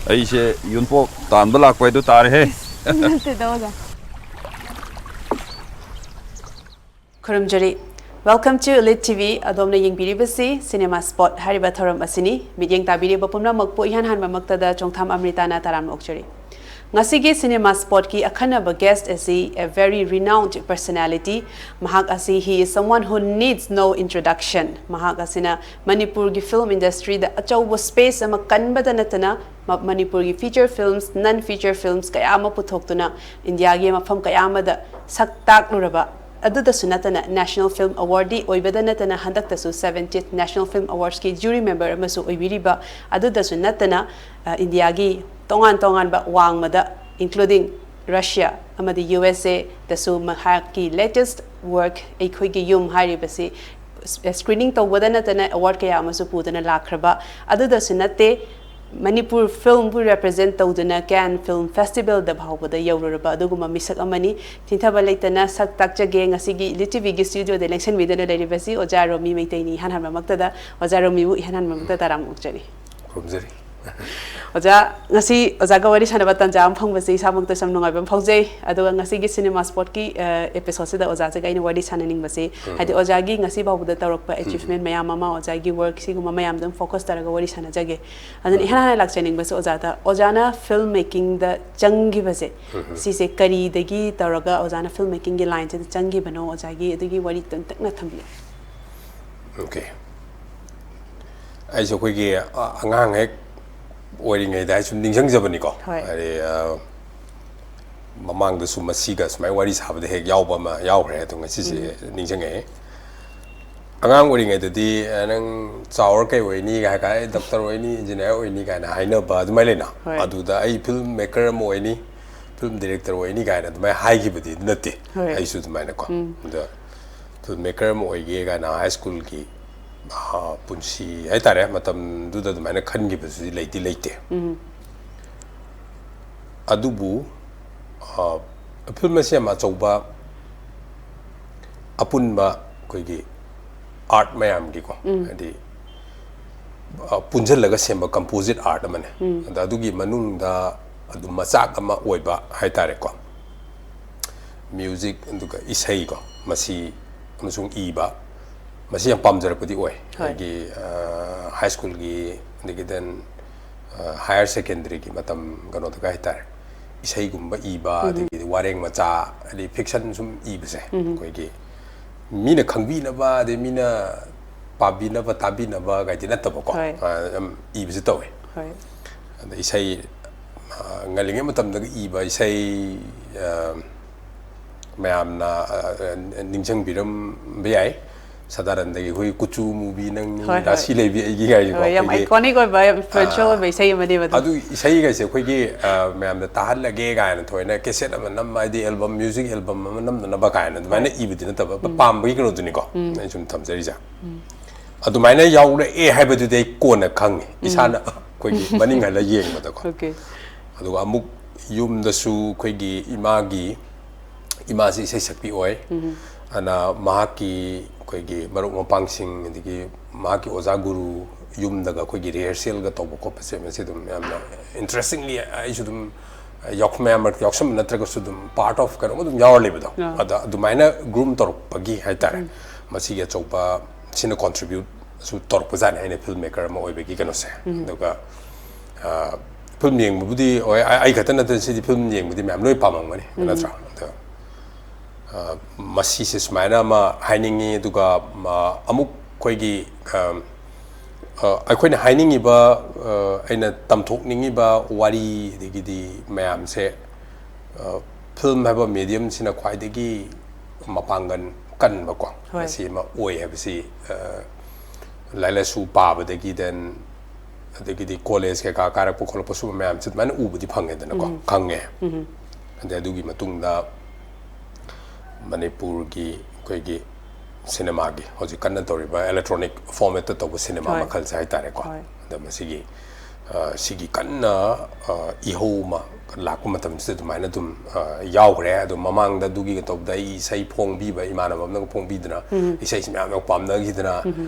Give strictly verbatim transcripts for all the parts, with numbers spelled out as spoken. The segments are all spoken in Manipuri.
ꯑꯩꯁꯦ ꯌꯨꯝꯄꯣꯛ ꯇꯥꯟꯕ ꯂꯥꯛꯄ ꯍꯥꯏꯗꯣ ꯇꯥꯔꯦꯍꯦ꯫ ꯅꯠꯇꯦꯗ, ꯑꯣꯖꯥ꯫ ꯈꯨꯔꯨꯝꯖꯔꯤ꯫ Welcome to Elite T V꯫ ꯑꯗꯣꯝꯅ ꯌꯦꯡꯕꯤꯔꯤꯕꯁꯤ Cinema Spot ꯍꯥꯏꯔꯤꯕ ꯊꯧꯔꯝ ꯑꯁꯤꯅꯤ꯫ ꯃꯤꯠꯌꯦꯡ ꯇꯥꯕꯤꯔꯤꯕ ꯄꯨꯝꯅꯃꯛꯄꯨ ꯏꯍꯥꯟ ꯍꯥꯟꯕꯃꯛꯇꯗ ꯆꯣꯡꯊꯥꯝ ꯑꯃ꯭ꯔꯤꯇꯥꯅ ꯇꯔꯥꯝꯅ ꯑꯣꯛꯆꯔꯤ꯫ ꯉꯁꯤꯒꯤ Cinema Spotꯀꯤ ꯑꯈꯟꯅꯕ guest ꯑꯁꯤ a very renowned personality꯫ ꯃꯍꯥꯛ ꯑꯁꯤ he is someone who needs no introduction꯫ ꯃꯍꯥꯛ ꯑꯁꯤꯅ ꯃꯅꯤꯄꯨꯔꯒꯤ film industryꯗ ꯑꯆꯧꯕ space ꯑꯃ ꯀꯟꯕꯗ ꯅꯠꯇꯅ ꯃ-, ꯃꯅꯤꯄꯨꯔꯒꯤ feature films, non feature films ꯀꯌꯥ ꯑꯃ ꯄꯨꯊꯣꯛꯇꯨꯅ ꯏꯟꯗꯤꯌꯥꯒꯤ ꯃꯐꯝ ꯀꯌꯥ ꯑꯃꯗ ꯁꯛ ꯇꯥꯛꯂꯨꯔꯕ, ꯑꯗꯨꯗꯁꯨ ꯅꯠꯇꯅ National Film Awardee ꯑꯣꯏꯕꯗ ꯅꯠꯇꯅ ꯍꯟꯗꯛꯇꯁꯨ seventieth National Film Awardsꯀꯤ jury member ꯑꯃꯁꯨ ꯑꯣꯏꯕꯤꯔꯤꯕ, ꯑꯗꯨꯗꯁꯨ ꯅꯠꯇꯅ, ꯑ, ꯏꯟꯗꯤꯌꯥꯒꯤ ꯇꯣꯉꯥꯟ ꯇꯣꯉꯥꯟꯕ ꯋꯥꯡꯃꯗ, including Russia ꯑꯃꯗꯤ U S Aꯗꯁꯨ ꯃꯍꯥꯛꯀꯤ latest work ꯑꯩꯈꯣꯏꯒꯤ ꯌꯨꯝ ꯍꯥꯏꯔꯤꯕꯁꯤ screening ꯇꯧꯕꯗ ꯅꯠꯇꯅ award ꯀꯌꯥ ꯑꯃꯁꯨ ꯄꯨꯗꯨꯅ ꯂꯥꯛꯈ꯭ꯔꯕ꯫ ꯑꯗꯨꯗꯁꯨ ꯅꯠꯇꯦ, ꯃꯅꯤꯄꯨꯔ filmꯕꯨ represent ꯇꯧꯗꯨꯅ Cannes Film Festivalꯗ ꯐꯥꯎꯕꯗ ꯌꯧꯔꯨꯔꯕ ꯑꯗꯨꯒꯨꯝꯕ ꯃꯤꯁꯛ ꯑꯃꯅꯤ꯫ ꯊꯤꯡꯊꯕ ꯂꯩꯇꯅ ꯁꯛ ꯇꯥꯛꯆꯒꯦ ꯉꯁꯤꯒꯤ Elite TVꯒꯤ studioꯗ ꯂꯦꯡꯁꯟꯕꯤꯗꯨꯅ ꯂꯩꯔꯤꯕꯁꯤ ꯑꯣꯖꯥ ꯔꯣꯃꯤ ꯃꯩꯇꯩꯅꯤ꯫ ꯏꯍꯥꯟ ꯍꯥꯟꯕꯃꯛꯇꯗ ꯑꯣꯖꯥ ꯔꯣꯃꯤꯕꯨ ꯏꯍꯥꯟ ꯍꯥꯟꯕꯃꯛꯇ ꯇꯔꯥꯝꯅ ꯑꯣꯛꯆꯔꯤ꯫ ꯈꯨꯔꯨꯝꯖꯔꯤ꯫ ꯑꯣꯖꯥ, ꯉꯁꯤ ꯑꯣꯖꯥꯒ ꯋꯥꯔꯤ ꯁꯥꯟꯅꯕ ꯇꯥꯟꯖꯥ ꯑꯃ ꯐꯪꯕꯁꯦ ꯏꯁꯥꯃꯛꯇꯁꯨ ꯌꯥꯝ ꯅꯨꯡꯉꯥꯏꯕ ꯑꯃ ꯐꯥꯎꯖꯩ꯫ ꯑꯗꯨꯒ ꯉꯁꯤꯒꯤ Cinema Spotꯀꯤ, ꯑ, episodeꯁꯤꯗ ꯑꯣꯖꯥꯁꯤꯒ ꯑꯩꯅ ꯋꯥꯔꯤ ꯁꯥꯟꯅꯅꯤꯡꯕꯁꯦ, ꯎꯝ꯫ ꯍꯥꯏꯗꯤ ꯑꯣꯖꯥꯒꯤ ꯉꯁꯤ ꯐꯥꯎꯕꯗ ꯇꯧꯔꯛꯄ ꯎꯝ꯫ Achievement ꯃꯌꯥꯝ ꯑꯃ, ꯑꯣꯖꯥꯒꯤ work ꯁꯤꯒꯨꯝꯕ ꯃꯌꯥꯝꯗ ꯑꯗꯨꯝ focus ꯇꯧꯔꯒ ꯋꯥꯔꯤ ꯁꯥꯟꯅꯖꯒꯦ꯫ ꯑꯗꯨꯅ ꯎꯝ꯫ ꯏꯍꯥꯟ ꯍꯥꯟꯅ ꯂꯥꯛꯆꯅꯤꯡꯕꯁꯦ ꯑꯣꯖꯥꯗ, ꯑꯣꯖꯥꯅ film makingꯗ ꯆꯪꯈꯤꯕꯁꯦ, ꯎꯝ꯫ ꯁꯤꯁꯦ ꯀꯔꯤꯗꯒꯤ ꯇꯧꯔꯒ ꯑꯣꯖꯥꯅ film makingꯒꯤ lineꯁꯤꯗ ꯆꯪꯈꯤꯕꯅꯣ? ꯑꯣꯖꯥꯒꯤ ꯑꯗꯨꯒꯤ ꯋꯥꯔꯤ ꯇꯦꯟꯇꯛꯅ ꯊꯝꯕꯤꯌꯨ꯫ Okay꯫ ꯑꯩꯁꯨ ꯑꯩꯈꯣꯏꯒꯤ, ꯑ, ꯑꯉꯥꯡ ꯍꯦꯛ ꯑꯣꯏꯔꯤꯉꯩꯗ ꯑꯩ ꯁꯨꯝ ꯅꯤꯡꯁꯤꯡꯖꯕꯅꯤꯀꯣ꯫ ꯍꯣꯏ꯫ ꯍꯥꯏꯗꯤ, ꯑ, ꯃꯃꯥꯡꯗꯁꯨ ꯃꯁꯤꯒ ꯁꯨꯃꯥꯏꯅ ꯋꯥꯔꯤ ꯁꯥꯕꯗ ꯍꯦꯛ ꯌꯥꯎꯕ ꯑꯃ ꯌꯥꯎꯈ꯭ꯔꯦ, ꯑꯗꯣ ꯉꯁꯤꯁꯦ ꯎꯝ꯫ ꯅꯤꯡꯁꯤꯡꯉꯛꯑꯦ꯫ ꯑꯉꯥꯡ ꯑꯣꯏꯔꯤꯉꯩꯗꯗꯤ, ꯑ, "ꯅꯪ ꯆꯥꯎꯔ ꯀꯩ ꯑꯣꯏꯅꯤ?" ꯀꯥꯏ ꯍꯥꯏ, "ꯗꯣꯛꯇꯔ ꯑꯣꯏꯅꯤ, ꯏꯟꯖꯤꯅꯤꯌꯥꯔ ꯑꯣꯏꯅꯤ" ꯀꯥꯏꯅ ꯍꯥꯏꯅꯕ ꯑꯗꯨꯃꯥꯏꯅ ꯂꯩꯅ꯫ ꯍꯣꯏ꯫ ꯑꯗꯨꯗ "ꯑꯩ film maker ꯑꯃ ꯑꯣꯏꯅꯤ, film director ꯑꯣꯏꯅꯤ" ꯀꯥꯏꯅ ꯑꯗꯨꯃꯥꯏꯅ ꯍꯥꯏꯈꯤꯕꯗꯤ ꯅꯠꯇꯦ꯫ ꯍꯣꯏ꯫ ꯑꯩꯁꯨ ꯑꯗꯨꯃꯥꯏꯅꯀꯣ꯫ ꯎꯝ꯫ ꯑꯗ film maker ꯑꯃ ꯑꯣꯏꯒꯦ ꯀꯥꯏꯅ high schoolꯒꯤ, ꯑ, ꯄꯨꯟꯁꯤ ꯍꯥꯏꯇꯥꯔꯦ, ꯃꯇꯝꯗꯨꯗ ꯑꯗꯨꯃꯥꯏꯅ ꯈꯟꯈꯤꯕꯁꯨ ꯂꯩꯗꯤ ꯂꯩꯇꯦ꯫ ꯎꯝ꯫ ꯑꯗꯨꯕꯨ, ꯑ, film ꯑꯁꯤ ꯌꯥꯝ ꯑꯆꯧꯕ ꯑꯄꯨꯟꯕ ꯑꯩꯈꯣꯏꯒꯤ ꯑꯥꯔꯠ ꯃꯌꯥꯝꯒꯤꯀꯣ, ꯍꯥꯏꯗꯤ ꯑ, ꯄꯨꯟꯁꯤꯜꯂꯒ ꯁꯦꯝꯕ ꯀꯝꯄꯣꯖꯤꯠ ꯑꯥꯔꯠ ꯑꯃꯅꯦ꯫ ꯑꯗ ꯑꯗꯨꯒꯤ ꯃꯅꯨꯡꯗ ꯑꯗꯨꯝ ꯃꯆꯥꯛ ꯑꯃ ꯑꯣꯏꯕ ꯍꯥꯏꯇꯥꯔꯦꯀꯣ, ꯃ꯭ꯌꯨꯖꯤꯛ ꯑꯗꯨꯒ ꯏꯁꯩꯀꯣ, ꯃꯁꯤ ꯑꯃꯁꯨꯡ ꯏꯕ, ꯃꯁꯤ ꯌꯥꯝ ꯄꯥꯝꯖꯔꯛꯄꯗꯤ ꯑꯣꯏ꯫ ꯍꯣꯏ꯫ ꯑꯩꯒꯤ ꯍꯥꯏ ꯁ꯭ꯀꯨꯜꯒꯤ, ꯑꯗꯒꯤ ꯗꯦꯟ ꯍꯥꯌꯔ ꯁꯦꯀꯦꯟꯗꯔꯤꯒꯤ ꯃꯇꯝ ꯀꯩꯅꯣꯗꯒ ꯍꯥꯏꯇꯥꯔꯦ, ꯏꯁꯩꯒꯨꯝꯕ ꯏꯕ, ꯑꯗꯒꯤꯗꯤ ꯋꯥꯔꯦꯡ ꯃꯆꯥ, ꯑꯗꯩ ꯐꯤꯛꯁꯟ ꯁꯨꯝ ꯏꯕꯁꯦ, ꯑꯩꯈꯣꯏꯒꯤ ꯃꯤꯅ ꯈꯪꯕꯤꯅꯕ, ꯑꯗꯩ ꯃꯤꯅ ꯄꯥꯕꯤꯅꯕ, ꯇꯥꯕꯤꯅꯕ ꯀꯥꯏꯗꯤ ꯅꯠꯇꯕꯀꯣ, ꯍꯣꯏ꯫ ꯑ, ꯌꯥꯝ ꯏꯕꯁꯦ ꯇꯧꯋꯦ꯫ ꯍꯣꯏ꯫ ꯑꯗ ꯏꯁꯩ, ꯑ, ꯉꯜꯂꯤꯉꯩ ꯃꯇꯝꯗꯒ ꯏꯕ ꯏꯁꯩ, ꯑ, ꯃꯌꯥꯝꯅ, ꯑ, ꯑ, ꯅꯤꯡꯁꯤꯡꯕꯤꯔꯝꯕ ꯌꯥꯏ꯫ ꯁꯗꯥꯅꯟꯗꯒꯤ ꯑꯩꯈꯣꯏ ꯀꯨꯆꯨ ꯃꯨꯕꯤ ꯅꯪ, ꯍꯣꯏ, ꯍꯣꯏ꯫ ꯔꯥꯁꯤ ꯂꯩꯕꯤ ꯑꯩꯒꯤ ꯀꯥꯏꯁꯦꯀꯣ, ꯍꯣꯏ, ꯌꯥꯝ ꯑꯩꯈꯣꯏꯒꯤ, ꯑꯥꯏꯀꯣꯅꯤꯛ ꯑꯣꯏꯕ, ꯌꯥꯝ ꯏꯟꯐ꯭ꯂꯨꯌꯦꯟꯁꯤꯌꯦꯜ ꯑꯥ, ꯑꯣꯏꯕ ꯏꯁꯩ ꯑꯃꯅꯦꯕ ꯑꯗꯨꯝ꯫ ꯑꯗꯨ ꯏꯁꯩꯒꯩꯁꯦ ꯑꯩꯈꯣꯏꯒꯤ, ꯑ, ꯃꯌꯥꯝꯗ ꯇꯥꯍꯜꯂꯒꯦ ꯀꯥꯏꯅ ꯊꯣꯏꯅ ꯀꯦꯁꯦꯠ ꯑꯃ ꯅꯝꯕ, ꯍꯥꯏꯗꯤ ꯑꯦꯜꯕꯝ, ꯃ꯭ꯌꯨꯖꯤꯛ ꯑꯦꯜꯕꯝ ꯑꯃ ꯅꯝꯅꯅꯕ ꯀꯥꯏꯅ ꯑꯗꯨꯃꯥꯏꯅ ꯍꯣꯏ꯫ ꯏꯕꯗꯤ ꯅꯠꯇꯕ, ꯄꯥꯝꯕꯒꯤ ꯀꯩꯅꯣꯗꯨꯅꯤꯀꯣ ꯑꯩꯅ ꯁꯨꯝ ꯊꯝꯖꯔꯤꯁꯦ꯫ ꯑꯗꯨꯃꯥꯏꯅ ꯌꯥꯎꯔꯛꯑꯦ ꯍꯥꯏꯕꯗꯨꯗꯤ ꯑꯩ ꯀꯣꯟꯅ ꯈꯪꯉꯦ, ꯏꯁꯥꯅ ꯑꯩꯈꯣꯏꯒꯤ ꯃꯅꯤꯡ ꯍꯜꯂ ꯌꯦꯡꯕꯗꯀꯣ꯫ Okay꯫ ꯑꯗꯨꯒ ꯑꯃꯨꯛ ꯌꯨꯝꯗꯁꯨ ꯑꯩꯈꯣꯏꯒꯤ ꯏꯃꯥꯒꯤ, ꯏꯃꯥꯁꯤ ꯏꯁꯩ ꯁꯛꯄꯤ ꯑꯣꯏ꯫ ꯑꯗꯨꯅ ꯃꯍꯥꯛꯀꯤ ꯑꯩꯈꯣꯏꯒꯤ ꯃꯔꯨꯞ ꯃꯄꯥꯡꯁꯤꯡ, ꯑꯗꯒꯤ ꯃꯍꯥꯛꯀꯤ ꯑꯣꯖꯥ ꯒꯨꯔꯨ ꯌꯨꯝꯗꯒ ꯑꯩꯈꯣꯏꯒꯤ ꯔꯤꯍꯔꯁꯦꯜꯒ ꯇꯧꯕ ꯈꯣꯠꯄꯁꯦ, ꯃꯁꯤ ꯑꯗꯨꯝ ꯌꯥꯝꯅ ꯏꯟꯇꯔꯦꯁꯇꯤꯡꯂꯤ ꯑꯩꯁꯨ ꯑꯗꯨꯝ ꯌꯥꯎ-, ꯃꯌꯥꯝ ꯃꯔꯛꯇ ꯌꯥꯎꯁꯟꯕ ꯅꯠꯇ꯭ꯔꯒꯁꯨ ꯑꯗꯨꯝ ꯄꯥꯔꯠ ꯑꯣꯐ ꯀꯩꯅꯣꯝ ꯑꯗꯨꯝ ꯌꯥꯎꯔ ꯂꯩꯕꯗꯣ꯫ ꯑꯥ꯫ ꯑꯗ ꯑꯗꯨꯃꯥꯏꯅ ꯒ꯭ꯔꯨꯝ ꯇꯧꯔꯛꯄꯒꯤ ꯍꯥꯏꯇꯥꯔꯦ꯫ ꯃꯁꯤꯒꯤ ꯑꯆꯧꯕ ꯁꯤꯅ ꯀꯣꯟꯇ꯭ꯔꯤꯕ꯭ꯌꯨꯠꯁꯨ ꯇꯧꯔꯛꯄꯖꯥꯠꯅꯤ, ꯑꯩꯅ ꯐꯤꯜꯝ ꯃꯦꯀꯔ ꯑꯃ ꯑꯣꯏꯕꯒꯤ ꯀꯩꯅꯣꯁꯦ꯫ ꯑꯗꯨꯒ, ꯑ, ꯐꯤꯜꯝ ꯌꯦꯡꯕꯕꯨꯗꯤ ꯍꯣꯏ, ꯑꯩ, ꯑꯩ ꯈꯛꯇ ꯅꯠꯇꯅ ꯁꯤꯗꯤ ꯐꯤꯜꯝ ꯌꯦꯡꯕꯗꯤ ꯃꯌꯥꯝ ꯂꯣꯏ ꯄꯥꯝꯃꯝꯒꯅꯤ, ꯅꯠꯇ꯭ꯔꯥ? ꯑꯗꯣ, ꯑ, ꯃꯁꯤꯁꯦ ꯁꯨꯃꯥꯏꯅ ꯑꯃ ꯍꯥꯏꯅꯤꯡꯉꯤ, ꯑꯗꯨꯒ, ꯑ, ꯑꯃꯨꯛ ꯑꯩꯈꯣꯏꯒꯤ, ꯑ, ꯑ, ꯑꯩꯈꯣꯏꯅ ꯍꯥꯏꯅꯤꯡꯉꯤꯕ, ꯑ, ꯑꯩꯅ ꯇꯝꯊꯣꯛꯅꯤꯡꯉꯤꯕ ꯋꯥꯔꯤ, ꯑꯗꯒꯤꯗꯤ ꯃꯌꯥꯝꯁꯦ, ꯑ, ꯐꯤꯜꯝ ꯍꯥꯏꯕ ꯃꯦꯗꯤꯌꯝꯁꯤꯅ ꯈ꯭ꯋꯥꯏꯗꯒꯤ ꯃꯄꯥꯡꯒꯜ ꯀꯟꯕꯀꯣ, ꯍꯣꯏ꯫ ꯃꯁꯤ ꯑꯃ ꯑꯣꯏ ꯍꯥꯏꯕꯁꯤ, ꯑ, ꯂꯥꯏꯔꯤꯛ ꯂꯥꯏꯁꯨ ꯄꯥꯕꯗꯒꯤ, ꯗꯦꯟ ꯑꯗꯒꯤꯗꯤ ꯀꯣꯂꯦꯖ ꯀꯩꯀꯥ ꯀꯥꯔꯛꯄ ꯈꯣꯠꯂꯛꯄ ꯁꯨꯝꯕ ꯃꯌꯥꯝꯁꯦ ꯑꯗꯨꯃꯥꯏꯅ ꯎꯕꯗꯤ ꯐꯪꯉꯦꯗꯅꯀꯣ, ꯈꯪꯉꯦ꯫ ꯑꯗꯩ ꯑꯗꯨꯒꯤ ꯃꯇꯨꯡꯗ ꯃꯅꯤꯄꯨꯔꯒꯤ ꯑꯩꯈꯣꯏꯒꯤ ꯁꯤꯅꯦꯃꯥꯒꯤ ꯍꯧꯖꯤꯛ ꯀꯟꯅ ꯇꯧꯔꯤꯕ ꯏꯂꯦꯛꯇ꯭ꯔꯣꯅꯤꯛ ꯐꯣꯔꯃꯦꯠꯇ ꯇꯧꯕ ꯁꯤꯅꯦꯃꯥ ꯍꯣꯏ꯫ ꯃꯈꯜꯁꯦ ꯍꯥꯏꯇꯥꯔꯦꯀꯣ꯫ ꯍꯣꯏ꯫ ꯑꯗ ꯃꯁꯤꯒꯤ, ꯑ, ꯁꯤꯒꯤ ꯀꯟꯅ, ꯑ, ꯏꯍꯧ ꯑꯃ ꯂꯥꯛꯄ ꯃꯇꯝꯁꯤꯗ ꯑꯗꯨꯃꯥꯏꯅ ꯑꯗꯨꯝ ꯑ, ꯌꯥꯎꯈ꯭ꯔꯦ꯫ ꯑꯗꯣ ꯃꯃꯥꯡꯗ ꯑꯗꯨꯒꯤꯒ ꯇꯧꯕꯗ ꯑꯩ ꯏꯁꯩ ꯐꯣꯡꯕꯤꯕ ꯏꯃꯥꯟꯅꯕ ꯑꯃꯅꯒ ꯐꯣꯡꯕꯤꯗꯅ, ꯏꯁꯩꯁꯤ ꯃꯌꯥꯝꯅ ꯄꯥꯝꯅꯈꯤꯗꯅ,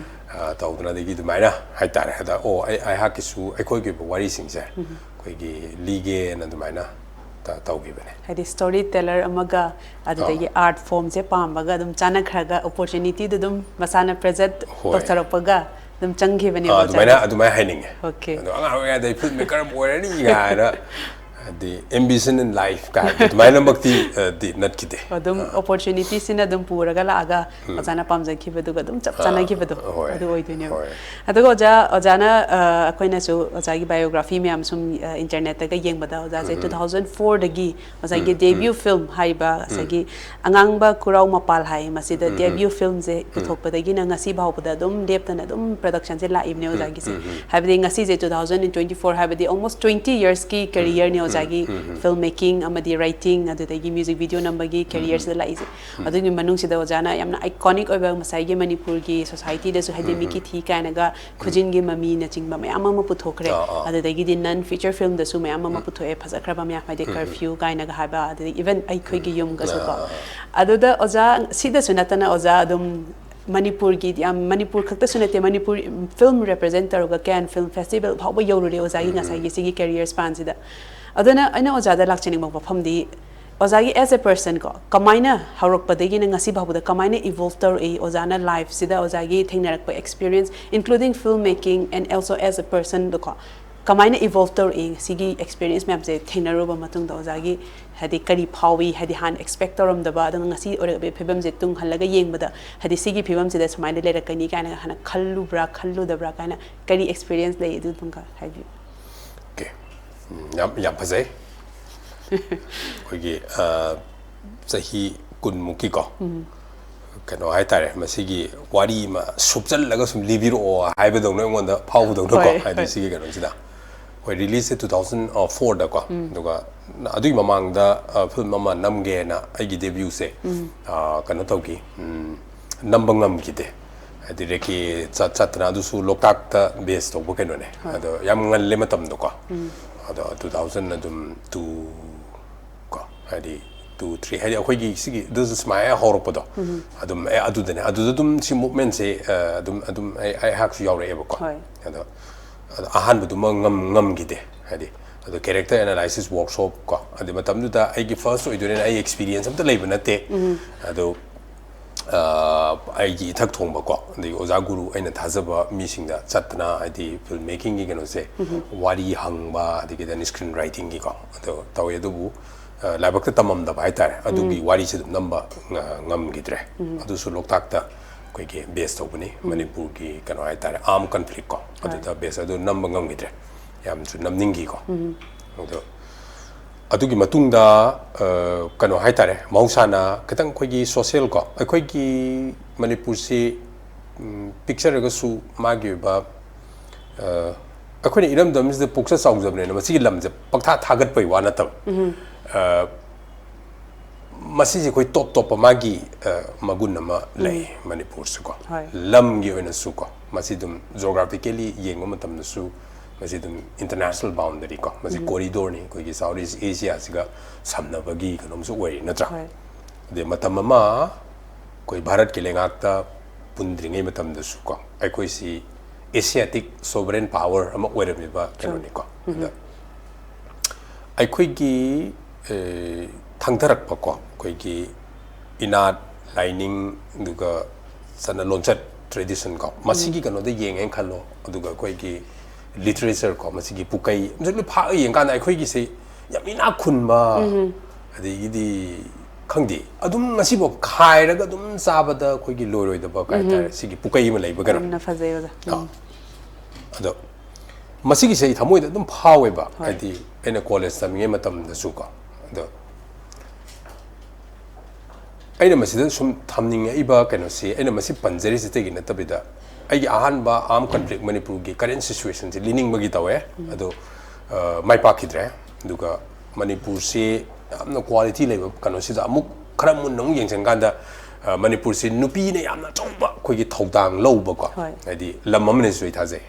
ꯑ, ꯇꯧꯗꯅ, ꯑꯗꯒꯤ ꯑꯗꯨꯃꯥꯏꯅ ꯍꯥꯏꯇꯥꯔꯦ꯫ ꯑꯗ ꯑꯣ, ꯑꯩ ꯑꯩꯍꯥꯛꯀꯤꯁꯨ ꯑꯩꯈꯣꯏꯒꯤ ꯑꯣꯏꯕ ꯋꯥꯔꯤꯁꯤꯡꯁꯦ ꯑꯩꯈꯣꯏꯒꯤ ꯂꯤꯒꯦꯅ ꯑꯗꯨꯃꯥꯏꯅ ꯇ- ꯇꯧꯈꯤꯕꯅꯦ꯫ ꯍꯥꯏꯗꯤ ꯁ꯭ꯇꯣꯔꯤ ꯇꯦꯂꯔ ꯑꯃꯒ ꯑꯗꯨꯗꯒꯤ ꯑꯥꯔꯠ ꯐꯣꯝꯁꯦ ꯄꯥꯝꯕꯒ ꯑꯗꯨꯝ ꯆꯥꯟꯅꯈ꯭ꯔꯒ ꯑꯣꯄꯣꯔꯆꯨꯅꯤꯇꯤꯗꯨ ꯑꯗꯨꯝ ꯃꯁꯥꯅ ꯄ꯭ꯔꯦꯖꯦꯟꯠ ꯍꯣꯏ꯫ ꯇꯧꯊꯣꯔꯛꯄꯒ ꯑꯗꯨꯝ ꯆꯪꯈꯤꯕꯅꯦꯕ ꯑꯥ, ꯑꯗꯨꯃꯥꯏꯅ ꯑꯣꯖꯥꯒꯤ꯫ ꯑꯗꯨꯃꯥꯏꯅ ꯍꯥꯏꯅꯤꯡꯉꯦ꯫ Okay. ꯑꯗꯣ ꯑꯉꯥꯡ ꯑꯣꯏꯔꯤꯉꯩꯗ ꯑꯩ ꯐꯤꯜꯝ ꯃꯦꯀꯔ ꯑꯃ ꯑꯣꯏꯔꯅꯤ ꯀꯥꯏꯅ, ꯍꯥꯏꯗꯤ ambition in life ꯀꯥꯏ ꯑꯗꯨꯃꯥꯏꯅꯃꯛꯇꯤ ꯑ, ꯗꯤ ꯅꯠꯈꯤꯗꯦ꯫ ꯑꯗꯨꯝ ꯑꯣꯄꯣꯔꯆꯨꯅꯤꯇꯤꯁꯤꯅ ꯑꯗꯨꯝ ꯄꯨꯔꯒ ꯂꯥꯛꯑꯒ ꯑꯣꯖꯥꯅ ꯄꯥꯝꯖꯈꯤꯕꯗꯨꯒ ꯑꯗꯨꯝ ꯆꯞ ꯆꯥꯟꯅꯈꯤꯕꯗꯣ ꯍꯣꯏ, ꯑꯗꯨ ꯑꯣꯏꯗꯣꯏꯅꯦꯕ꯫ ꯍꯣꯏ꯫ ꯑꯗꯨꯒ ꯑꯣꯖꯥ, ꯑꯣꯖꯥꯅ ꯑ, ꯑꯩꯈꯣꯏꯅꯁꯨ ꯑꯣꯖꯥꯒꯤ ꯕꯥꯏꯑꯣꯒ꯭ꯔꯥꯐꯤ ꯃꯌꯥꯝ ꯁꯨꯝ ꯏꯟꯇꯔꯅꯦꯠꯇꯒ ꯌꯦꯡꯕꯗ ꯑꯣꯖꯥꯁꯦ ꯇꯨ ꯊꯥꯎꯖꯟ ꯐꯣꯔꯗꯒꯤ ꯑꯣꯖꯥꯒꯤ ꯗꯦꯕ꯭ꯌꯨ ꯐꯤꯜꯝ ꯍꯥꯏꯔꯤꯕ ꯉꯁꯥꯏꯒꯤ ꯑꯉꯥꯡꯕ ꯈꯨꯔꯥꯎ ꯃꯄꯥꯜ ꯍꯥꯏ, ꯃꯁꯤꯗ ꯗꯦꯕ꯭ꯌꯨ ꯐꯤꯜꯝꯁꯦ ꯄꯨꯊꯣꯛꯄꯗꯒꯤꯅ ꯉꯁꯤ ꯐꯥꯎꯕꯗ ꯑꯗꯨꯝ ꯂꯦꯞꯇꯅ ꯑꯗꯨꯝ ꯄ꯭ꯔꯗꯛꯁꯟꯁꯦ ꯂꯥꯛꯏꯕꯅꯦ ꯑꯣꯖꯥꯒꯤꯁꯦ꯫ ꯍꯥꯏꯕꯗꯤ ꯉꯁꯤꯁꯦ ꯇꯨ ꯊꯥꯎꯖꯟ ꯇ꯭ꯋꯦꯟꯇꯤ ꯐꯣꯔ ꯍꯥꯏꯕꯗꯤ almost twenty yearsꯀꯤ careerꯅꯦ ꯑꯣꯖꯥꯒꯤ ꯐꯤꯜꯝ ꯃꯦꯀꯤꯡ ꯑꯃꯗꯤ ꯔꯥꯏꯇꯤꯡ ꯑꯗꯨꯗꯒꯤ ꯃ꯭ꯌꯨꯖꯤꯛ ꯚꯤꯗꯤꯑꯣ ꯅꯝꯕꯒꯤ careerꯁꯤꯗ ꯂꯥꯛꯏꯁꯦ꯫ ꯑꯗꯨꯒꯤ ꯃꯅꯨꯡꯁꯤꯗ ꯑꯣꯖꯥꯅ ꯌꯥꯝꯅ iconic ꯑꯣꯏꯕ ꯉꯁꯥꯏꯒꯤ ꯃꯅꯤꯄꯨꯔꯒꯤ ꯁꯣꯁꯥꯏꯇꯤꯗꯁꯨ ꯍꯥꯏꯗꯤ ꯃꯤꯀꯤ ꯊꯤ ꯀꯥꯏꯅꯒ ꯈꯨꯖꯤꯟꯒꯤ ꯃꯃꯤꯅꯆꯤꯡꯕ ꯃꯌꯥꯝ ꯑꯃ ꯄꯨꯊꯣꯛꯈ꯭ꯔꯦ꯫ ꯑꯥ, ꯑꯥ꯫ ꯑꯗꯨꯗꯒꯤꯗꯤ ꯅꯟ ꯐꯤꯆꯔ ꯐꯤꯜꯝꯗꯁꯨ ꯃꯌꯥꯝ ꯑꯃ ꯄꯨꯊꯣꯛꯑꯦ, ꯐꯖꯈ꯭ꯔꯕ ꯃꯌꯥꯝ, ꯍꯥꯏꯗꯤ ꯀꯔꯐ꯭ꯌꯨ ꯀꯥꯏꯅꯒ ꯍꯥꯏꯕ, ꯑꯗꯨꯗꯒꯤ ꯏꯚꯟ ꯑꯩꯈꯣꯏꯒꯤ ꯌꯨꯝꯒꯁꯨ ꯀꯣ꯫ ꯑꯥ, ꯑꯥ, ꯑꯥ꯫ ꯑꯗꯨꯗ ꯑꯣꯖꯥ ꯁꯤꯗꯁꯨ ꯅꯠꯇꯅ ꯑꯣꯖꯥ ꯑꯗꯨꯝ ꯃꯅꯤꯄꯨꯔꯒꯤ ꯌꯥꯝ, ꯃꯅꯤꯄꯨꯔ ꯈꯛꯇꯁꯨ ꯅꯠꯇꯦ, ꯃꯅꯤꯄꯨꯔ ꯐꯤꯜꯝ ꯔꯤꯄ꯭ꯔꯦꯖꯦꯟ ꯇꯧꯔꯒ ꯀꯦꯟ ꯐꯤꯜꯝ ꯐꯦꯁꯇꯤꯚꯦꯜ ꯐꯥꯎꯕ ꯌꯧꯔꯨꯔꯦ ꯑꯣꯖꯥꯒꯤ ꯉꯁꯥꯏꯒꯤ ꯁꯤꯒꯤ ꯀꯦꯔꯤꯌꯔ ꯁ꯭ꯄꯥꯟꯁꯤꯗ꯫ ꯑꯗꯨꯅ ꯑꯩꯅ ꯑꯣꯖꯥꯗ ꯂꯥꯛꯆꯅꯤꯡꯕ ꯋꯥꯐꯝꯗꯤ ꯑꯣꯖꯥꯒꯤ as a person ꯀꯣ, ꯀꯃꯥꯏꯅ ꯍꯧꯔꯛꯄꯗꯒꯤꯅ ꯉꯁꯤ ꯐꯥꯎꯕꯗ ꯀꯃꯥꯏꯅ ꯏꯚꯣꯜꯕ ꯇꯧꯔꯛꯏ, ꯑꯣꯖꯥꯅ ꯂꯥꯏꯐꯁꯤꯗ ꯑꯣꯖꯥꯒꯤ ꯊꯦꯡꯅꯔꯛꯄ experience, including film making and also as a personꯗꯀꯣ, ꯀꯃꯥꯏꯅ ꯏꯚꯣꯜꯕ ꯇꯧꯔꯛꯏ, ꯁꯤꯒꯤ ꯑꯦꯛꯁꯄꯤꯔꯤꯌꯦꯟꯁ ꯃꯌꯥꯝꯁꯦ ꯊꯦꯡꯅꯔꯨꯕ ꯃꯇꯨꯡꯗ ꯑꯣꯖꯥꯒꯤ ꯍꯥꯏꯗꯤ ꯀꯔꯤ ꯐꯥꯎꯏ, ꯍꯥꯏꯗꯤ ꯍꯥꯟꯅ ꯑꯦꯛꯁꯄꯦꯛ ꯇꯧꯔꯝꯗꯕ, ꯑꯗꯨꯒ ꯉꯁꯤ ꯑꯣꯏꯔꯛꯂꯤꯕ ꯐꯤꯕꯝꯁꯦ ꯇꯨꯡ ꯍꯜꯂꯒ ꯌꯦꯡꯕꯗ ꯍꯥꯏꯗꯤ ꯁꯤꯒꯤ ꯐꯤꯕꯝꯁꯤꯗ ꯁꯨꯃꯥꯏꯅ ꯂꯩꯔꯛꯀꯅꯤ ꯀꯥꯏꯅ ꯍꯥꯟꯅ ꯈꯜꯂꯨꯕ꯭ꯔꯥ ꯈꯜꯂꯨꯗꯕ꯭ꯔꯥ ꯀꯥꯏꯅ ꯀꯔꯤ ꯑꯦꯛꯁꯄꯤꯔꯤꯌꯦꯟꯁ ꯂꯩ, ꯑꯗꯨ ꯑꯗꯨꯝ ꯈꯔ ꯍꯥꯏꯕꯤꯌꯨ꯫ Okay. ꯎꯝ, ꯌꯥꯝ ꯌꯥꯝ ꯐꯖꯩ꯫ ꯑꯩꯈꯣꯏꯒꯤ ꯑ, ꯆꯍꯤ ꯀꯨꯟꯃꯨꯛꯀꯤꯀꯣ ꯀꯩꯅꯣ ꯍꯥꯏꯇꯥꯔꯦ, ꯃꯁꯤꯒꯤ ꯋꯥꯔꯤ ꯑꯃ ꯁꯨꯞꯆꯜꯂꯒ ꯁꯨꯝ ꯂꯤꯕꯤꯔꯛꯑꯣ ꯍꯥꯏꯕꯗꯧꯅ ꯑꯩꯉꯣꯟꯗ ꯐꯥꯎꯕꯗꯧꯅꯀꯣ꯫ ꯍꯣꯏ, ꯍꯥꯏꯗꯤ ꯍꯣꯏ꯫ ꯁꯤꯒꯤ ꯀꯩꯅꯣꯁꯤꯗ ꯑꯩꯈꯣꯏ ꯔꯤꯂꯤꯖꯁꯦ ꯇꯨ ꯊꯥꯎꯖꯟ ꯐꯣꯔꯗꯀꯣ꯫ ꯑꯗꯨꯒ ꯑꯗꯨꯒꯤ ꯃꯃꯥꯡꯗ ꯑ, ꯐꯤꯂꯝ ꯑꯃ ꯅꯝꯒꯦꯅ ꯑꯩꯒꯤ ꯗꯦꯕ꯭ꯌꯨꯁꯦ ꯑ, ꯀꯩꯅꯣ ꯇꯧꯈꯤ, ꯎꯝ, ꯅꯝꯕ ꯉꯝꯈꯤꯗꯦ꯫ ꯍꯥꯏꯗꯤ ꯔꯦꯀꯦ ꯆꯠ- ꯆꯠꯇꯅ, ꯑꯗꯨꯁꯨ ꯂꯣꯛꯇꯥꯛꯇ ꯕꯦꯁ ꯇꯧꯕ ꯀꯩꯅꯣꯅꯦ꯫ ꯑꯗꯣ ꯌꯥꯝ ꯉꯜꯂꯦ ꯃꯇꯝꯗꯣꯀꯣ꯫ ꯑꯗꯣ ꯇꯨ ꯊꯥꯎꯖꯟ ꯑꯗꯨꯝ ꯇꯨ ꯀꯣ, ꯍꯥꯏꯗꯤ ꯇꯨ ꯊ꯭ꯔꯤ, ꯍꯥꯏꯗꯤ ꯑꯩꯈꯣꯏꯒꯤ ꯁꯤꯒꯤ ꯑꯗꯨꯁꯨ ꯁꯨꯃꯥꯏꯅ ꯍꯧꯔꯛꯄꯗꯣ, ꯑꯗꯨꯝ ꯑꯦ ꯑꯗꯨꯗꯅꯦ, ꯑꯗꯨꯗ ꯑꯗꯨꯝ ꯁꯤ ꯃꯨꯞꯃꯦꯟꯁꯦ ꯑꯗꯨꯝ ꯑꯗꯨꯝ ꯑꯩ ꯑꯩꯍꯥꯛꯁꯨ ꯌꯥꯎꯔꯛꯑꯦꯕꯀꯣ꯫ ꯍꯣꯏ꯫ ꯑꯗꯣ ꯑꯗꯣ ꯑꯍꯥꯟꯕꯗꯨꯃ ꯉꯝ ꯉꯝꯈꯤꯗꯦ, ꯍꯥꯏꯗꯤ ꯑꯗꯣ ꯀꯦꯔꯦꯛꯇꯔ ꯑꯦꯅꯥꯂꯥꯏꯁꯤꯁ ꯋꯥꯔꯛꯁꯣꯞ ꯀꯣ, ꯑꯗꯨ ꯃꯇꯝꯗꯨꯗ ꯑꯩꯒꯤ ꯐꯥꯔꯁ ꯑꯣꯏꯗꯣꯏꯅꯤꯅ ꯑꯩ ꯑꯦꯛꯁꯄꯤꯔꯤꯌꯦꯟꯁ ꯑꯝꯇ ꯂꯩꯕ ꯅꯠꯇꯦ꯫ ꯑꯗꯣ ꯑꯩꯒꯤ ꯏꯊꯛ ꯊꯣꯡꯕ ꯀꯣ, ꯑꯗꯒꯤ ꯑꯣꯖꯥ ꯒꯨꯔꯨ ꯑꯩꯅ ꯊꯥꯖꯕ ꯃꯤꯁꯤꯡꯗ ꯆꯠꯇꯅ, ꯍꯥꯏꯗꯤ ꯐꯤꯜꯝ ꯃꯦꯀꯤꯡꯒꯤ ꯀꯩꯅꯣꯁꯦ ꯋꯥꯔꯤ ꯍꯪꯕ, ꯑꯗꯒꯤꯗꯤ ꯁ꯭ꯀ꯭ꯔꯤꯟ ꯔꯥꯏꯇꯤꯡꯒꯤꯀꯣ ꯑꯗꯣ ꯇꯧꯋꯦ꯫ ꯑꯗꯨꯕꯨ ꯂꯥꯏꯕꯛꯇ ꯇꯝꯃꯝꯗꯕ ꯍꯥꯏꯇꯥꯔꯦ, ꯑꯗꯨꯒꯤ ꯋꯥꯔꯤꯁꯦ ꯑꯗꯨꯝ ꯅꯝꯕ ꯉꯝꯈꯤꯗ꯭ꯔꯦ꯫ ꯑꯗꯨꯁꯨ ꯂꯣꯛꯇꯥꯛꯇ ꯑꯩꯈꯣꯏꯒꯤ ꯕꯦꯁ ꯇꯧꯕꯅꯤ, ꯃꯅꯤꯄꯨꯔꯒꯤ ꯀꯩꯅꯣ ꯍꯥꯏꯇꯥꯔꯦ, ꯑꯥꯔꯝ ꯀꯟꯐ꯭ꯂꯤꯛ ꯀꯣ, ꯑꯗꯨꯗ ꯕꯦꯁ ꯑꯗꯨ ꯅꯝꯕ ꯉꯝꯈꯤꯗ꯭ꯔꯦ꯫ ꯌꯥꯝꯁꯨ ꯅꯝꯅꯤꯡꯈꯤꯀꯣ꯫ ꯑꯗꯣ ꯑꯗꯨꯒꯤ ꯃꯇꯨꯡꯗ ꯀꯩꯅꯣ ꯍꯥꯏꯇꯥꯔꯦ, ꯃꯍꯧꯁꯥꯅ ꯈꯤꯇꯪ ꯑꯩꯈꯣꯏꯒꯤ ꯁꯣꯁꯤꯌꯦꯜ ꯀꯣ, ꯑꯩꯈꯣꯏꯒꯤ ꯃꯅꯤꯄꯨꯔꯁꯤ ꯄꯤꯛꯆꯔꯒꯁꯨ ꯃꯥꯒꯤ ꯑꯣꯏꯕ ꯑꯩꯈꯣꯏꯅ ꯏꯔꯝꯗꯝꯁꯤꯗ ꯄꯣꯛꯆ ꯆꯥꯎꯖꯕꯅꯤꯅ ꯃꯁꯤꯒꯤ ꯂꯝꯁꯦ ꯄꯪꯊꯥ ꯊꯥꯒꯠꯄꯩ ꯋꯥ ꯅꯠꯇꯕ, ꯃꯁꯤꯁꯦ ꯑꯩꯈꯣꯏ ꯇꯣꯞ ꯇꯣꯞꯄ ꯃꯥꯒꯤ ꯃꯒꯨꯟ ꯑꯃ ꯂꯩ ꯃꯅꯤꯄꯨꯔꯁꯤꯀꯣ꯫ ꯍꯣꯏ꯫ ꯂꯝꯒꯤ ꯑꯣꯏꯅꯁꯨꯀꯣ, ꯃꯁꯤ ꯑꯗꯨꯝ ꯖꯣꯒ꯭ꯔꯥꯐꯤꯀꯦꯂꯤ ꯌꯦꯡꯕ ꯃꯇꯝꯗꯁꯨ ꯃꯁꯤ ꯑꯗꯨꯝ ꯏꯟꯇꯔꯅꯦꯁꯅꯦꯜ ꯕꯥꯎꯟꯗꯔꯤ ꯀꯣ, ꯃꯁꯤ ꯀꯣꯔꯤꯗꯣꯔꯅꯤ, ꯑꯩꯈꯣꯏꯒꯤ ꯁꯥꯎꯠ ꯏꯁ ꯑꯦꯁꯤꯌꯥꯁꯤꯒ ꯁꯝꯅꯕꯒꯤ ꯀꯩꯅꯣꯝꯁꯨ ꯑꯣꯏꯔꯤ ꯅꯠꯇ꯭ꯔꯥ? ꯍꯣꯏ꯫ ꯑꯗꯩ ꯃꯇꯝ ꯑꯃ ꯑꯩꯈꯣꯏ ꯚꯥꯔꯠꯀꯤ ꯂꯩꯉꯥꯛꯇ ꯄꯨꯟꯗ꯭ꯔꯤꯉꯩ ꯃꯇꯝꯗꯁꯨ ꯀꯣ, ꯑꯩꯈꯣꯏꯁꯤ ꯑꯦꯁꯤꯌꯥꯇꯤꯛ ꯁꯣꯚꯔꯦꯟ ꯄꯥꯋꯔ ꯑꯃ ꯑꯣꯏꯔꯝꯃꯤꯕ ꯀꯩꯅꯣꯅꯤꯀꯣ꯫ ꯑꯗ ꯑꯩꯈꯣꯏꯒꯤ ꯊꯥꯡꯊꯔꯛꯄ ꯀꯣ, ꯑꯩꯈꯣꯏꯒꯤ ꯏꯅꯥꯠ, ꯂꯥꯏꯅꯤꯡ, ꯑꯗꯨꯒ ꯆꯠꯅ ꯂꯣꯟꯆꯠ, ꯇ꯭ꯔꯦꯗꯤꯁꯟ ꯀꯣ, ꯃꯁꯤꯒꯤ ꯀꯩꯅꯣꯗ ꯌꯦꯡꯉꯦꯅ ꯈꯜꯂꯣ, ꯑꯗꯨꯒ ꯑꯩꯈꯣꯏꯒꯤ ꯂꯤꯇꯔꯦꯆꯔ ꯀꯣ, ꯃꯁꯤꯒꯤ ꯄꯨꯀꯩ, ꯃꯁꯤ ꯂꯣꯏ ꯐꯥꯛꯑ ꯌꯦꯡꯀꯥꯟꯗ ꯑꯩꯈꯣꯏꯒꯤꯁꯦ ꯌꯥꯝ ꯏꯅꯥꯛ ꯈꯨꯟꯕ, ꯑꯗꯒꯤꯗꯤ ꯈꯪꯗꯦ, ꯑꯗꯨꯝ ꯉꯁꯤꯐꯥꯎ ꯈꯥꯏꯔꯒ ꯑꯗꯨꯝ ꯆꯥꯕꯗ ꯑꯩꯈꯣꯏꯒꯤ ꯂꯣꯏꯔꯣꯏꯗꯕ ꯀꯩ ꯍꯥꯏꯇꯥꯔꯦ, ꯁꯤꯒꯤ ꯄꯨꯀꯩ ꯑꯃ ꯂꯩꯕ ꯀꯩꯅꯣ꯫ ꯌꯥꯝꯅ ꯐꯖꯩ ꯑꯣꯖꯥ꯫ ꯑꯥ꯫ ꯑꯗꯣ ꯃꯁꯤꯒꯤꯁꯦ ꯑꯩ ꯊꯃꯣꯏꯗ ꯑꯗꯨꯝ ꯐꯥꯎꯋꯦꯕ꯫ ꯍꯣꯏ꯫ ꯍꯥꯏꯗꯤ ꯑꯩꯅ ꯀꯣꯂꯦꯖ ꯇꯝꯃꯤꯉꯩ ꯃꯇꯝꯗꯁꯨꯀꯣ꯫ ꯑꯗꯣ ꯑꯩꯅ ꯃꯁꯤꯗ ꯁꯨꯝ ꯊꯝꯅꯤꯡꯉꯛꯏꯕ ꯀꯩꯅꯣꯁꯤ, ꯑꯩꯅ ꯃꯁꯤ ꯄꯟꯖꯔꯤꯁꯤ ꯑꯇꯩꯒꯤ ꯅꯠꯇꯕꯤꯗ, ꯑꯩꯒꯤ ꯑꯍꯥꯟꯕ ꯑꯥꯔꯝ ꯀꯟꯐ꯭ꯂꯤꯛ ꯃꯅꯤꯄꯨꯔꯒꯤ ꯀꯔꯦꯟ ꯁꯤꯆꯨꯋꯦꯁꯟꯁꯤ ꯂꯤꯅꯤꯡꯕꯒꯤ ꯇꯧꯋꯦ꯫ ꯑꯗꯣ ꯃꯥꯏ ꯄꯥꯛꯈꯤꯗ꯭ꯔꯦ꯫ ꯑꯗꯨꯒ ꯃꯅꯤꯄꯨꯔꯁꯤ ꯌꯥꯝꯅ ꯀ꯭ꯋꯥꯂꯤꯇꯤ ꯂꯩꯕ ꯀꯩꯅꯣꯁꯤꯗ ꯑꯃꯨꯛ ꯈꯔ ꯃꯨꯟꯅ ꯑꯃꯨꯛ ꯌꯦꯡꯁꯤꯟ ꯀꯥꯟꯗ, ꯃꯅꯤꯄꯨꯔꯁꯤ ꯅꯨꯄꯤꯅ ꯌꯥꯝꯅ ꯑꯆꯧꯕ ꯑꯩꯈꯣꯏꯒꯤ ꯊꯧꯗꯥꯡ ꯂꯧꯕꯀꯣ꯫ ꯍꯣꯏ꯫ ꯍꯥꯏꯗꯤ ꯂꯝ ꯑꯃꯅꯤꯁꯨ ꯑꯩ ꯊꯥꯖꯩ꯫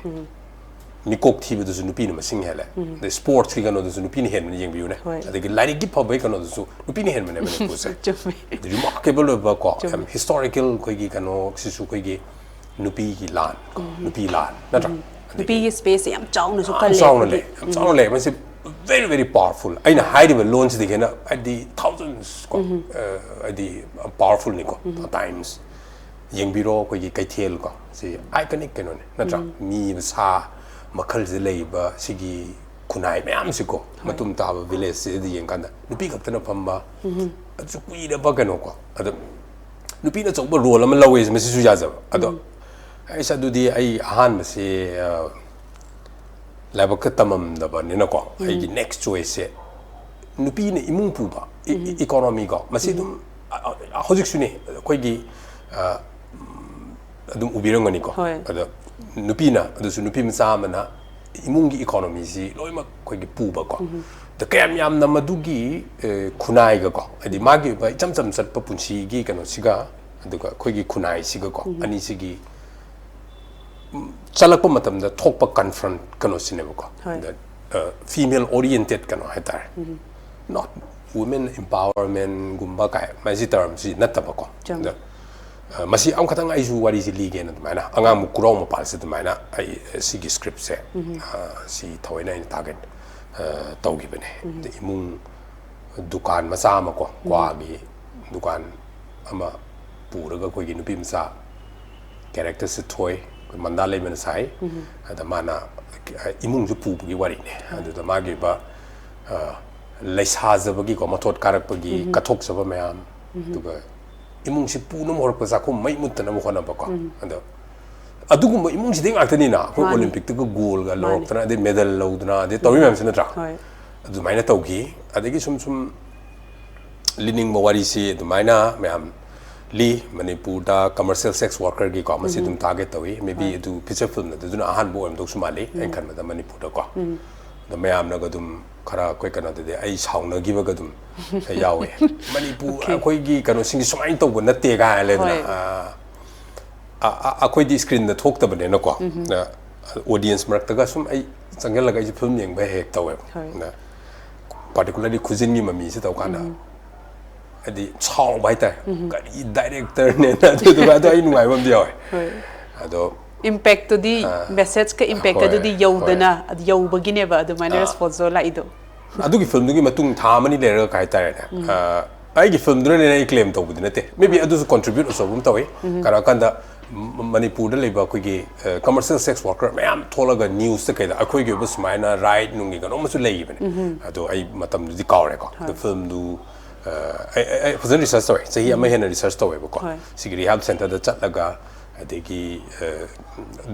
ꯃꯤꯀꯣꯛ ꯊꯤꯕꯗꯁꯨ ꯅꯨꯄꯤꯅ ꯃꯁꯤꯡ ꯍꯦꯜꯂꯦ, ꯑꯗꯩ ꯁ꯭ꯄꯣꯔꯠꯁꯀꯤ ꯀꯩꯅꯣꯗꯁꯨ ꯅꯨꯄꯤꯅ ꯍꯦꯟꯕꯅ ꯌꯦꯡꯕꯤꯌꯨꯅꯦ, ꯍꯣꯏ꯫ ꯑꯗꯒꯤ ꯂꯥꯏꯔꯤꯛꯀꯤ ꯐꯕꯒꯤ ꯀꯩꯅꯣꯗꯁꯨ ꯅꯨꯄꯤꯅ ꯍꯦꯟꯕꯅꯦ ꯃꯅꯤꯄꯨꯔꯁꯦ꯫ ꯆꯨꯝꯃꯦ꯫ ꯔꯤꯃꯥꯔꯀꯦꯕꯜ ꯑꯣꯏꯕ ꯀꯣ, ꯆꯨꯝꯃꯦ꯫ ꯌꯥꯝ ꯍꯤꯁꯇꯣꯔꯤꯀꯦꯜ ꯑꯩꯈꯣꯏꯒꯤ ꯀꯩꯅꯣꯁꯤꯁꯨ ꯑꯩꯈꯣꯏꯒꯤ ꯅꯨꯄꯤꯒꯤ ꯂꯥꯟ ꯀꯣ, ꯅꯨꯄꯤ ꯂꯥꯟ ꯅꯠꯇ꯭ꯔꯥ? ꯑꯗꯒꯤ ꯅꯨꯄꯤꯒꯤ ꯁ꯭ꯄꯦꯁꯁꯦ ꯌꯥꯝ ꯆꯥꯎꯅꯁꯨ ꯌꯥꯝ ꯀꯜꯂꯦ ꯆꯥꯎꯅ ꯑꯩꯈꯣꯏꯒꯤ꯫ ꯂꯩ, ꯌꯥꯝ ꯆꯥꯎꯅ ꯂꯩ꯫ ꯃꯁꯤ very very powerful꯫ ꯑꯩꯅ ꯍꯥꯏꯔꯤꯕ ꯂꯣꯟꯁꯤꯗꯒꯤ ꯍꯦꯟꯅ ꯍꯥꯏꯗꯤ thousands ꯀꯣ, ꯑ, ꯍꯥꯏꯗꯤ ꯄꯥꯋꯔꯐꯨꯜꯅꯤꯀꯣ꯫ ꯇꯥꯏꯝꯁ ꯌꯦꯡꯕꯤꯔꯣ, ꯑꯩꯈꯣꯏꯒꯤ ꯀꯩꯊꯦꯜ ꯀꯣ, ꯁꯤ ꯑꯥꯏꯀꯣꯅꯤꯛ ꯀꯩꯅꯣꯅꯦ ꯅꯠꯇ꯭ꯔꯥ? ꯃꯤ ꯁꯥ ꯃꯈꯜꯁꯤꯗ ꯂꯩꯔꯤꯕ ꯁꯤꯒꯤ ꯈꯨꯟꯅꯥꯏ ꯃꯌꯥꯝꯁꯤꯀꯣ, ꯃꯇꯨꯝ ꯇꯥꯕ ꯚꯤꯂꯦꯖꯁꯤꯗ ꯌꯦꯡꯀꯥꯟꯗ ꯅꯨꯄꯤ ꯈꯛꯇꯅ ꯐꯝꯕ, ꯑꯗꯨꯁꯨ ꯀꯨꯏꯔꯕ ꯀꯩꯅꯣꯀꯣ꯫ ꯑꯗꯣ ꯅꯨꯄꯤꯅ ꯑꯆꯧꯕ ꯔꯣꯜ ꯑꯃ ꯂꯧꯋꯦ, ꯃꯁꯤꯁꯨ ꯌꯥꯖꯕ꯫ ꯑꯗꯣ ꯑꯩꯁ ꯑꯗꯨꯗꯤ ꯑꯩ ꯑꯍꯥꯟꯕꯁꯤ, ꯑ, ꯂꯥꯏꯕꯛꯇ ꯇꯝꯃꯝꯗꯕꯅꯤꯅꯀꯣ, ꯑꯩꯒꯤ ꯅꯦꯛꯁ ꯆꯣꯏꯁꯁꯦ ꯅꯨꯄꯤꯅ ꯏꯃꯨꯡ ꯄꯨꯕ, ꯏ-, ꯏ-, ꯏꯀꯣꯅꯣꯃꯤꯀꯣ, ꯃꯁꯤ ꯑꯗꯨꯝ, ꯑ, ꯑ, ꯍꯧꯖꯤꯛꯁꯨꯅꯦ ꯑꯩꯈꯣꯏꯒꯤ, ꯑ, ꯎꯝ, ꯑꯗꯨꯝ ꯎꯕꯤꯔꯝꯒꯅꯤꯀꯣ꯫ ꯍꯣꯏ꯫ ꯑꯗ ꯅꯨꯄꯤꯅ, ꯑꯗꯨꯁꯨ ꯅꯨꯄꯤ ꯃꯆꯥ ꯑꯃꯅ ꯏꯃꯨꯡꯒꯤ ꯏꯀꯣꯅꯣꯃꯤꯁꯤ ꯂꯣꯏꯅꯃꯛ ꯑꯩꯈꯣꯏꯒꯤ ꯄꯨꯕꯀꯣ꯫ ꯑꯗ ꯀꯌꯥꯝ ꯌꯥꯝꯅ ꯃꯗꯨꯒꯤ, ꯑ, ꯈꯨꯟꯅꯥꯏꯒꯀꯣ, ꯍꯥꯏꯗꯤ ꯃꯥꯒꯤ ꯑꯣꯏꯕ ꯏꯆꯝ ꯆꯝ ꯆꯠꯄ ꯄꯨꯟꯁꯤꯒꯤ ꯀꯩꯅꯣꯁꯤꯒ, ꯑꯗꯨꯒ ꯑꯩꯈꯣꯏꯒꯤ ꯈꯨꯟꯅꯥꯏꯁꯤꯒꯀꯣ, ꯑꯅꯤꯁꯤꯒꯤ ꯆꯠꯂꯛꯄ ꯃꯇꯝꯗ ꯊꯣꯛꯄ ꯀꯟꯐ꯭ꯔꯟ ꯀꯩꯅꯣꯁꯤꯅꯦꯕꯀꯣ꯫ ꯍꯣꯏ꯫ ꯗ, ꯑ, ꯐꯤꯃꯦꯜ ꯑꯣꯔꯤꯌꯦꯟꯇꯦꯠ ꯀꯩꯅꯣ ꯍꯥꯏꯇꯥꯔꯦ꯫ Not women empowerment ꯒꯨꯝꯕ ꯀꯥꯏ ꯃꯁꯤ ꯇꯔꯝꯁꯤ ꯅꯠꯇꯕꯀꯣ꯫ ꯆꯨꯝꯃꯦ꯫ ꯑꯗ, ꯑ, ꯃꯁꯤ ꯑꯃꯈꯛꯇꯪ ꯑꯩꯁꯨ ꯋꯥꯔꯤꯁꯤ ꯂꯤꯒꯦꯅ ꯑꯗꯨꯃꯥꯏꯅ ꯑꯉꯥꯡ ꯈꯨꯔꯥꯎ ꯃꯄꯥꯜꯁꯦ ꯑꯗꯨꯃꯥꯏꯅ ꯑꯩ, ꯑ, ꯁꯤꯒꯤ ꯁ꯭ꯀ꯭ꯔꯤꯞꯁꯦ, ꯑ, ꯁꯤ ꯊꯑꯣꯏꯅ ꯑꯩꯅ ꯇꯥꯔꯒꯦꯠ, ꯑ, ꯇꯧꯈꯤꯕꯅꯦ꯫ ꯑꯗ ꯏꯃꯨꯡ ꯗꯨꯀꯥꯟ ꯃꯆꯥ ꯑꯃꯀꯣ, ꯀ꯭ꯋꯥꯒꯤ ꯗꯨꯀꯥꯟ ꯑꯃ ꯄꯨꯔꯒ ꯑꯩꯈꯣꯏꯒꯤ ꯅꯨꯄꯤ ꯃꯆꯥ ꯀꯦꯔꯦꯛꯇꯔꯁꯦ ꯊꯣꯏ, ꯑꯩꯈꯣꯏ ꯃꯟꯗꯥ ꯂꯩꯃꯅ ꯁꯥꯏ꯫ ꯑꯗ ꯃꯥꯅ ꯏꯃꯨꯡꯁꯨ ꯄꯨꯕꯒꯤ ꯋꯥꯔꯤꯅꯦ꯫ ꯑꯗꯨꯗ ꯃꯥꯒꯤ ꯑꯣꯏꯕ, ꯑ, ꯂꯩꯁꯥꯖꯕꯒꯤꯀꯣ, ꯃꯊꯣꯠ ꯀꯥꯔꯛꯄꯒꯤ ꯀꯠꯊꯣꯛꯆꯕ ꯃꯌꯥꯝ, ꯑꯗꯨꯒ ꯏꯃꯨꯡꯁꯤ ꯄꯨꯅꯕ ꯍꯣꯠꯅꯔꯛꯄ, ꯆꯥꯛꯈꯨꯝ ꯃꯩ ꯃꯨꯠꯇꯅꯕ ꯍꯣꯠꯅꯕꯀꯣ꯫ ꯑꯗꯣ ꯑꯗꯨꯒꯨꯝꯕ ꯏꯃꯨꯡꯁꯤꯗꯩ ꯉꯥꯛꯇꯅꯤꯅ ꯑꯩꯈꯣꯏ ꯃꯥꯅꯤ꯫ ꯑꯣꯂꯤꯝꯄꯤꯛꯇꯒ ꯒꯣꯜꯒ ꯃꯥꯅꯤ꯫ ꯂꯧꯔꯛꯇꯅ, ꯑꯗꯩ ꯃꯦꯗꯜ ꯂꯧꯗꯅ, ꯑꯗꯩ ꯇꯧꯔꯤ ꯃꯌꯥꯝꯁꯤ ꯅꯠꯇ꯭ꯔꯥ? ꯍꯣꯏ꯫ ꯑꯗꯨꯃꯥꯏꯅ ꯇꯧꯈꯤ꯫ ꯑꯗꯒꯤ ꯁꯨꯝ ꯁꯨꯝ ꯂꯤꯅꯤꯡꯕ ꯋꯥꯔꯤꯁꯤ ꯑꯗꯨꯃꯥꯏꯅ ꯃꯌꯥꯝ ꯂꯤ꯫ ꯃꯅꯤꯄꯨꯔꯗ ꯀꯃꯔꯁꯤꯌꯦꯜ ꯁꯦꯛꯁ ꯋꯥꯔꯀꯔꯒꯤꯀꯣ, ꯃꯁꯤ ꯑꯗꯨꯝ ꯇꯥꯔꯒꯦꯠ ꯇꯧꯏ꯫ ꯃꯦꯕꯤ ꯑꯗꯨ ꯐꯤꯆꯔ ꯐꯤꯂꯝꯗ ꯑꯗꯨꯅ ꯑꯍꯥꯟꯕ ꯑꯣꯏꯔꯝꯗꯧꯁꯨ ꯃꯥꯜꯂꯤ ꯑꯩꯅ ꯈꯟꯕꯗ ꯃꯅꯤꯄꯨꯔꯗꯀꯣ꯫ ꯑꯗꯣ ꯃꯌꯥꯝꯅꯒ ꯑꯗꯨꯝ ꯈꯔ ꯑꯩꯈꯣꯏ ꯀꯩꯅꯣꯗꯗꯤ ꯑꯩ ꯁꯥꯎꯅꯈꯤꯕꯒ ꯑꯗꯨꯝ ꯌꯥꯎꯋꯦ꯫ ꯃꯅꯤꯄꯨꯔ Okay. ꯑꯩꯈꯣꯏꯒꯤ ꯀꯩꯅꯣꯁꯤꯡꯁꯤ ꯁꯨꯃꯥꯏꯅ ꯇꯧꯕ ꯅꯠꯇꯦ ꯀꯥꯏꯅ ꯂꯩꯗꯅ꯫ ꯍꯣꯏ꯫ ꯑ, ꯑ, ꯑ, ꯑꯩꯈꯣꯏꯗꯤ ꯁ꯭ꯀ꯭ꯔꯤꯟꯗ ꯊꯣꯛꯇꯕꯅꯤꯅꯀꯣ꯫ ꯑ, ꯑꯣꯗꯤꯌꯦꯟꯁ ꯃꯔꯛꯇꯒ ꯁꯨꯝ ꯑꯩ ꯆꯪꯁꯤꯜꯂꯒ ꯑꯩꯁꯦ ꯐꯤꯂꯝ ꯌꯦꯡꯕ ꯍꯦꯛ ꯍꯦꯛ ꯇꯧꯋꯦꯕ꯫ ꯍꯣꯏ꯫ ꯑꯗ ꯄꯥꯔꯇꯤꯀꯨꯂꯔꯂꯤ ꯈꯨꯖꯤꯟꯒꯤ ꯃꯃꯤꯁꯦ ꯇꯧꯀꯥꯟꯗ ꯍꯥꯏꯗꯤ ꯁꯥꯎꯕ ꯍꯥꯏꯇꯥꯔꯦ, ꯀꯔꯤ ꯗꯥꯏꯔꯦꯛꯇꯔꯅꯦꯅ꯫ ꯑꯗꯨꯗꯨꯒ ꯑꯗꯣ ꯑꯩ ꯅꯨꯡꯉꯥꯏꯕ ꯑꯃꯗꯤ ꯌꯥꯎꯋꯦ꯫ ꯍꯣꯏ꯫ ꯑꯗꯣ ꯏꯝꯄꯦꯛꯇꯨꯗꯤ, ꯃꯦꯁꯦꯖꯀ ꯏꯝꯄꯦꯛ ꯍꯣꯏ, ꯑꯗꯨꯗꯤ ꯌꯧꯗꯅ ꯑꯗꯨ ꯌꯧꯕꯒꯤꯅꯦꯕ ꯑꯗꯨꯃꯥꯏꯅ ꯔꯦꯁꯄꯣꯟꯁꯇꯣ ꯂꯥꯛꯏꯗꯣ꯫ ꯑꯗꯨꯒꯤ ꯐꯤꯂꯝꯗꯨꯒꯤ ꯃꯇꯨꯡ ꯊꯥ ꯑꯃꯅꯤ ꯂꯩꯔꯒ ꯀꯩ ꯍꯥꯏꯇꯥꯔꯦꯅꯦ, ꯑ, ꯑꯩꯒꯤ ꯐꯤꯂꯝꯗꯨꯅꯅꯦꯅ ꯑꯩ ꯀ꯭ꯂꯦꯝ ꯇꯧꯕꯗꯤ ꯅꯠꯇꯦ, ꯃꯦꯕꯤ ꯑꯗꯨꯁꯨ ꯀꯣꯟꯇ꯭ꯔꯤꯕ꯭ꯌꯨꯠ ꯑꯆꯧꯕ ꯑꯃ ꯇꯧꯋꯤ꯫ ꯀꯩꯅꯣ ꯍꯥꯏꯀꯥꯟꯗ ꯃ- ꯃꯅꯤꯄꯨꯔꯗ ꯂꯩꯕ ꯑꯩꯈꯣꯏꯒꯤ ꯀꯃꯔꯁꯤꯌꯦꯜ ꯁꯦꯛꯁ ꯋꯥꯔꯀꯔ ꯃꯌꯥꯝ ꯊꯣꯛꯂꯒ ꯅ꯭ꯌꯨꯁꯇ ꯀꯩꯗ ꯑꯩꯈꯣꯏꯒꯤ ꯑꯣꯏꯕ ꯁꯨꯃꯥꯏꯅ ꯔꯥꯏꯠ ꯅꯨꯡꯒꯤ ꯀꯩꯅꯣꯝꯃꯁꯨ ꯂꯩꯈꯤꯕꯅꯦ꯫ ꯑꯗꯣ ꯑꯩ ꯃꯇꯝꯗꯨꯗꯤ ꯀꯥꯎꯔꯦꯀꯣ꯫ ꯑꯗꯣ ꯐꯤꯂꯝꯗꯨ, ꯑ, ꯑꯩ ꯑꯩ- ꯑꯩ ꯐꯖꯅ ꯔꯤꯁꯔꯁ ꯇꯧꯋꯦ, ꯆꯍꯤ ꯑꯃ ꯍꯦꯟꯅ ꯔꯤꯁꯔꯁ ꯇꯧꯋꯦꯕꯀꯣ꯫ ꯍꯣꯏ꯫ ꯁꯤꯒꯤ ꯔꯤꯍꯥꯕ ꯁꯦꯟꯇꯔꯗ ꯆꯠꯂꯒ, ꯑꯗꯒꯤ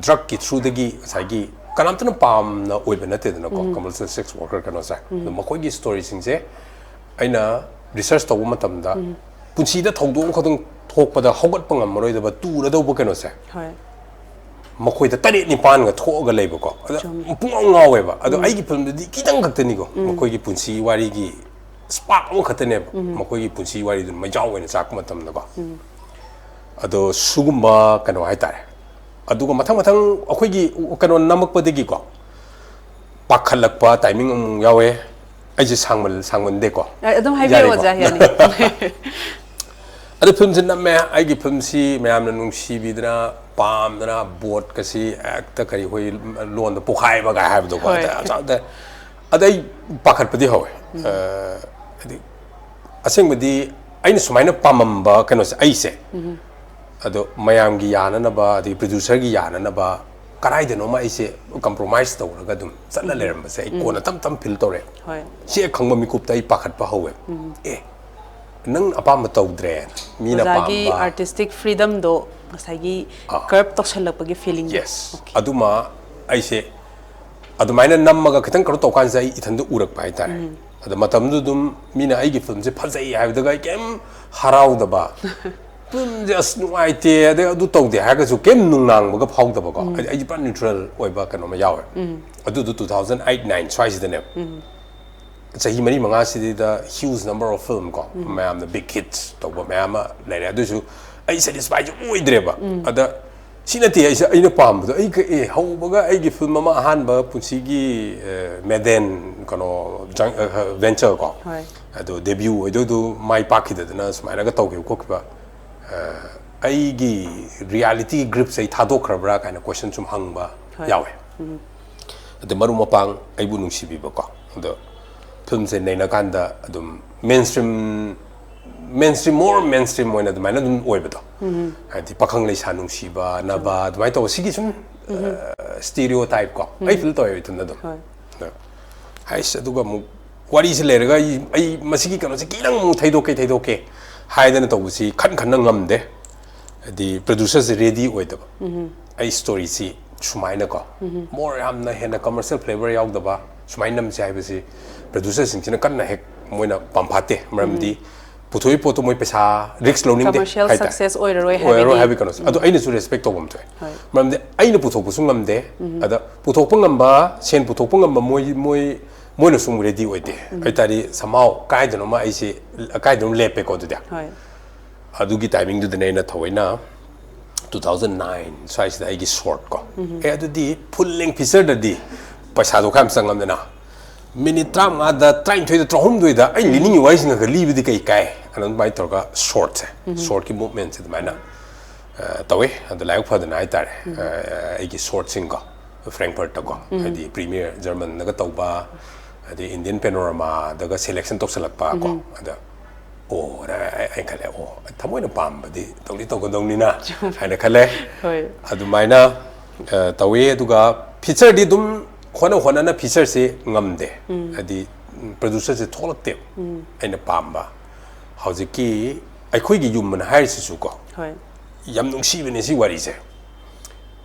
ꯗ꯭ꯔꯛꯀꯤ ꯊ꯭ꯔꯨꯗꯒꯤ ꯉꯁꯥꯏꯒꯤ ꯀꯅꯥꯝꯇꯅ ꯄꯥꯝꯅ ꯑꯣꯏꯕ ꯅꯠꯇꯦꯗꯅꯀꯣ, ꯀꯃꯔꯁꯤꯌꯦꯜ ꯁꯦꯛꯁ ꯋꯥꯔꯀꯔ ꯀꯩꯅꯣꯁꯦ꯫ ꯑꯗꯣ ꯃꯈꯣꯏꯒꯤ ꯁ꯭ꯇꯣꯔꯤꯁꯤꯡꯁꯦ ꯑꯩꯅ ꯔꯤꯁꯔꯁ ꯇꯧꯕ ꯃꯇꯝꯗ ꯄꯨꯟꯁꯤꯗ ꯊꯧꯗꯣꯛ ꯑꯃꯈꯛꯇꯪ ꯊꯣꯛꯄꯗ ꯍꯧꯒꯠꯄ ꯉꯝꯃꯔꯣꯏꯗꯕ, ꯇꯨꯔꯗꯧꯕ ꯀꯩꯅꯣꯁꯦ ꯍꯣꯏ꯫ ꯃꯈꯣꯏꯗ ꯇꯔꯦꯠ ꯅꯤꯄꯥꯟꯒ ꯊꯣꯛꯑꯒ ꯂꯩꯕꯀꯣ꯫ ꯑꯗ ꯆꯨꯝꯃꯤ꯫ ꯄꯨꯡꯉꯥꯎ ꯉꯥꯎꯋꯦꯕ꯫ ꯑꯗꯣ ꯑꯩꯒꯤ ꯐꯤꯂꯝꯗꯨꯗꯤ ꯈꯤꯇꯪ ꯈꯛꯇꯅꯤꯀꯣ, ꯃꯈꯣꯏꯒꯤ ꯄꯨꯟꯁꯤ ꯋꯥꯔꯤꯒꯤ ꯁ꯭ꯄꯥꯔꯛ ꯑꯃꯈꯛꯇꯅꯦꯕ, ꯃꯈꯣꯏꯒꯤ ꯄꯨꯟꯁꯤ ꯋꯥꯔꯤꯗꯨꯅ ꯃꯩꯖꯥꯎ ꯑꯣꯏꯅ ꯆꯥꯛꯄ ꯃꯇꯝꯗꯀꯣ꯫ ꯑꯗꯣ ꯁꯤꯒꯨꯝꯕ ꯀꯩꯅꯣ ꯍꯥꯏꯇꯥꯔꯦ꯫ ꯑꯗꯨꯒ ꯃꯊꯪ ꯃꯊꯪ ꯑꯩꯈꯣꯏꯒꯤ ꯀꯩꯅꯣ ꯅꯝꯃꯛꯄꯗꯒꯤꯀꯣ ꯄꯥꯈꯠꯂꯛꯄ ꯇꯥꯏꯃꯤꯡ ꯑꯃꯨꯛ ꯌꯥꯎꯋꯦ꯫ ꯑꯩꯁꯦ ꯁꯥꯡꯃꯟ ꯁꯥꯡꯃꯟꯗꯦꯀꯣ꯫ ꯑ, ꯑꯗꯨꯝ ꯍꯥꯏꯕꯤꯌꯨ, ꯌꯥꯔꯦꯀꯣ? ꯑꯣꯖꯥ, ꯌꯥꯅꯤ꯫ ꯑꯗꯨ ꯐꯤꯂꯝꯁꯦ ꯅꯝꯃꯦ꯫ ꯑꯩꯒꯤ ꯐꯤꯂꯝꯁꯤ ꯃꯌꯥꯝꯅ ꯅꯨꯡꯁꯤꯕꯤꯗꯅ, ꯄꯥꯝꯗꯅ, ꯕꯣꯠꯀꯁꯤ ꯍꯦꯛꯇ ꯀꯔꯤ ꯑꯩꯈꯣꯏ ꯂꯣꯟꯗ ꯄꯣꯈꯥꯏꯕ ꯀꯥꯏ ꯍꯥꯏꯕꯗꯣꯀꯣ꯫ ꯍꯣꯏ꯫ ꯑꯗ, ꯑꯗ, ꯑꯗ ꯑꯩ ꯄꯥꯈꯠꯄꯗꯤ ꯍꯧꯋꯦ꯫ ꯑ, ꯍꯥꯏꯗꯤ ꯑꯁꯦꯡꯕꯗꯤ ꯑꯩꯅ ꯁꯨꯃꯥꯏꯅ ꯄꯥꯝꯃꯝꯕ ꯀꯩꯅꯣꯁꯦ, ꯑꯩꯁꯦ ꯑꯗꯣ ꯃꯌꯥꯝꯒꯤ ꯌꯥꯅꯅꯕ, ꯑꯗꯒꯤ ꯄ꯭ꯔꯣꯗ꯭ꯌꯨꯁꯔꯒꯤ ꯌꯥꯅꯅꯕ ꯀꯗꯥꯏꯗꯅꯣꯃ ꯑꯩꯁꯦ ꯀꯝꯄ꯭ꯔꯣꯃꯥꯏꯁ ꯇꯧꯔꯒ ꯑꯗꯨꯝ ꯆꯠꯂ ꯂꯩꯔꯝꯕꯁꯦ ꯑꯩ ꯀꯣꯟꯅ ꯇꯞ ꯇꯞ ꯐꯤꯜ ꯇꯧꯔꯦ꯫ ꯍꯣꯏ꯫ ꯁꯤ ꯍꯦꯛ ꯈꯪꯕ ꯃꯤꯀꯨꯞꯇ ꯑꯩ ꯄꯥꯈꯠꯄ ꯍꯧꯋꯦ꯫ ꯑꯦ, ꯅꯪ ꯑꯄꯥꯝꯕ ꯇꯧꯗ꯭ꯔꯦ, ꯃꯤꯅ ꯑꯣꯖꯥꯒꯤ ꯄꯥꯝꯕ꯫ ꯑꯥꯔꯇꯤꯁꯇꯤꯛ ꯐ꯭ꯔꯤꯗꯝꯗꯣ ꯉꯁꯥꯏꯒꯤ ꯑꯥ꯫ ꯀꯔꯞ ꯇꯧꯁꯜꯂꯛꯄꯒꯤ ꯐꯤꯂꯤꯡꯗꯣ꯫ ꯌꯦꯁ꯫ ꯑꯗꯨꯃ ꯑꯩꯁꯦ ꯑꯗꯨꯃꯥꯏꯅ ꯅꯝꯃꯒ ꯈꯤꯇꯪ ꯀꯩꯅꯣ ꯇꯧꯀꯥꯟꯁꯤꯗ ꯑꯩ ꯏꯊꯟꯗ ꯎꯔꯛꯄ ꯍꯥꯏꯇꯥꯔꯦ꯫ ꯑꯗꯣ ꯃꯇꯝꯗꯨ ꯑꯗꯨꯝ ꯃꯤꯅ ꯑꯩꯒꯤ ꯐꯤꯂꯝꯁꯦ ꯐꯖꯩ ꯍꯥꯏꯕꯗꯒ ꯑꯩ ꯀꯩꯝ ꯍꯔꯥꯎꯗꯕ, ꯐꯤꯂꯝꯁꯦ ꯑꯁ ꯅꯨꯡꯉꯥꯏꯇꯦ, ꯑꯗꯩ ꯑꯗꯨ ꯇꯧꯗꯦ ꯍꯥꯏꯔꯒꯁꯨ ꯀꯩꯝ ꯅꯨꯡꯅꯥꯡꯕꯒ ꯐꯥꯎꯗꯕꯀꯣ꯫ ꯑꯩ, ꯑꯩꯁꯦ ꯄꯨꯔꯥ ꯅ꯭ꯌꯨꯇ꯭ꯔꯦꯜ ꯑꯣꯏꯕ ꯀꯩꯅꯣꯝꯃ ꯌꯥꯎꯋꯦ꯫ ꯑꯗꯨꯗꯨ two thousand eight nine ꯁ꯭ꯋꯥꯏꯁꯤꯗꯅꯦꯕ꯫ ꯆꯍꯤ ꯃꯔꯤ ꯃꯉꯥꯁꯤꯗ huge number of film ꯀꯣ, ꯃꯌꯥꯝꯅ big hits ꯇꯧꯕ ꯃꯌꯥꯝ ꯑꯃ ꯂꯩꯔꯦ꯫ ꯑꯗꯨꯏꯁꯨ ꯑꯩ ꯁꯦꯇꯤꯁꯐꯥꯏꯁꯨ ꯑꯣꯏꯗ꯭ꯔꯦꯕ꯫ ꯑꯗ ꯁꯤ ꯅꯠꯇꯦ ꯑꯩꯁꯦ, ꯑꯩꯅ ꯄꯥꯝꯕꯗꯣ꯫ ꯑꯩ ꯀ- ꯑꯦ, ꯍꯧꯕꯒ ꯑꯩꯒꯤ ꯐꯤꯂꯝ ꯑꯃ ꯑꯍꯥꯟꯕ ꯄꯨꯟꯁꯤꯒꯤ, ꯑ, ꯃꯦꯗꯦꯟ, ꯀꯩꯅꯣ, ꯖꯪ-, ꯑ, ꯚꯦꯟꯆꯔ ꯀꯣ, ꯍꯣꯏ꯫ ꯑꯗꯣ ꯗꯦꯕ꯭ꯌꯨ ꯑꯣꯏꯗꯣꯏꯗꯣ ꯃꯥꯏ ꯄꯥꯛꯈꯤꯗꯗꯅ ꯁꯨꯃꯥꯏꯅꯒ ꯇꯧꯈꯤꯕ ꯈꯣꯠꯈꯤꯕ, ꯑ, ꯑꯩꯒꯤ ꯔꯤꯌꯦꯂꯤꯇꯤ ꯒ꯭ꯔꯤꯞꯁꯦ ꯑꯩ ꯊꯥꯗꯣꯛꯈ꯭ꯔꯕ꯭ꯔꯥ ꯀꯥꯏꯅ ꯀꯣꯏꯁꯟ ꯁꯨꯝ ꯍꯪꯕ ꯍꯣꯏ꯫ ꯌꯥꯎꯋꯦ꯫ ꯎꯝ꯫ ꯑꯗ ꯃꯔꯨꯞ ꯃꯄꯥꯡ ꯑꯩꯕꯨ ꯅꯨꯡꯁꯤꯕꯤꯕꯀꯣ꯫ ꯑꯗꯣ ꯐꯤꯂꯝꯁꯦ ꯅꯩꯅꯀꯥꯟꯗ ꯑꯗꯨꯝ ꯃꯦꯟ ꯁ꯭ꯇ꯭ꯔꯤꯝ, ꯃꯦꯟ ꯁ꯭ꯇ꯭ꯔꯤꯝ, ꯃꯣꯔ ꯃꯦꯟ ꯁ꯭ꯇ꯭ꯔꯤꯝ ꯑꯣꯏꯅ ꯑꯗꯨꯃꯥꯏꯅ ꯑꯗꯨꯝ ꯑꯣꯏꯕꯗꯣ꯫ ꯎꯝ꯫ ꯍꯥꯏꯗꯤ ꯄꯥꯈꯪ ꯂꯩꯁꯥ ꯅꯨꯡꯁꯤꯕ, ꯅꯕ, ꯑꯗꯨꯃꯥꯏꯅ ꯇꯧꯕ꯫ ꯁꯤꯒꯤ ꯁꯨꯝ, ꯎꯝ꯫ ꯑ, ꯁ꯭ꯇꯤꯔꯤꯑꯣ ꯇꯥꯏꯞ ꯀꯣ꯫ ꯑꯩ ꯎꯝ꯫ ꯐꯤꯜ ꯇꯧꯋꯦꯕ ꯏꯊꯟꯗ ꯑꯗꯨꯝ꯫ ꯍꯣꯏ꯫ ꯑꯗꯣ, ꯍꯥꯏꯁ, ꯑꯗꯨꯒ ꯑꯃꯨꯛ ꯋꯥꯔꯤꯁꯦ ꯂꯩꯔꯒ ꯑꯩ, ꯑꯩ ꯃꯁꯤꯒꯤ ꯀꯩꯅꯣꯁꯦ ꯈꯤꯇꯪ ꯑꯃꯨꯛ ꯊꯩꯗꯣꯛꯀꯦ, ꯊꯩꯗꯣꯛꯀꯦ ꯍꯥꯏꯗꯅ ꯇꯧꯕꯁꯤ ꯈꯟ ꯈꯟꯅ ꯉꯝꯗꯦ꯫ ꯍꯥꯏꯗꯤ ꯄ꯭ꯔꯣꯗ꯭ꯌꯨꯁꯔꯁꯦ ꯔꯦꯗꯤ ꯑꯣꯏꯗꯕ꯫ ꯎꯝ꯫ ꯑꯩ ꯁ꯭ꯇꯣꯔꯤꯁꯤ ꯁꯨꯃꯥꯏꯅꯀꯣ, ꯎꯝ꯫ ꯃꯣꯔ ꯌꯥꯝꯅ ꯍꯦꯟꯅ ꯀꯃꯔꯁꯤꯌꯦꯜ ꯐ꯭ꯂꯦꯕꯔ ꯌꯥꯎꯗꯕ ꯁꯨꯃꯥꯏꯅ ꯅꯝꯁꯦ ꯍꯥꯏꯕꯁꯤ ꯄ꯭ꯔꯣꯗ꯭ꯌꯨꯁꯔꯁꯤꯡꯁꯤꯅ ꯀꯟꯅ ꯍꯦꯛ ꯃꯣꯏꯅ ꯄꯥꯝꯐꯥꯠꯇꯦ꯫ ꯃꯔꯝꯗꯤ ꯎꯝ꯫ ꯄꯨꯊꯣꯛꯏ ꯄꯣꯠꯇꯣ ꯃꯣꯏ ꯄꯩꯁꯥ ꯔꯤꯁꯛ ꯂꯧꯅꯤꯡꯗꯦ ꯀꯃꯔꯁꯤꯌꯦꯜ ꯍꯥꯏꯇꯥꯔꯦ꯫ ꯁꯛꯁꯦꯁ ꯑꯣꯏꯔꯔꯣꯏ ꯑꯣꯏꯔꯔꯣꯏ ꯍꯥꯏꯕꯒꯤ꯫ ꯍꯥꯏꯕꯒꯤ ꯀꯩꯅꯣꯁꯦ꯫ ꯑꯗꯣ ꯎꯝ꯫ ꯑꯩꯅꯁꯨ ꯔꯦꯁꯄꯦꯛ ꯇꯧꯐꯝ ꯊꯣꯛꯑꯦ꯫ ꯍꯣꯏ꯫ ꯃꯔꯝꯗꯤ ꯑꯩꯅ ꯄꯨꯊꯣꯛꯄꯁꯨ ꯉꯝꯗꯦ꯫ ꯎꯝ꯫ ꯑꯗ ꯄꯨꯊꯣꯛꯄ ꯉꯝꯕ, ꯁꯦꯟ ꯄꯨꯊꯣꯛꯄ ꯉꯝꯕ ꯃꯣꯏ, ꯃꯣꯏ, ꯃꯣꯏꯅꯁꯨ ꯑꯃꯨꯛ ꯔꯦꯗꯤ ꯑꯣꯏꯗꯦ꯫ ꯎꯝ꯫ ꯍꯥꯏ ꯇꯥꯔꯗꯤ somehow ꯀꯥꯏꯗꯅꯣꯃ ꯑꯩꯁꯦ, ꯀꯥꯏꯗꯅꯣꯃ ꯂꯦꯞꯄꯦꯀꯣ ꯑꯗꯨꯗꯤ꯫ ꯍꯣꯏ꯫ ꯑꯗꯨꯒꯤ ꯇꯥꯏꯃꯤꯡꯗꯨꯗꯅꯦ ꯑꯩꯅ ꯊꯑꯣꯏꯅ two thousand nine ꯁ꯭ꯋꯥꯏꯁꯤꯗ ꯑꯩꯒꯤ ꯁꯣꯔꯠ ꯀꯣ꯫ ꯎꯝ꯫ ꯑꯦ, ꯑꯗꯨꯗꯤ ꯐꯨꯜ ꯂꯦꯡ ꯐꯤꯆꯔꯗꯗꯤ ꯄꯩꯁꯥꯗꯣ ꯈꯔ ꯌꯥꯝ ꯆꯪꯉꯝꯗꯅ꯫ ꯃꯤꯅꯤꯠ ꯇꯔꯥꯃꯉꯥꯗ, ꯇꯔꯥꯅꯤꯊꯣꯏꯗ, ꯇꯔꯥꯍꯨꯝꯗꯣꯏꯗ ꯑꯩ ꯂꯤꯅꯤꯡꯉꯤ ꯋꯥꯔꯤꯁꯤꯡ ꯈꯔ ꯈꯔ ꯂꯤꯕꯗꯤ ꯀꯩ ꯀꯥꯏ? ꯑꯗꯨꯃꯥꯏꯅ ꯇꯧꯔꯒ ꯁꯣꯔꯠꯁꯦ, ꯎꯝ꯫ ꯁꯣꯔꯠꯀꯤ ꯃꯨꯚꯃꯦꯟꯠꯁꯦ ꯑꯗꯨꯃꯥꯏꯅ, ꯑ, ꯇꯧꯋꯦ꯫ ꯑꯗꯣ ꯂꯥꯏꯕꯛ ꯐꯗꯅ ꯍꯥꯏꯇꯥꯔꯦ, ꯎꯝ꯫ ꯑ, ꯑꯩꯒꯤ ꯁꯣꯔꯠꯁꯤꯡꯀꯣ, ꯐ꯭ꯔꯦꯡꯛꯐꯔꯠꯇꯀꯣ, ꯎꯝ꯫ ꯍꯥꯏꯗꯤ ꯄ꯭ꯔꯤꯃꯤꯌꯔ ꯖꯔꯃꯟꯗꯒ ꯇꯧꯕ, ꯍꯥꯏꯗꯤ ꯏꯟꯗꯤꯌꯟ ꯄꯦꯅꯣꯔꯥꯃꯥꯗꯒ ꯁꯦꯂꯦꯛꯁꯟ ꯇꯧꯁꯜꯂꯛꯄ ꯀꯣ꯫ ꯎꯝ꯫ ꯑꯗ, ꯑꯣ, ꯑꯩ, ꯑꯩ ꯈꯜꯂꯦ, ꯑꯣ, ꯊꯃꯣꯏꯅ ꯄꯥꯝꯕꯗꯤ ꯇꯧꯗꯤ ꯇꯧꯒꯗꯧꯅꯤꯅ ꯍꯥꯏꯅ ꯈꯜꯂꯦ꯫ ꯍꯣꯏ꯫ ꯑꯗꯨꯃꯥꯏꯅ, ꯑ, ꯇꯧꯋꯤ꯫ ꯑꯗꯨꯒ ꯐꯤꯆꯔꯗꯤ ꯑꯗꯨꯝ ꯍꯣꯠꯅ ꯍꯣꯠꯅꯅ ꯐꯤꯆꯔꯁꯦ ꯉꯝꯗꯦ꯫ ꯎꯝ꯫ ꯍꯥꯏꯗꯤ, ꯎꯝ, ꯄ꯭ꯔꯣꯗ꯭ꯌꯨꯁꯔꯁꯦ ꯊꯣꯛꯂꯛꯇꯦꯕ꯫ ꯎꯝ꯫ ꯑꯩꯅ ꯄꯥꯝꯕ ꯍꯧꯖꯤꯛꯀꯤ ꯑꯩꯈꯣꯏꯒꯤ ꯌꯨꯝ ꯑꯅ ꯍꯥꯏꯔꯤꯁꯤꯁꯨ ꯀꯣ꯫ ꯍꯣꯏ꯫ ꯌꯥꯝ ꯅꯨꯡꯁꯤꯕꯅꯦ ꯁꯤ ꯋꯥꯔꯤꯁꯦ꯫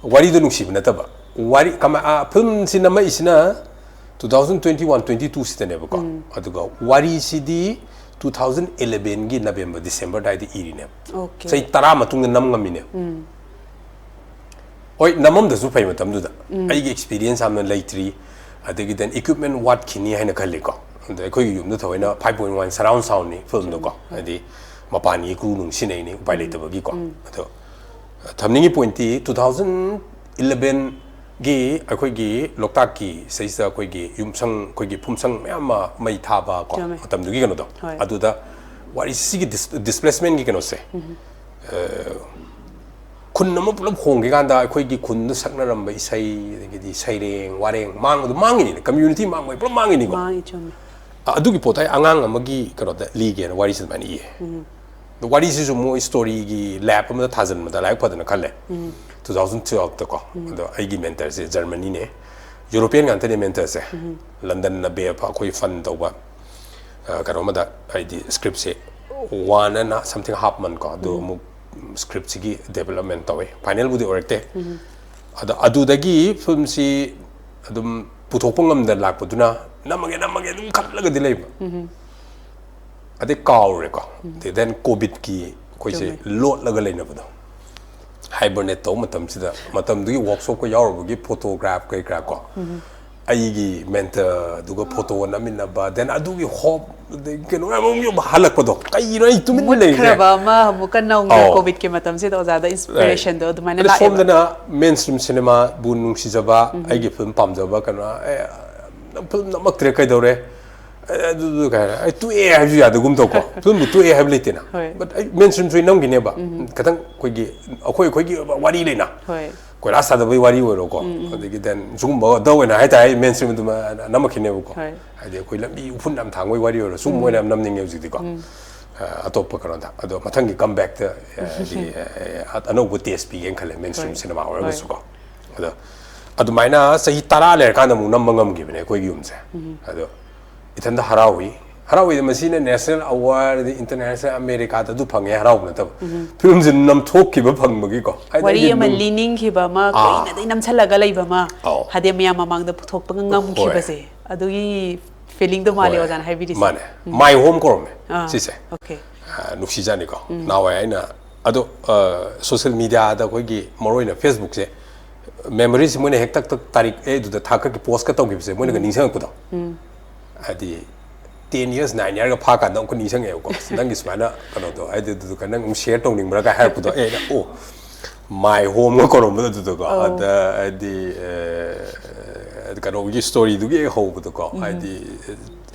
ꯋꯥꯔꯤꯗꯣ ꯅꯨꯡꯁꯤꯕ ꯅꯠꯇꯕ꯫ ꯋꯥꯔꯤ, ꯀꯃꯥꯏ-, ꯑ, ꯐꯤꯂꯝꯁꯤ ꯅꯝꯃꯛꯏꯁꯤꯅ two thousand twenty one twenty two ꯁꯤꯗꯅꯦꯕꯀꯣ꯫ ꯎꯝ꯫ ꯑꯗꯨꯒ ꯋꯥꯔꯤꯁꯤꯗꯤ two thousand eleven ꯒꯤ November, December ꯑꯗꯨꯋꯥꯏꯗ ꯏꯔꯤꯅꯦꯕ꯫ Okay꯫ ꯆꯍꯤ ꯇꯔꯥ ꯃꯇꯨꯡꯗ ꯅꯝ ꯉꯝꯃꯤꯅꯦꯕ꯫ ꯎꯝ꯫ ꯍꯣꯏ, ꯅꯝꯃꯝꯗꯁꯨ ꯐꯩ ꯃꯇꯝꯗꯨꯗ꯫ ꯎꯝ꯫ ꯑꯩꯒꯤ experience ꯌꯥꯝꯅ ꯂꯩꯇ꯭ꯔꯤ꯫ ꯑꯗꯒꯤ then equipment ꯋꯥꯠꯈꯤꯅꯤ ꯍꯥꯏꯅ ꯈꯜꯂꯤꯀꯣ꯫ ꯑꯗ ꯑꯩꯈꯣꯏꯒꯤ ꯌꯨꯝꯗ ꯊꯑꯣꯏꯅ five point one surround sound ꯅꯤ ꯐꯤꯂꯝꯗꯣꯀꯣ꯫ ꯍꯣꯏ꯫ ꯍꯥꯏꯗꯤ ꯃꯄꯥꯟꯒꯤ crew ꯅꯨꯡ ꯁꯤꯖꯤꯟꯅꯩꯅꯤ, ꯎꯄꯥꯏ ꯎꯝ꯫ ꯂꯩꯇꯕꯒꯤꯀꯣ꯫ ꯎꯝ꯫ ꯑꯗꯣ ꯊꯝꯅꯤꯡꯉꯤ ꯄꯣꯏꯟꯠꯇꯤ ꯇꯨ ꯊꯥꯎꯖꯟ ꯏꯂꯚꯦꯟꯒꯤ ꯑꯩꯈꯣꯏꯒꯤ ꯂꯣꯛꯇꯥꯛꯀꯤ ꯁꯤꯗꯩꯁꯤꯗ ꯑꯩꯈꯣꯏꯒꯤ ꯌꯨꯝꯁꯪ, ꯑꯩꯈꯣꯏꯒꯤ ꯐꯨꯝꯁꯪ ꯃꯌꯥꯝ ꯑꯃ ꯃꯩ ꯊꯥꯕ ꯀꯣ, ꯆꯨꯝꯃꯦ. ꯃꯇꯝꯗꯨꯒꯤ ꯀꯩꯅꯣꯗꯣ, ꯍꯣꯏ. ꯑꯗꯨꯗ ꯋꯥꯔꯤꯁꯤꯒꯤ ꯗꯤꯁ ꯗꯤꯁꯄ꯭ꯂꯦꯁꯃꯦꯟꯒꯤ ꯀꯩꯅꯣꯁꯦ, ꯑ, ꯈꯨꯟ ꯑꯃ ꯄꯨꯂꯞ ꯍꯣꯡꯈꯤꯀꯥꯟꯗ ꯑꯩꯈꯣꯏꯒꯤ ꯈꯨꯟꯗ ꯁꯛꯅꯔꯝꯕ ꯏꯁꯩ, ꯑꯗꯒꯤꯗꯤ ꯁꯩꯔꯦꯡ ꯋꯥꯔꯦꯡ ꯃꯥꯡꯕꯗꯣ ꯃꯥꯡꯉꯤꯅꯤꯅ, ꯀꯝꯃ꯭ꯌꯨꯅꯤꯇꯤ ꯃꯥꯡꯕ ꯄꯨꯂꯞ ꯃꯥꯡꯉꯤꯅꯤꯀꯣ. ꯃꯥꯡꯉꯤ, ꯆꯨꯝꯃꯦ. ꯑ- ꯑꯗꯨꯒꯤ ꯄꯣꯠꯇꯣ ꯑꯩ ꯑꯉꯥꯡ ꯑꯃꯒꯤ ꯀꯩꯅꯣꯗ ꯂꯤꯒꯦꯅ ꯋꯥꯔꯤꯁꯦ ꯑꯗꯨꯃꯥꯏꯅ ꯏꯌꯦ. ꯑꯗꯣ ꯋꯥꯔꯤꯁꯤꯁꯨ ꯑꯃꯨꯛ ꯁ꯭ꯇꯣꯔꯤꯒꯤ ꯂꯦꯞ ꯑꯃꯗ ꯊꯥꯖꯤꯟꯕꯗ ꯂꯥꯏꯕꯛ ꯐꯗꯅ ꯈꯜꯂꯦ, ꯇꯨ ꯊꯥꯎꯖꯟ ꯇꯨꯋꯦꯜꯐꯇꯀꯣ. ꯑꯗꯣ ꯑꯩꯒꯤ ꯃꯦꯟꯇꯔꯁꯦ ꯖꯔꯃꯅꯤꯅꯦ, ꯌꯨꯔꯣꯄꯤꯌꯟ ꯉꯥꯛꯇꯅꯦ ꯃꯦꯟꯇꯔꯁꯦ. ꯂꯟꯗꯟꯗ ꯕꯦ ꯑꯩꯈꯣꯏ ꯐꯟ ꯇꯧꯕ, ꯑ, ꯀꯩꯅꯣ ꯑꯃꯗ, ꯍꯥꯏꯗꯤ ꯁ꯭ꯀ꯭ꯔꯤꯞꯁꯦ ꯋꯥꯟ ꯑꯦꯟ ꯁꯝꯊꯤꯡ ꯍꯥꯐ ꯃꯟ ꯀꯣ, ꯑꯗꯨ ꯑꯃꯨꯛ ꯁ꯭ꯀ꯭ꯔꯤꯞꯁꯤꯒꯤ ꯗꯦꯕꯂꯞꯃꯦꯟ ꯇꯧꯋꯦ, ꯐꯥꯏꯅꯦꯜꯕꯨꯗꯤ ꯑꯣꯏꯔꯛꯇꯦ. ꯑꯗꯣ ꯑꯗꯨꯗꯒꯤ ꯐꯤꯂꯝꯁꯤ ꯑꯗꯨꯝ ꯄꯨꯊꯣꯛꯄ ꯉꯝꯗꯅ ꯂꯥꯛꯄꯗꯨꯅ ꯅꯝꯃꯒꯦ ꯅꯝꯃꯒꯦ ꯑꯗꯨꯝ ꯈꯜꯂꯒꯗꯤ ꯂꯩꯕ. ꯑꯗꯩ ꯀꯥꯎꯔꯦꯀꯣ. ꯑꯗꯩ ꯗꯦꯟ ꯀꯣꯚꯤꯗꯀꯤ ꯑꯩꯈꯣꯏꯁꯦ ꯆꯨꯝꯃꯦ. ꯂꯣꯠꯂꯒ ꯂꯩꯅꯕꯗꯣ, ꯍꯥꯏꯕꯔꯅꯦꯠ ꯇꯧꯕ ꯃꯇꯝꯁꯤꯗ, ꯃꯇꯝꯗꯨꯒꯤ ꯋꯥꯔꯛꯁꯣꯞꯀ ꯌꯥꯎꯔꯨꯕꯒꯤ ꯐꯣꯇꯣꯒ꯭ꯔꯥꯐ ꯀꯩ ꯀꯔꯥ ꯀꯣ, ꯑꯩꯒꯤ ꯃꯦꯟꯇꯔꯗꯨꯒ ꯐꯣꯇꯣ ꯅꯝꯃꯤꯟꯅꯕ, ꯗꯦꯟ ꯑꯗꯨꯒꯤ ꯍꯣꯞ, ꯑꯗꯩ ꯀꯩꯅꯣ ꯃꯌꯥꯝ ꯑꯃ ꯍꯜꯂꯛꯄꯗꯣ, ꯀꯩꯅꯣ ꯑꯩ ꯇꯨꯃꯤꯟꯅ ꯂꯩꯔꯤꯁꯦ? ꯃꯨꯠꯈ꯭ꯔꯕ ꯑꯃ ꯑꯃꯨꯛꯀ ꯅꯧꯅ ꯑꯧ. ꯀꯣꯚꯤꯗꯀꯤ ꯃꯇꯝꯁꯤꯗ ꯑꯣꯖꯥꯗ ꯏꯟꯁꯄꯤꯔꯦꯁꯟꯗꯣ ꯑꯗꯨꯃꯥꯏꯅ ꯑꯗ ꯂꯥꯛꯑꯦꯕ. ꯁꯣꯝꯗꯅ ꯃꯦꯟ ꯁ꯭ꯇ꯭ꯔꯤꯝ ꯁꯤꯅꯦꯃꯥꯕꯨ ꯅꯨꯡꯁꯤꯖꯕ, ꯑꯩꯒꯤ ꯐꯤꯂꯝ ꯄꯥꯝꯖꯕ ꯀꯩꯅꯣ, ꯑꯦ, ꯅꯪ ꯐꯤꯂꯝ ꯅꯝꯃꯛꯇ꯭ꯔꯦ ꯀꯩꯗꯧꯔꯦ? ꯑꯦ, ꯑꯗꯨꯗꯨ ꯀꯩ ꯍꯥꯏꯔꯦ? ꯑꯩ ꯇꯣꯛꯑꯦ ꯍꯥꯏꯕꯁꯨ ꯌꯥꯗꯒꯨꯝ ꯇꯧꯀꯣ. ꯐꯤꯂꯝꯕꯨ ꯇꯣꯛꯑꯦ ꯍꯥꯏꯕ ꯂꯩꯇꯦꯅ. ꯍꯣꯏ. But ꯑꯩ ꯃꯦꯟ ꯁ꯭ꯇ꯭ꯔꯤꯝꯁꯨ ꯑꯩ ꯅꯝꯈꯤꯅꯦꯕ. ꯈꯤꯇꯪ ꯑꯩꯈꯣꯏꯒꯤ, ꯑꯩꯈꯣꯏ, ꯑꯩꯈꯣꯏꯒꯤ ꯋꯥꯔꯤ ꯂꯩꯅ. ꯍꯣꯏ. ꯀꯣꯏꯂꯥꯁ ꯊꯥꯗꯕꯒꯤ ꯋꯥꯔꯤ ꯑꯣꯏꯔꯣꯀꯣ. ꯑꯗꯒꯤ ꯗꯦꯟ ꯁꯤꯒꯨꯝꯕꯗ ꯑꯣꯏꯅ ꯍꯥꯏꯇꯥꯔꯦ, ꯑꯩ ꯃꯦꯟ ꯁ꯭ꯇ꯭ꯔꯤꯝ ꯑꯗꯨꯝ ꯅꯝꯃꯛꯈꯤꯅꯦꯕꯀꯣ. ꯍꯣꯏ. ꯍꯥꯏꯗꯤ ꯑꯩꯈꯣꯏ ꯂꯝꯕꯤ ꯎꯐꯨꯟ ꯌꯥꯝ ꯊꯥꯡꯕꯒꯤ ꯋꯥꯔꯤ ꯑꯣꯏꯔꯣ, ꯁꯤꯒꯨꯝꯕ ꯑꯣꯏꯅ ꯌꯥꯝ ꯅꯝꯅꯤꯡꯉꯦ ꯍꯧꯖꯤꯛꯇꯤꯀꯣ. ꯑ, ꯑꯇꯣꯞꯄ ꯀꯩꯅꯣꯗ꯫ ꯑꯗꯣ ꯃꯊꯪꯒꯤ ꯀꯝꯕꯦꯛꯇ, ꯑ, ꯍꯥꯏꯗꯤ, ꯑ, ꯑ, ꯑꯅꯧꯕ ꯇꯦꯁ ꯄꯤꯒꯦꯅ ꯈꯜꯂꯦ, ꯃꯦꯟ ꯁ꯭ꯇ꯭ꯔꯤꯝ ꯍꯣꯏ. ꯁꯤꯅꯦꯃꯥ ꯑꯣꯏꯔꯒꯁꯨꯀꯣ. ꯑꯗꯣ ꯑꯗꯨꯃꯥꯏꯅ ꯆꯍꯤ ꯇꯔꯥ ꯂꯩꯔꯀꯥꯟꯗ ꯑꯃꯨꯛ ꯅꯝꯕ ꯉꯝꯈꯤꯕꯅꯦ ꯑꯩꯈꯣꯏꯒꯤ ꯌꯨꯝꯁꯦ. ꯑꯗꯣ ꯏꯊꯟꯗ ꯍꯔꯥꯎꯏ꯫ ꯍꯔꯥꯎꯏꯗꯤ ꯃꯁꯤꯅ ꯅꯦꯁꯅꯦꯜ ꯑꯦꯋꯥꯔꯗ, ꯏꯟꯇꯔꯅꯦꯁꯅꯦꯜ ꯑꯃꯦꯔꯤꯀꯥꯗ ꯑꯗꯨ ꯐꯪꯉꯦ ꯍꯔꯥꯎꯕ ꯅꯠꯇꯕ, ꯐꯤꯂꯝꯁꯤ ꯅꯝꯊꯣꯛꯈꯤꯕ ꯐꯪꯕꯒꯤꯀꯣ꯫ ꯍꯥꯏꯗꯤ ꯋꯥꯔꯤ ꯑꯩꯗꯤ ꯑꯃ ꯑꯗꯨꯝ ꯂꯤꯅꯤꯡꯈꯤꯕ ꯑꯃ ꯑꯥ. ꯀꯨꯏꯅꯗꯩ ꯅꯝꯁꯤꯜꯂꯒ ꯂꯩꯕ ꯑꯃ, ꯑꯧ. ꯍꯥꯏꯗꯤ ꯃꯌꯥꯝ ꯃꯃꯥꯡꯗ ꯄꯨꯊꯣꯛꯄ ꯉꯝꯈꯤꯕꯁꯦ, ꯑꯗꯨꯒꯤ ꯐꯤꯂꯤꯡꯗꯣ ꯃꯥꯜꯂꯦ ꯍꯣꯏ. ꯑꯣꯖꯥꯅ ꯍꯥꯏꯕꯤꯔꯤꯁꯦ. ꯃꯥꯅꯦ. ꯃꯥꯏ ꯍꯣꯝ ꯀꯧꯔꯝꯃꯦ ꯑꯥ, ꯁꯤꯁꯦ. ꯑꯣꯀꯦ. ꯑ, ꯅꯨꯡꯁꯤꯖꯥꯠꯅꯤꯀꯣ꯫ ꯅꯍꯥꯟꯋꯥꯏ ꯑꯩꯅ, ꯑꯗꯣ, ꯑ, ꯁꯣꯁꯤꯌꯦꯜ ꯃꯤꯗꯤꯌꯥꯗ ꯑꯩꯈꯣꯏꯒꯤ ꯃꯔꯨꯑꯣꯏꯅ ꯐꯦꯁꯕꯨꯛꯁꯦ, ꯃꯦꯃꯣꯔꯤꯁꯤ ꯃꯣꯏꯅ ꯍꯦꯛ ꯇꯛ ꯇꯛ ꯇꯥꯔꯤꯛ ꯑꯦ ꯑꯗꯨꯗ ꯊꯥꯒꯠꯀꯤ ꯄꯣꯁꯀ ꯇꯧꯈꯤꯕꯁꯦ ꯃꯣꯏꯅꯒ ꯅꯤꯡꯁꯤꯡꯉꯛꯄꯗꯣ꯫ ꯍꯥꯏꯗꯤ ꯇꯦꯟ ꯌꯔꯁ, ꯅꯥꯏꯟ ꯌꯔꯒ ꯐꯥꯀꯥꯟꯗ ꯑꯃꯨꯛꯀ ꯅꯤꯡꯁꯤꯡꯉꯛꯑꯦꯕꯀꯣ꯫ "ꯑꯁ, ꯅꯪꯒꯤ ꯁꯨꯃꯥꯏꯅ ꯀꯩꯅꯣꯗꯣ, ꯍꯥꯏꯗꯤ ꯑꯗꯨꯗꯨꯒ ꯅꯪ ꯑꯃꯨꯛ ꯁꯤꯌꯔ ꯇꯧꯅꯤꯡꯕ꯭ꯔꯥ?" ꯀꯥꯏ ꯍꯥꯏꯔꯛꯄꯗꯣ꯫ ꯑꯦ, ꯑꯩꯅ, "ꯑꯣ, My Home ꯒ ꯀꯧꯔꯝꯕꯗꯣ ꯑꯗꯨꯗꯀꯣ꯫ ꯑꯗ ꯍꯥꯏꯗꯤ ꯀꯩꯅꯣꯒꯤ story ꯗꯨꯒꯤ ꯍꯦꯛ ꯍꯧꯕꯗꯀꯣ, ꯍꯥꯏꯗꯤ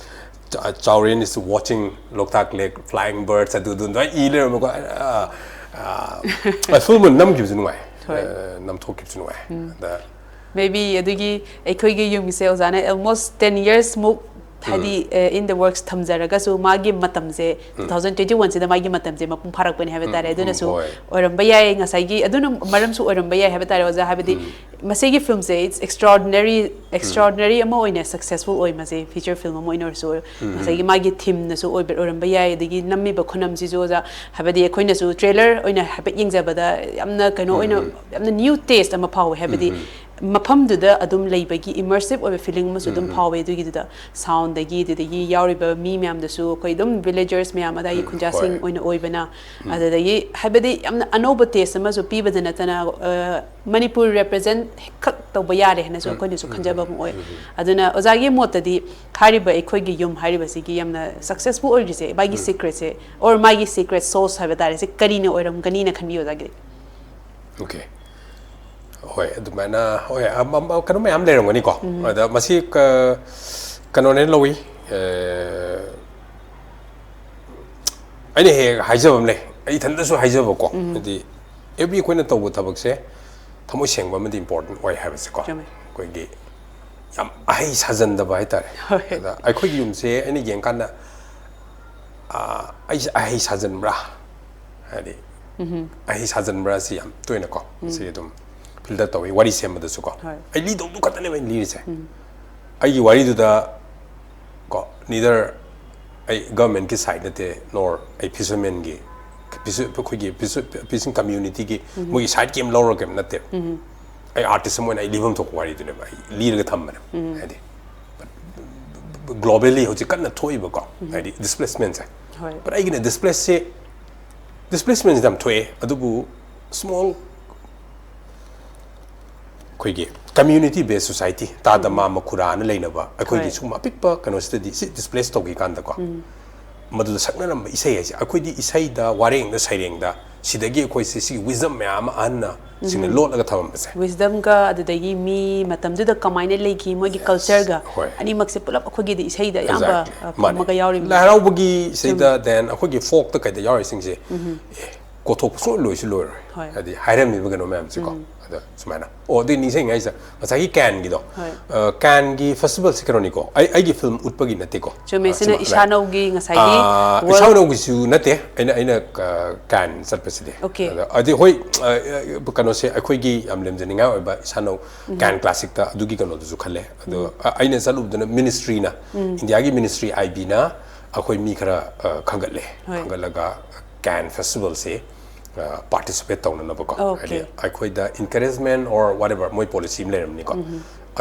Chaurien is watching Loktak Lake, flying birds, ꯑꯗꯨꯗꯨ ꯑꯗꯨꯃꯥꯏꯅ ꯏ ꯂꯩꯔꯝꯕꯀꯣ꯫ Film ꯅꯝꯈꯤꯕꯁꯨ ꯅꯨꯡꯉꯥꯏ꯫ ꯅꯝꯊꯣꯛꯈꯤꯕꯁꯨ ꯅꯨꯡꯉꯥꯏ꯫ ꯑꯗ maybe ꯑꯗꯨꯒꯤ ꯑꯩꯈꯣꯏꯒꯤ ꯌꯨꯝꯒꯤꯁꯦ ꯑꯣꯖꯥꯅ almost ten years ꯃꯨꯛ ꯍꯥꯏꯗꯤ in the works ꯊꯝꯖꯔꯒꯁꯨ, ꯃꯥꯒꯤ ꯃꯇꯝꯁꯦ two thousand twenty one ꯁꯤꯗ ꯃꯥꯒꯤ ꯃꯇꯝꯁꯦ ꯃꯄꯨꯡ ꯐꯥꯔꯛꯄꯅꯤ ꯍꯥꯏꯕ ꯇꯥꯔꯦ꯫ ꯑꯗꯨꯅꯁꯨ ꯍꯣꯏ꯫ ꯑꯣꯏꯔꯝꯕ ꯌꯥꯏ꯫ ꯉꯁꯥꯏꯒꯤ ꯑꯗꯨꯅ ꯃꯔꯝꯁꯨ ꯑꯣꯏꯔꯝꯕ ꯌꯥꯏ ꯍꯥꯏꯕ ꯇꯥꯔꯦ ꯑꯣꯖꯥ꯫ ꯍꯥꯏꯕꯗꯤ ꯃꯁꯤꯒꯤ film say it's extraordinary, extraordinary ꯑꯃ ꯑꯣꯏꯅ successful ꯑꯣꯏ꯫ ꯃꯁꯤ feature film ꯑꯃ ꯑꯣꯏꯅ ꯑꯣꯏꯔꯁꯨ ꯉꯁꯥꯏꯒꯤ ꯃꯥꯒꯤ theme ꯅꯁꯨ ꯑꯣꯏꯕ ꯑꯣꯏꯔꯝꯕ ꯌꯥꯏ꯫ ꯑꯗꯒꯤ ꯅꯝꯃꯤꯕ ꯈꯨꯅꯝꯁꯤꯁꯨ ꯑꯣꯖꯥ, ꯍꯥꯏꯕꯗꯤ ꯑꯩꯈꯣꯏꯅꯁꯨ trailer ꯑꯣꯏꯅ ꯍꯥꯏꯐꯦꯠ ꯌꯦꯡꯖꯕꯗ ꯌꯥꯝꯅ ꯀꯩꯅꯣ ꯑꯣꯏꯅ ꯌꯥꯝꯅ new taste ꯑꯃ ꯐꯥꯎꯋꯦ꯫ ꯍꯥꯏꯕꯗꯤ ꯃꯐꯝꯗꯨꯗ ꯑꯗꯨꯝ ꯂꯩꯕꯒꯤ immersive ꯑꯣꯏꯕ feeling ꯑꯃꯁꯨ ꯑꯗꯨꯝ ꯐꯥꯎꯋꯦ꯫ ꯑꯗꯨꯒꯤꯗꯨꯗ sound ꯗꯒꯤ, ꯑꯗꯨꯗꯒꯤ ꯌꯥꯎꯔꯤꯕ ꯃꯤ ꯃꯌꯥꯝꯗꯁꯨ ꯑꯩꯈꯣꯏ ꯑꯗꯨꯝ villagers ꯃꯌꯥꯝ ꯑꯗꯥꯏꯒꯤ ꯈꯨꯟꯖꯥꯁꯤꯡ ꯍꯣꯏ꯫ ꯑꯣꯏꯅ ꯑꯣꯏꯕꯅ, ꯑꯗꯨꯗꯒꯤ ꯍꯥꯏꯕꯗꯤ ꯌꯥꯝꯅ ꯑꯅꯧꯕ taste ꯑꯃꯁꯨ ꯄꯤꯕꯗ ꯅꯠꯇꯅ, ꯑ, ꯃꯅꯤꯄꯨꯔ represent ꯈꯛ ꯇꯧꯕ ꯌꯥꯔꯦ ꯍꯥꯏꯅꯁꯨ ꯑꯩꯈꯣꯏꯅꯁꯨ ꯈꯟꯖꯕ ꯑꯃ ꯑꯣꯏ꯫ ꯑꯗꯨꯅ ꯑꯣꯖꯥꯒꯤ ꯃꯣꯠꯇꯗꯤ ꯍꯥꯏꯔꯤꯕ ꯑꯩꯈꯣꯏꯒꯤ ꯌꯨꯝ ꯍꯥꯏꯔꯤꯕꯁꯤꯒꯤ ꯌꯥꯝꯅ successful ꯑꯣꯏꯔꯤꯁꯦ, ꯃꯥꯒꯤ secret ꯁꯦ, or ꯃꯥꯒꯤ secret sauce ꯍꯥꯏꯕ ꯇꯥꯔꯦ, ꯁꯤ ꯀꯔꯤꯅ ꯑꯣꯏꯔꯝꯒꯅꯤꯅ ꯈꯟꯕꯤ ꯑꯣꯖꯥꯒꯤꯗꯤ? Okay꯫ ꯍꯣꯏ, ꯑꯗꯨꯃꯥꯏꯅ, ꯍꯣꯏ, ꯑꯃ, ꯑꯃ, ꯀꯩꯅꯣ ꯃꯌꯥꯝ ꯂꯩꯔꯝꯒꯅꯤꯀꯣ꯫ ꯑꯗ ꯃꯁꯤ ꯀ-, ꯀꯩꯅꯣꯅꯦ ꯂꯧꯏ꯫ ꯑ, ꯑꯩꯅ ꯍꯦꯛ ꯍꯥꯏꯖꯕ ꯑꯃ ꯂꯩ, ꯑꯩ ꯏꯊꯟꯇꯁꯨ ꯍꯥꯏꯖꯕꯀꯣ꯫ ꯍꯥꯏꯗꯤ every ꯑꯩꯈꯣꯏꯅ ꯇꯧꯕ ꯊꯕꯛꯁꯦ ꯊꯃꯣꯏ ꯁꯦꯡꯕ ꯑꯃꯗꯤ important ꯑꯣꯏ ꯍꯥꯏꯕꯁꯦꯀꯣ꯫ ꯆꯨꯝꯃꯦ꯫ ꯑꯩꯈꯣꯏꯒꯤ ꯌꯥꯝ ꯑꯍꯩ ꯁꯥꯖꯟꯗꯕ ꯍꯥꯏꯇꯥꯔꯦ꯫ ꯍꯣꯏ꯫ ꯑꯗ ꯑꯩꯈꯣꯏꯒꯤ ꯌꯨꯝꯁꯦ ꯑꯩꯅ ꯌꯦꯡꯀꯥꯟꯗ, ꯑ, ꯑꯩꯁꯦ ꯑꯍꯩ ꯁꯥꯖꯟꯕ꯭ꯔꯥ? ꯍꯥꯏꯗꯤ ꯑꯍꯩ ꯁꯥꯖꯟꯕ꯭ꯔꯥ ꯁꯤ ꯌꯥꯝ ꯇꯣꯏꯅꯀꯣ꯫ ꯁꯤ ꯑꯗꯨꯝ filter ꯇꯧꯏ ꯋꯥꯔꯤ ꯁꯦꯝꯕꯗꯁꯨꯀꯣ꯫ ꯍꯣꯏ꯫ ꯑꯩ ꯂꯤꯗꯧꯗꯨ ꯈꯛꯇꯅꯦꯕ ꯑꯩꯅ ꯂꯤꯔꯤꯁꯦ꯫ ꯑꯩꯒꯤ ꯋꯥꯔꯤꯗꯨꯗ ꯀꯣ, neither ꯑꯩ government ꯀꯤ side ꯅꯠꯇꯦ, nor ꯑꯩ fisherman ꯒꯤ, fisher-, ꯑꯩꯈꯣꯏꯒꯤ fisher-, fishing community ꯒꯤ ꯃꯣꯏꯒꯤ side ꯀꯩꯝ ꯂꯧꯔꯒ ꯀꯩꯝ ꯅꯠꯇꯦ꯫ ꯑꯩ artist ꯑꯃ ꯑꯣꯏꯅ ꯑꯩ ꯂꯤꯐꯝ ꯊꯣꯛꯄ ꯋꯥꯔꯤꯗꯨꯅꯦꯕ ꯑꯩ ꯂꯤꯔꯒ ꯊꯝꯕꯅꯦ꯫ ꯍꯥꯏꯗꯤ globally ꯍꯧꯖꯤꯛ ꯀꯟꯅ ꯊꯣꯛꯏꯕꯀꯣ, ꯍꯥꯏꯗꯤ displacement ꯁꯦ꯫ ꯍꯣꯏ꯫ But ꯑꯩꯒꯤꯅ displace ꯁꯦ, displacement ꯁꯦ ꯌꯥꯝ ꯊꯣꯛꯑꯦ, ꯑꯗꯨꯕꯨ small ꯑꯩꯈꯣꯏꯒꯤ community based society, ꯇꯥ ꯇꯃꯥ ꯃꯈꯨꯔꯥꯅ ꯂꯩꯅꯕ ꯑꯩꯈꯣꯏꯒꯤ ꯍꯣꯏ꯫ ꯁꯨꯝ ꯑꯄꯤꯛꯄ ꯀꯩꯅꯣꯁꯤꯗꯗꯤ ꯁꯤ displace ꯇꯧꯈꯤ ꯀꯥꯟꯗꯀꯣ, ꯃꯗꯨꯗ ꯁꯛꯅꯔꯝꯕ ꯏꯁꯩ ꯍꯥꯏꯁꯦ ꯑꯩꯈꯣꯏꯗꯤ ꯏꯁꯩꯗ, ꯋꯥꯔꯦꯡꯗ, ꯁꯩꯔꯦꯡꯗ ꯁꯤꯗꯒꯤ ꯑꯩꯈꯣꯏꯁꯦ ꯁꯤꯒꯤ wisdom ꯃꯌꯥꯝ ꯑꯃ ꯑꯍꯟꯅ ꯁꯤꯡꯅ ꯂꯣꯠꯂꯒ ꯊꯝꯃꯝꯕꯁꯦ꯫ Wisdomꯒ ꯑꯗꯨꯗꯒꯤ ꯃꯤ ꯃꯇꯝꯗꯨꯗ ꯀꯃꯥꯏꯅ ꯂꯩꯈꯤ, ꯃꯣꯏꯒꯤ cultureꯒ, ꯍꯣꯏ꯫ ꯑꯅꯤꯃꯛꯁꯦ ꯄꯨꯂꯞ ꯑꯩꯈꯣꯏꯒꯤꯗꯤ ꯏꯁꯩꯗ ꯑꯌꯥꯝꯕ Exactly. ꯑ, ꯃꯥꯅꯦ꯫ ꯐꯨꯝꯃꯒ ꯌꯥꯎꯔꯤꯕꯅꯤ꯫ ꯂꯥꯏ ꯍꯔꯥꯎꯕꯒꯤ ꯏꯁꯩꯗ, then ꯑꯩꯈꯣꯏꯒꯤ folkꯇ ꯀꯩꯗ ꯌꯥꯎꯔꯤꯁꯤꯡꯁꯦ, ꯑꯦ, ꯀꯣꯊꯣꯛꯄ ꯁꯨꯡꯂꯣꯏ ꯂꯣꯏꯁꯨ ꯂꯣꯏꯔꯣꯏ꯫ ꯍꯣꯏ꯫ ꯍꯥꯏꯗꯤ ꯍꯥꯏꯔꯝꯃꯤꯕ ꯀꯩꯅꯣ ꯃꯌꯥꯝꯁꯦꯀꯣ꯫ ꯑꯗ ꯁꯨꯃꯥꯏꯅ, ꯑꯣ, ꯑꯗꯨꯏ ꯅꯤꯡꯁꯤꯡꯉꯤꯉꯩꯁꯤꯗ ꯉꯁꯥꯏꯒꯤ ꯀꯦꯟꯒꯤꯗꯣ, ꯍꯣꯏ꯫ ꯑ, ꯀꯦꯟꯒꯤ festivalꯁꯦ ꯀꯩꯅꯣꯅꯤꯀꯣ, ꯑꯩ, ꯑꯩꯒꯤ film ꯎꯠꯄꯒꯤ ꯅꯠꯇꯦꯀꯣ꯫ ꯆꯨꯝꯃꯦ, ꯑ, ꯁꯤꯅ ꯁꯨꯃ-, ꯏꯁꯥꯅꯧꯒꯤ ꯉꯁꯥꯏꯒꯤ ꯑ, world ꯏꯁꯥꯅꯧꯒꯤꯁꯨ ꯅꯠꯇꯦ, ꯑꯩꯅ, ꯑꯩꯅ, ꯑ, ꯀꯦꯟ ꯆꯠꯄꯁꯤꯗꯤ꯫ Okay. ꯑꯗ, ꯑꯗꯤ, ꯍꯣꯏ, ꯑ, ꯑ, ꯀꯩꯅꯣꯁꯦ ꯑꯩꯈꯣꯏꯒꯤ ꯌꯥꯝ ꯂꯦꯝꯖꯅꯤꯡꯉꯥꯏ ꯑꯣꯏꯕ ꯏꯁꯥꯅꯧ ꯀꯦꯟ classicꯇ ꯑꯗꯨꯒꯤ ꯀꯩꯅꯣꯗꯨꯁꯨ ꯈꯜꯂꯦ꯫ ꯑꯗꯣ, ꯑ, ꯑꯩꯅ ꯆꯠꯂꯨꯕꯗꯨꯅ ministryꯅ, Indiaꯒꯤ ministry IBꯅ ꯑꯩꯈꯣꯏ ꯃꯤ ꯈꯔ, ꯑ, ꯈꯟꯒꯠꯂꯦ꯫ ꯍꯣꯏ꯫ ꯈꯟꯒꯠꯂꯒ ꯀꯦꯟ festivalꯁꯦ, ꯑ, participate ꯇꯧꯅꯅꯕꯀꯣ꯫ Okay. ꯍꯥꯏꯗꯤ ꯑꯩꯈꯣꯏꯗ encouragement or whatever ꯃꯣꯏ policy ꯑꯃ ꯂꯩꯔꯝꯅꯤꯀꯣ꯫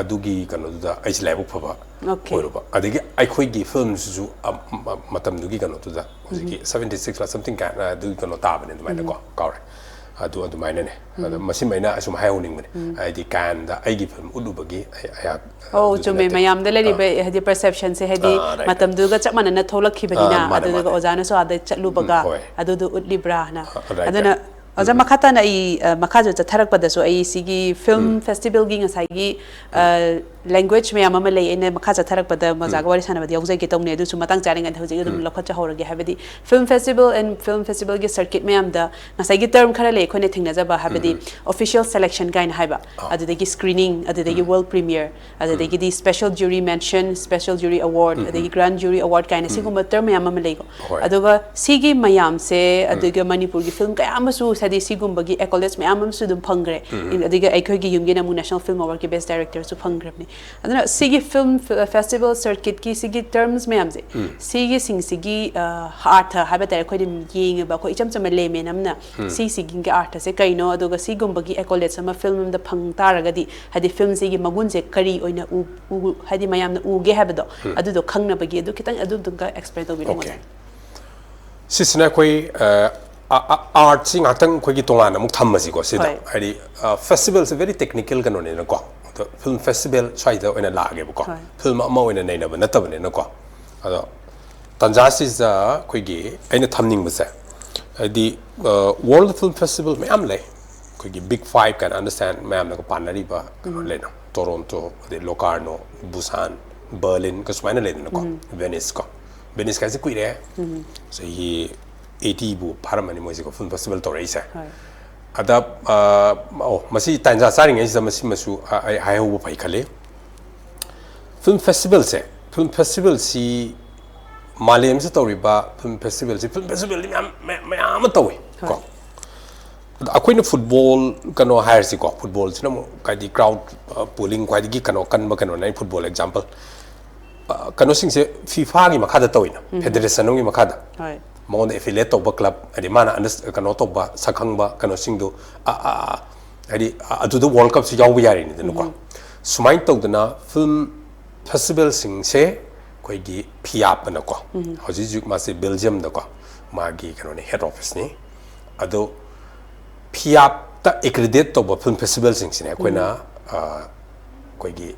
ꯑꯗꯨꯒꯤ ꯀꯩꯅꯣꯗꯨꯗ ꯑꯩꯁꯦ ꯂꯥꯏꯕꯛ ꯐꯕ Okay. ꯑꯣꯏꯔꯨꯕ꯫ ꯑꯗꯒꯤ ꯑꯩꯈꯣꯏꯒꯤ filmꯁꯤꯁꯨ, ꯑ, ꯃ-, ꯃꯇꯝꯗꯨꯒꯤ ꯀꯩꯅꯣꯗꯨꯗ ꯍꯧꯖꯤꯛꯀꯤ seventy six ꯂ something ꯀꯌꯥ, ꯑ, ꯑꯗꯨꯒꯤ ꯀꯩꯅꯣ ꯇꯥꯕꯅꯦ ꯑꯗꯨꯃꯥꯏꯅꯀꯣ, ꯀꯥꯎꯔꯦ꯫ ꯑꯗꯨ ꯑꯗꯨꯃꯥꯏꯅꯅꯦ꯫ ꯑꯗꯣ ꯃꯁꯤꯃ ꯑꯩꯅ ꯑꯁꯨꯝ ꯍꯥꯏꯍꯧꯅꯤꯡꯕꯅꯦ꯫ ꯍꯥꯏꯗꯤ ꯀꯦꯟꯗ ꯑꯩꯒꯤ film ꯎꯠꯂꯨꯕꯒꯤ ꯑꯩ, ꯑꯩꯍꯥꯛ, ꯑꯧ, ꯑꯗꯨꯗꯤ ꯆꯨꯝꯃꯦ꯫ ꯅꯠꯇꯦ꯫ ꯃꯌꯥꯝꯗ ꯂꯩꯔꯤꯕ ꯑꯥ꯫ ꯍꯥꯏꯗꯤ perceptionꯁꯦ ꯍꯥꯏꯗꯤ ꯑꯥ, right, ꯃꯇꯝꯗꯨꯒ ꯆꯞ ꯃꯥꯟꯅꯅ ꯊꯣꯛꯂꯛꯈꯤꯕꯅꯤꯅ, ꯑꯥ, ꯃꯥꯅꯦ, ꯑꯗꯨꯗꯨꯒ ꯃꯥꯅꯦ꯫ ꯑꯣꯖꯥꯅꯁꯨ ꯑꯥꯗ ꯆꯠꯂꯨꯕꯒ ꯎꯝ, ꯍꯣꯏ꯫ ꯑꯗꯨꯗꯣ ꯎꯠꯂꯤꯕ꯭ꯔꯥꯅ꯫ ꯑꯥ, right, ꯑꯗꯨꯅ right. ꯑꯣꯖꯥ, ꯃꯈꯥ ꯇꯥꯅ ꯑꯩ, ꯑ, ꯃꯈꯥꯁꯨ ꯆꯠꯊꯔꯛꯄꯗꯁꯨ ꯑꯩ ꯁꯤꯒꯤ film festivalꯒꯤ ꯉꯁꯥꯏꯒꯤ, ꯑ, language ꯃꯌꯥꯝ ꯑꯃ ꯂꯩ꯫ ꯑꯩꯅ ꯃꯈꯥ ꯆꯠꯊꯔꯛꯄꯗ ꯑꯣꯖꯥꯒ ꯋꯥꯔꯤ ꯁꯥꯟꯅꯕꯗ ꯌꯥꯎꯖꯒꯦ ꯇꯧꯅꯤ, ꯑꯗꯨꯁꯨ ꯃꯇꯥꯡ ꯆꯥꯔꯤꯉꯩꯗ ꯍꯧꯖꯤꯛ ꯑꯗꯨꯝ ꯂꯧꯈꯠꯆꯍꯧꯔꯒꯦ꯫ ꯍꯥꯏꯕꯗꯤ film festival and film festivalꯒꯤ circuit ꯃꯌꯥꯝꯗ ꯉꯁꯥꯏꯒꯤ term ꯈꯔ ꯂꯩ ꯑꯩꯈꯣꯏꯅ ꯊꯦꯡꯅꯖꯕ, ꯍꯥꯏꯕꯗꯤ official selection ꯀꯥꯏꯅ ꯍꯥꯏꯕ, ꯑꯗꯨꯗꯒꯤ screening, ꯑꯗꯨꯗꯒꯤ world premiere, ꯑꯗꯨꯗꯒꯤꯗꯤ special jury mention, special jury award, ꯑꯗꯒꯤ grand jury award ꯀꯥꯏꯅ ꯁꯤꯒꯨꯝꯕ term ꯃꯌꯥꯝ ꯑꯃ ꯂꯩꯀꯣ꯫ ꯍꯣꯏ꯫ ꯑꯗꯨꯒ ꯁꯤꯒꯤ ꯃꯌꯥꯝꯁꯦ, ꯑꯗꯨꯒ ꯃꯅꯤꯄꯨꯔꯒꯤ film ꯀꯌꯥ ꯑꯃꯁꯨ ꯍꯥꯏꯗꯤ ꯁꯤꯒꯨꯝꯕꯒꯤ accolades ꯃꯌꯥꯝ ꯑꯃꯁꯨ ꯑꯗꯨꯝ ꯐꯪꯈ꯭ꯔꯦ꯫ ꯑꯗꯨꯒ ꯑꯩꯈꯣꯏꯒꯤ ꯌꯨꯝꯒꯤꯅ ꯑꯃꯨꯛ National Film Awardꯀꯤ best directorꯁꯨ ꯐꯪꯈ꯭ꯔꯕꯅꯤ꯫ ꯑꯗꯨꯅ ꯁꯤꯒꯤ film festival circuitꯀꯤ ꯁꯤꯒꯤ terms ꯃꯌꯥꯝꯁꯦ, ꯁꯤꯒꯤꯁꯤꯡꯁꯤꯒꯤ, ꯑ, ꯑꯥꯔꯊ ꯍꯥꯏꯕ ꯇꯥꯔꯦ, ꯑꯩꯈꯣꯏꯅ ꯌꯦꯡꯉꯤꯕ, ꯑꯩꯈꯣꯏ ꯏꯆꯝ ꯆꯝꯕ layman ꯑꯃꯅ ꯁꯤꯁꯤꯒꯤ ꯑꯥꯔꯊꯁꯦ ꯀꯩꯅꯣ, ꯑꯗꯨꯒ ꯁꯤꯒꯨꯝꯕꯒꯤ accolades ꯑꯃ film ꯑꯃꯗ ꯐꯪ ꯇꯥꯔꯒꯗꯤ, ꯍꯥꯏꯗꯤ filmꯁꯤꯒꯤ ꯃꯒꯨꯟꯁꯦ ꯀꯔꯤ ꯑꯣꯏꯅ ꯎ-, ꯎ-, ꯍꯥꯏꯗꯤ ꯃꯌꯥꯝꯅ ꯎꯒꯦ ꯍꯥꯏꯕꯗꯣ, ꯑꯗꯨꯗꯣ ꯈꯪꯅꯕꯒꯤ ꯑꯗꯨ ꯈꯤꯇꯪ ꯑꯗꯨꯗꯨꯒ explain ꯇꯧꯕꯤꯔꯛꯑꯣ꯫ Okay. ꯁꯤꯁꯤꯅ ꯑꯩꯈꯣꯏ, ꯑ, ꯑ, ꯑ, artꯁꯤ ꯉꯥꯛꯇꯪ ꯑꯩꯈꯣꯏꯒꯤ ꯇꯣꯉꯥꯟꯅ ꯑꯃꯨꯛ ꯊꯝꯃꯁꯤꯀꯣ ꯁꯤꯗ꯫ ꯍꯣꯏ꯫ ꯍꯥꯏꯗꯤ, ꯑ, festivalꯁꯦ very technical ꯀꯩꯅꯣꯅꯤꯅꯀꯣ꯫ ꯑꯗꯣ film festival ꯁ꯭ꯋꯥꯏꯗ ꯑꯣꯏꯅ ꯂꯥꯛꯑꯒꯦꯕꯀꯣ꯫ ꯍꯣꯏ꯫ Film ꯑꯃ ꯑꯣꯏꯅ ꯅꯩꯅꯕ ꯅꯠꯇꯕꯅꯤꯅꯀꯣ꯫ ꯑꯗꯣ ꯇꯥꯟꯖꯥꯁꯤꯗ ꯑꯩꯈꯣꯏꯒꯤ ꯑꯩꯅ ꯊꯝꯅꯤꯡꯕꯁꯦ, ꯍꯥꯏꯗꯤ ꯋꯥꯔꯜ ꯐꯤꯜꯝ ꯐꯦꯁꯇꯤꯚꯦꯜ ꯃꯌꯥꯝ ꯂꯩ, ꯑꯩꯈꯣꯏꯒꯤ ꯕꯤꯛ ꯐꯥꯏꯚ ꯀꯥꯏꯅ ꯑꯟꯗꯔꯁꯇꯦꯟ ꯃꯌꯥꯝꯅꯒ ꯄꯥꯟꯅꯔꯤꯕ ꯀꯩꯅꯣ ꯂꯩꯅ, ꯇꯣꯔꯣꯟꯇꯣ, ꯑꯗꯩ ꯂꯣꯀꯥꯔꯅꯣ, ꯕꯨꯁꯥꯟ, ꯕꯔꯂꯤꯟ ꯀ ꯁꯨꯃꯥꯏꯅ ꯂꯩꯗꯅꯀꯣ, ꯚꯦꯅꯤꯁ ꯀꯣ, ꯚꯦꯅꯤꯁ ꯀꯥꯏꯁꯦ ꯀꯨꯏꯔꯦ, ꯆꯍꯤ ꯑꯩꯠꯇꯤꯕꯨ ꯐꯥꯔꯝꯃꯅꯤ ꯃꯣꯏꯁꯦꯀꯣ ꯐꯤꯜꯝ ꯐꯦꯁꯇꯤꯚꯦꯜ ꯇꯧꯔꯛꯏꯁꯦ꯫ ꯍꯣꯏ꯫ ꯑꯗ ꯑ, ꯑꯣ, ꯃꯁꯤ ꯇꯥꯟꯖꯥ ꯆꯥꯔꯤꯉꯩꯁꯤꯗ ꯃꯁꯤꯃꯁꯨ ꯑ, ꯑꯩ ꯍꯥꯏꯍꯧꯕ ꯐꯩ ꯈꯜꯂꯤ꯫ ꯐꯤꯜꯝ ꯐꯦꯁꯇꯤꯚꯦꯜꯁꯦ, ꯐꯤꯜꯝ ꯐꯦꯁꯇꯤꯚꯦꯜꯁꯤ ꯃꯥꯂꯦꯝꯁꯤꯗ ꯇꯧꯔꯤꯕ ꯐꯤꯜꯝ ꯐꯦꯁꯇꯤꯚꯦꯜꯁꯤ, ꯐꯤꯜꯝ ꯐꯦꯁꯇꯤꯚꯦꯜꯗꯤ ꯃꯌꯥꯝ ꯃꯌꯥꯝ ꯃꯌꯥꯝ ꯑꯃ ꯇꯧꯏ ꯀꯣ꯫ ꯍꯣꯏ꯫ ꯑꯗ ꯑꯩꯈꯣꯏꯅ ꯐꯨꯠꯕꯣꯜ ꯀꯩꯅꯣ ꯍꯥꯏꯔꯁꯤꯀꯣ, ꯐꯨꯠꯕꯣꯜꯁꯤꯅ ꯑꯃꯨꯛ ꯍꯥꯏꯗꯤ ꯀ꯭ꯔꯥꯎꯗ ꯄꯨꯂꯤꯡ ꯈ꯭ꯋꯥꯏꯗꯒꯤ ꯀꯩꯅꯣ ꯀꯟꯕ ꯀꯩꯅꯣꯅꯦ꯫ ꯑꯩ ꯐꯨꯠꯕꯣꯜ ꯑꯦꯛꯖꯥꯝꯄꯜ ꯀꯩꯅꯣꯁꯤꯡꯁꯦ ꯐꯤꯐꯥꯒꯤ ꯃꯈꯥꯗ ꯇꯧꯋꯤꯅ, ꯐꯦꯗꯔꯦꯁꯟ ꯑꯃꯒꯤ ꯃꯈꯥꯗ ꯍꯣꯏ꯫ ꯃꯉꯣꯟꯗ ꯑꯦꯐꯤꯂꯤꯌꯦꯠ ꯇꯧꯕ ꯀ꯭ꯂꯕ, ꯍꯥꯏꯗꯤ ꯃꯥꯅ ꯑꯟꯗꯔꯁ- ꯀꯩꯅꯣ ꯇꯧꯕ, ꯁꯛꯈꯪꯕ ꯀꯩꯅꯣꯁꯤꯡꯗꯨ ꯑ- ꯑ- ꯑ- ꯍꯥꯏꯗꯤ ꯑ- ꯑꯗꯨꯗ ꯋꯥꯔꯜ ꯀꯞꯁꯤ ꯌꯥꯎꯕ ꯌꯥꯔꯤꯅꯤꯗꯅꯀꯣ꯫ ꯁꯨꯃꯥꯏꯅ ꯇꯧꯗꯅ ꯐꯤꯜꯝ ꯐꯦꯁꯇꯤꯚꯦꯜꯁꯤꯡꯁꯦ ꯑꯩꯈꯣꯏꯒꯤ ꯐꯤꯌꯥꯞ ꯑꯅꯀꯣ, ꯍꯧꯖꯤꯛ ꯍꯧꯖꯤꯛ ꯃꯥꯁꯦ ꯕꯦꯜꯖꯤꯌꯝꯗꯀꯣ ꯃꯥꯒꯤ ꯀꯩꯅꯣꯅꯦ, ꯍꯦꯗ ꯑꯣꯐꯤꯁꯅꯤ꯫ ꯑꯗꯣ ꯐꯤꯌꯥꯞꯇ ꯑꯦꯀ꯭ꯔꯤꯗꯦꯠ ꯇꯧꯕ ꯐꯤꯜꯝ ꯐꯦꯁꯇꯤꯚꯦꯜꯁꯤꯡꯁꯤꯅꯦ ꯑꯩꯈꯣꯏꯅ ꯑ, ꯑꯩꯈꯣꯏꯒꯤ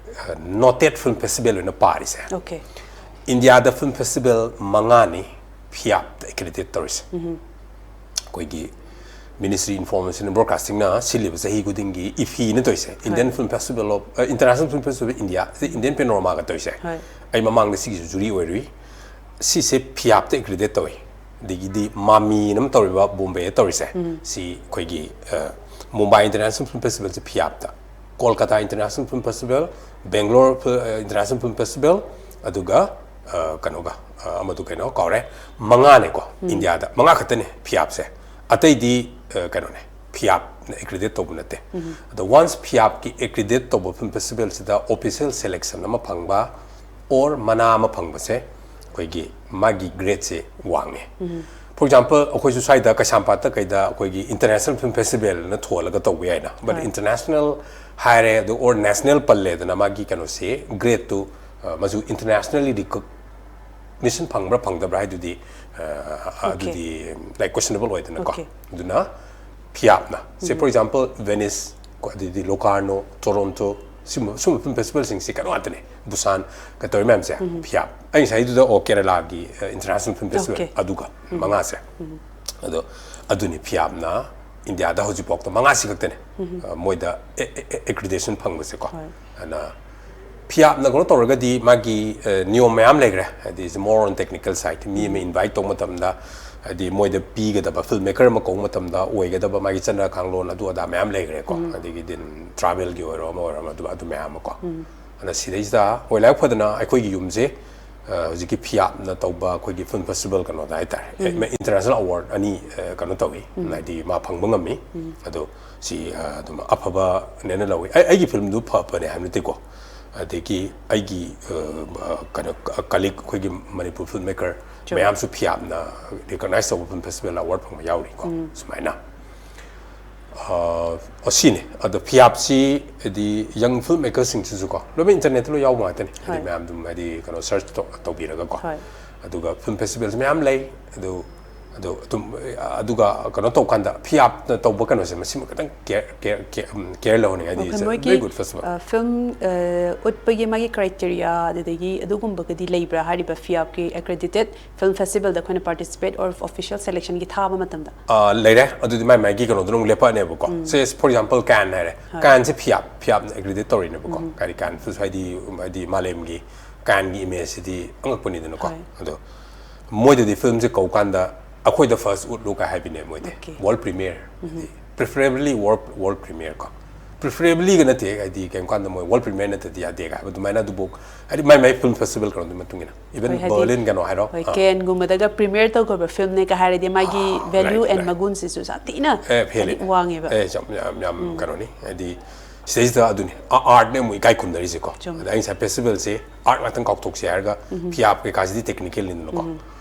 ꯅꯣꯇꯦꯠ ꯐꯤꯜꯝ ꯐꯦꯁꯇꯤꯚꯦꯜ ꯑꯣꯏꯅ ꯄꯥꯔꯤꯁꯦ꯫ ꯑꯣꯀꯦ꯫ ꯏꯟꯗꯤꯌꯥꯗ ꯐꯤꯜꯝ ꯐꯦꯁꯇꯤꯚꯦꯜ ꯃꯉꯥꯅꯤ ꯐꯤꯌꯥꯞꯇ ꯑꯦꯀ꯭ꯔꯤꯗꯦꯠ ꯇꯧꯔꯤꯁꯦ꯫ ꯑꯩꯈꯣꯏꯒꯤ ꯃꯤꯅꯤꯁꯇ꯭ꯔꯤ ꯏꯟꯐꯣꯔꯃꯦꯁꯟ ꯕ꯭ꯔꯣꯗꯀꯥꯁꯇꯤꯡꯅ ꯁꯤꯜꯂꯤꯕ ꯆꯍꯤ ꯈꯨꯗꯤꯡꯒꯤ ꯏꯐꯤꯅ ꯇꯧꯔꯤꯁꯦ, Indian film festival of, international film festival India, Indian ꯄꯦꯅꯣꯔꯃꯥꯒ ꯇꯧꯔꯤꯁꯦ꯫ ꯍꯣꯏ꯫ ꯑꯩ ꯃꯃꯥꯡꯗ ꯁꯤꯒꯤꯁꯨ ꯖꯨꯔꯤ ꯑꯣꯏꯔꯨꯏ꯫ ꯁꯤꯁꯦ ꯐꯤꯌꯥꯞꯇ ꯑꯦꯀ꯭ꯔꯤꯗꯦꯠ ꯇꯧꯏ꯫ ꯑꯗꯒꯤꯗꯤ ꯃꯥꯃꯤꯅ ꯑꯃ ꯇꯧꯔꯤꯕ ꯕꯣꯝꯕꯦꯗ ꯇꯧꯔꯤꯁꯦ, ꯁꯤ ꯑꯩꯈꯣꯏꯒꯤ ꯑ, ꯃꯨꯝꯕꯥꯏ ꯏꯟꯇꯔꯅꯦꯁꯅꯦꯜ ꯐꯤꯜꯝ ꯐꯦꯁꯇꯤꯚꯦꯜꯁꯦ ꯐꯤꯌꯥꯞꯇ, Kolkata international film festival, Bangalore ꯐꯤ- ꯑ, ꯏꯟꯇꯔꯅꯦꯁꯅꯦꯜ ꯐꯤꯜꯝ ꯐꯦꯁꯇꯤꯚꯦꯜ, ꯑꯗꯨꯒ ꯑ, ꯀꯩꯅꯣꯒ ꯑ, ꯑꯃꯗꯨ ꯀꯩꯅꯣ ꯀꯥꯎꯔꯦ, ꯃꯉꯥꯅꯦꯀꯣ꯫ ꯏꯟꯗꯤꯌꯥꯗ ꯃꯉꯥ ꯈꯛꯇꯅꯦ ꯐꯤꯌꯥꯞꯁꯦ, ꯑꯇꯩꯗꯤ ꯑ, ꯀꯩꯅꯣꯅꯦ, ꯐꯤꯌꯥꯞꯅ ꯑꯦꯀ꯭ꯔꯤꯗꯦꯠ ꯇꯧꯕ ꯅꯠꯇꯦ꯫ ꯑꯗꯣ ꯋꯥꯟꯁ ꯐꯤꯌꯥꯞꯀꯤ ꯑꯦꯀ꯭ꯔꯤꯗꯦꯠ ꯇꯧꯕ ꯐꯤꯜꯝ ꯐꯦꯁꯇꯤꯚꯦꯜꯁꯤꯗ ꯑꯣꯐꯤꯁꯤꯌꯦꯜ ꯁꯦꯂꯦꯛꯁꯟ ꯑꯃ ꯐꯪꯕ ꯑꯣꯔ ꯃꯅꯥ ꯑꯃ ꯐꯪꯕꯁꯦ ꯑꯩꯈꯣꯏꯒꯤ ꯃꯥꯒꯤ ꯒ꯭ꯔꯦꯗꯁꯦ ꯋꯥꯡꯉꯦ꯫ ꯐꯣꯔ ꯑꯦꯛꯖꯥꯝꯄꯜ, ꯑꯩꯈꯣꯏꯁꯨ ꯁ꯭ꯋꯥꯏꯗ ꯀꯩꯁꯥꯝꯄꯥꯠꯇ ꯀꯩꯗ ꯑꯩꯈꯣꯏꯒꯤ ꯏꯟꯇꯔꯅꯦꯁꯅꯦꯜ ꯐꯤꯜꯝ ꯐꯦꯁꯇꯤꯚꯦꯜꯅ ꯊꯣꯜꯂꯒ ꯇꯧꯕ ꯌꯥꯏꯅ, ꯕꯠ ꯍꯣꯏ꯫ ꯏꯟꯇꯔꯅꯦꯁꯅꯦꯜ ꯍꯥꯏꯔꯦ ꯑꯗꯨ ꯑꯣꯔ ꯅꯦꯁꯅꯦꯜ ꯄꯜꯂꯦꯗꯅ ꯃꯥꯒꯤ ꯀꯩꯅꯣꯁꯤ, ꯒ꯭ꯔꯦꯗꯇꯨ ꯑ, ꯃꯁꯨ ꯏꯟꯇꯔꯅꯦꯁꯅꯦꯜꯂꯤ ꯔꯤꯀꯣꯛꯅꯤꯁꯟ ꯐꯪꯕ꯭ꯔꯥ ꯐꯪꯗꯕ꯭ꯔꯥ ꯍꯥꯏꯗꯨꯗꯤ ꯑ, ꯑ, ꯑꯣꯀꯦ꯫ ꯑꯗꯨꯗꯤ ꯂꯥꯏꯛ ꯀꯣꯏꯁꯟꯅꯦꯕꯜ ꯑꯣꯏꯗꯅꯀꯣ꯫ ꯑꯣꯀꯦ꯫ ꯑꯗꯨꯅ ꯐꯤꯌꯥꯞꯅ ꯁꯦ, ꯐꯣꯔ ꯑꯦꯛꯖꯥꯝꯄꯜ, ꯚꯦꯅꯤꯁ ꯀꯣ, ꯑꯗꯩꯗꯤ ꯂꯣꯀꯥꯔꯅꯣ, ꯇꯣꯔꯣꯟꯇꯣ, ꯁꯤꯒꯨꯝꯕ ꯁꯤꯒꯨꯝꯕ ꯐꯤꯜꯝ ꯐꯦꯁꯇꯤꯚꯦꯜꯁꯤꯡꯁꯦ ꯀꯩꯅꯣ ꯉꯥꯛꯇꯅꯦ, ꯕꯨꯁꯥꯟ ꯀ ꯇꯧꯔꯤ ꯃꯌꯥꯝꯁꯦ ꯐꯤꯌꯥꯞ꯫ ꯑꯩ ꯉꯁꯥꯏꯗꯨꯗ ꯑꯣ ꯀꯦꯔꯂꯥꯒꯤ ꯏꯟꯇꯔꯅꯦꯁꯅꯦꯜ ꯐꯤꯜꯝ ꯐꯦꯁꯇꯤꯚꯦꯜ ꯑꯣꯀꯦ꯫ ꯑꯗꯨꯒ ꯃꯉꯥꯁꯦ꯫ ꯑꯗꯣ ꯑꯗꯨꯅꯤ ꯐꯤꯌꯥꯞꯅ ꯏꯟꯗꯤꯌꯥꯗ ꯍꯧꯖꯤꯛꯐꯥꯎꯗ ꯃꯉꯥꯁꯤ ꯈꯛꯇꯅꯦ, ꯑ, ꯃꯣꯏꯗ ꯑꯦꯀ꯭ꯔꯤꯗꯦꯁꯟ ꯐꯪꯕꯁꯦꯀꯣ꯫ ꯑꯗꯨꯅ ꯐꯤꯌꯥꯞꯅ ꯀꯩꯅꯣ ꯇꯧꯔꯒꯗꯤ ꯃꯥꯒꯤ, ꯑ, ꯅꯤꯌꯣꯝ ꯃꯌꯥꯝ ꯂꯩꯈ꯭ꯔꯦ꯫ ꯍꯥꯏꯗꯤ, is more on technical side, ꯃꯤ ꯑꯃ ꯏꯟꯚꯥꯏꯠ ꯇꯧꯕ ꯃꯇꯝꯗ, ꯍꯥꯏꯗꯤ, ꯃꯣꯏꯗ ꯄꯤꯒꯗꯕ, ꯐꯤꯜꯝ ꯃꯦꯀꯔ ꯑꯃ ꯀꯧꯕ ꯃꯇꯝꯗ ꯑꯣꯏꯒꯗꯕ ꯃꯥꯒꯤ ꯆꯠꯅ ꯀꯥꯡꯂꯣꯟ ꯑꯗꯨ ꯑꯗꯥ ꯃꯌꯥꯝ ꯂꯩꯈ꯭ꯔꯦꯀꯣ꯫ ꯑꯗꯒꯤꯗꯤ ꯇ꯭ꯔꯥꯚꯦꯜꯒꯤ ꯑꯣꯏꯔꯣ, ꯑꯃ ꯑꯣꯏꯔꯣ, ꯑꯃ, ꯑꯗꯨ, ꯑꯗꯨ ꯃꯌꯥꯝ ꯑꯃꯀꯣ꯫ ꯑꯗꯨꯅ ꯁꯤꯗꯩꯁꯤꯗ ꯑꯩꯈꯣꯏ ꯂꯥꯏꯕꯛ ꯐꯗꯅ ꯑꯩꯈꯣꯏꯒꯤ ꯌꯨꯝꯁꯦ, ꯑ, ꯍꯧꯖꯤꯛꯀꯤ ꯐꯤꯌꯥꯞꯅ ꯇꯧꯕ ꯑꯩꯈꯣꯏꯒꯤ ꯐꯤꯜꯝ ꯐꯦꯁꯇꯤꯚꯦꯜ ꯀꯩꯅꯣꯗ ꯍꯥꯏꯇꯥꯔꯦ, ꯏꯟꯇꯔꯅꯦꯁꯅꯦꯜ ꯑꯦꯋꯥꯔꯗ ꯑꯅꯤ, ꯑ, ꯀꯩꯅꯣ ꯇꯧꯏ, ꯍꯥꯏꯗꯤ ꯃꯥ ꯐꯪꯕ ꯉꯝꯃꯤ꯫ ꯑꯗꯣ ꯁꯤ, ꯑ, ꯑꯗꯨꯝ ꯑꯐꯕꯅꯦꯅ ꯂꯧꯏ꯫ ꯑꯩ, ꯑꯩꯒꯤ ꯐꯤꯜꯝꯗꯨ ꯐꯕꯅꯦ ꯍꯥꯏꯕ ꯅꯠꯇꯦꯀꯣ, ꯑꯗꯒꯤ ꯑꯩꯒꯤ, ꯑ, ꯀꯩꯅꯣ, ꯀꯂꯤꯛ ꯑꯩꯈꯣꯏꯒꯤ ꯃꯅꯤꯄꯨꯔ ꯐꯤꯜꯝ ꯃꯦꯀꯔ ꯃꯌꯥꯝꯁꯨ ꯐꯤꯌꯥꯞꯅ ꯔꯤꯀꯣꯛꯅꯥꯏꯖ ꯇꯧꯕ ꯐꯤꯜꯝ ꯐꯦꯁꯇꯤꯚꯦꯜ ꯑꯦꯋꯥꯔꯗ ꯐꯪꯕ ꯌꯥꯎꯔꯤꯀꯣ꯫ ꯁꯨꯃꯥꯏꯅ, ꯑ, ꯑꯣ, ꯁꯤꯅꯤ꯫ ꯑꯗꯣ ꯐꯤꯌꯥꯞꯁꯤ ꯍꯥꯏꯗꯤ ꯌꯪ ꯐꯤꯜꯝ ꯃꯦꯀꯔꯁꯤꯡꯁꯤꯁꯨꯀꯣ, ꯂꯣꯏꯅꯃꯛ ꯏꯟꯇꯔꯅꯦꯠꯇ ꯂꯣꯏ ꯌꯥꯎꯕ ꯉꯥꯛꯇꯅꯤ꯫ ꯍꯥꯏꯗꯤ ꯃꯌꯥꯝ ꯑꯗꯨꯝ ꯍꯥꯏꯗꯤ ꯀꯩꯅꯣ ꯁꯔꯆ ꯇꯧꯕꯤꯔꯒꯀꯣ꯫ ꯑꯗꯨꯒ ꯐꯤꯜꯝ ꯐꯦꯁꯇꯤꯚꯦꯜꯁ ꯃꯌꯥꯝ ꯂꯩ꯫ ꯑꯗꯨ, ꯑꯗꯨ ꯑꯗꯨꯝ, ꯑꯗꯨꯒ ꯀꯩꯅꯣ ꯇꯧꯀꯥꯟꯗ ꯐꯤꯌꯥꯞꯅ ꯇꯧꯕ ꯀꯩꯅꯣꯁꯦ, ꯃꯁꯤꯃ ꯈꯤꯇꯪ ꯀꯦꯌꯔ, ꯀꯦꯌꯔ, ꯀꯦꯌꯔ, ꯀꯦꯌꯔ ꯂꯧꯍꯟꯅꯤꯡꯉꯥꯏꯗꯤ꯫ Okay, it's a ꯃꯣꯏꯒꯤ, very good festival. ꯑ, ꯐꯤꯜꯝ, ꯑ, ꯎꯠꯄꯒꯤ ꯃꯥꯒꯤ ꯀ꯭ꯔꯥꯏꯇꯦꯔꯤꯌꯥ, ꯑꯗꯨꯗꯒꯤ ꯑꯗꯨꯒꯨꯝꯕꯒꯗꯤ ꯂꯩꯕ꯭ꯔꯥ? ꯍꯥꯏꯔꯤꯕ ꯐꯤꯌꯥꯞꯀꯤ ꯑꯦꯀ꯭ꯔꯦꯗꯤꯇꯦꯠ ꯐꯤꯜꯝ ꯐꯦꯁꯇꯤꯚꯦꯜꯗ ꯑꯩꯈꯣꯏꯅ ꯄꯥꯔꯇꯤꯁꯤꯄꯦꯠ ꯑꯣꯔ ꯑꯣꯐꯤꯁꯤꯌꯦꯜ ꯁꯦꯂꯦꯛꯁꯟꯒꯤ ꯊꯥꯕ ꯃꯇꯝꯗ? ꯑ, ꯂꯩꯔꯦ꯫ ꯑꯗꯨꯗꯤ ꯃꯥꯏ ꯃꯥꯏꯒꯤ ꯀꯩꯅꯣꯗꯣ ꯑꯃꯨꯛ ꯂꯦꯞꯄꯛꯑꯅꯦꯕꯀꯣ꯫ ꯁꯦ, for example, ꯀꯥꯟ ꯍꯥꯏꯔꯦ꯫ ꯀꯥꯟꯁꯦ ꯐꯤꯌꯥꯞ, ꯐꯤꯌꯥꯞꯅ ꯑꯦꯀ꯭ꯔꯦꯗꯤꯠ ꯇꯧꯔꯤꯅꯦꯕꯀꯣ꯫ ꯀꯔꯤ ꯀꯥꯟ ꯍꯥꯏꯗꯤ, ꯍꯥꯏꯗꯤ ꯃꯥꯂꯦꯝꯒꯤ ꯀꯥꯟꯒꯤ ꯏꯃꯦꯖꯁꯤꯗꯤ ꯑꯉꯛꯄꯅꯤꯗꯅꯀꯣ꯫ ꯑꯗꯣ ꯃꯣꯏꯗꯗꯤ ꯐꯤꯜꯝꯁꯦ ꯀꯧꯀꯥꯟꯗ ꯑꯩꯈꯣꯏꯗ ꯐꯥꯔꯁ ꯎꯠꯂꯨ ꯀꯥꯏ ꯍꯥꯏꯕꯤꯅꯦ ꯃꯣꯏꯗꯤ꯫ Okay. ꯋꯥꯔꯜ ꯄ꯭ꯔꯤꯃꯤꯌꯔ, ꯍꯥꯏꯗꯤ preferably ꯋꯥꯔꯜ, ꯋꯥꯔꯜ ꯄ꯭ꯔꯤꯃꯤꯌꯔ ꯀꯣ꯫ ꯄ꯭ꯔꯤꯐꯔꯦꯕꯂꯤꯒ ꯅꯠꯇꯦ, ꯍꯥꯏꯗꯤ ꯀꯩꯒꯨꯝꯕ ꯀꯥꯟꯗ ꯃꯣꯏ ꯋꯥꯔꯜ ꯄ꯭ꯔꯤꯃꯤꯌꯔ ꯅꯠꯇ꯭ꯔꯗꯤ ꯌꯥꯗꯦ ꯀꯥꯏ ꯍꯥꯏꯕ ꯑꯗꯨꯃꯥꯏꯅ꯫ ꯑꯗꯨꯕꯨ ꯍꯥꯏꯗꯤ ꯃꯥꯏ ꯃꯥꯏ ꯐꯤꯜꯝ ꯐꯦꯁꯇꯤꯚꯦꯜ ꯀꯩꯅꯣꯗꯨꯒꯤ ꯃꯇꯨꯡ ꯏꯟꯅ, even ꯍꯣꯏ, ꯍꯥꯏꯗꯤ, ꯕꯔꯂꯤꯟ ꯀꯩꯅꯣ ꯍꯥꯏꯔꯣ꯫ ꯍꯣꯏ, ꯑꯥ꯫ ꯀꯦꯟꯒꯨꯝꯕꯗꯒ ꯄ꯭ꯔꯤꯃꯤꯌꯔ ꯇꯧꯈ꯭ꯔꯕ ꯐꯤꯜꯝꯅꯦꯒ ꯍꯥꯏꯔꯗꯤ ꯃꯥꯒꯤ ꯑꯥ, ꯚꯦꯂ꯭ꯌꯨ right, ꯑꯦꯟ right. ꯃꯒꯨꯟꯁꯤꯁꯨ ꯌꯥꯝ ꯊꯤꯅ ꯑꯦ, ꯍꯦꯜꯂꯦ꯫ ꯍꯥꯏꯗꯤ ꯋꯥꯡꯉꯦꯕ꯫ ꯑꯦ, ꯌꯥꯝ, ꯌꯥꯝ, ꯌꯥꯝ ꯀꯩꯅꯣꯅꯤ꯫ ꯍꯥꯏꯗꯤ ꯁꯤꯗꯩꯁꯤꯗ ꯑꯗꯨꯅꯤ, ꯑꯥꯔꯠꯅꯦ ꯑꯃꯨꯛ ꯏꯀꯥꯏ ꯈꯨꯝꯅꯔꯤꯁꯦꯀꯣ꯫ ꯆꯨꯝꯃꯦ꯫ ꯑꯗ ꯑꯩ ꯉꯁꯥꯏ ꯐꯦꯁꯇꯤꯚꯦꯜꯁꯦ ꯑꯥꯔꯠ ꯉꯥꯛꯇꯪ ꯀꯥꯎꯊꯣꯛꯁꯦ ꯍꯥꯏꯔꯒ ꯐꯤꯌꯥꯞ ꯀꯩꯀꯥꯁꯤꯗꯤ ꯇꯦꯛꯅꯤꯀꯦꯜꯅꯤꯗꯅꯀꯣ꯫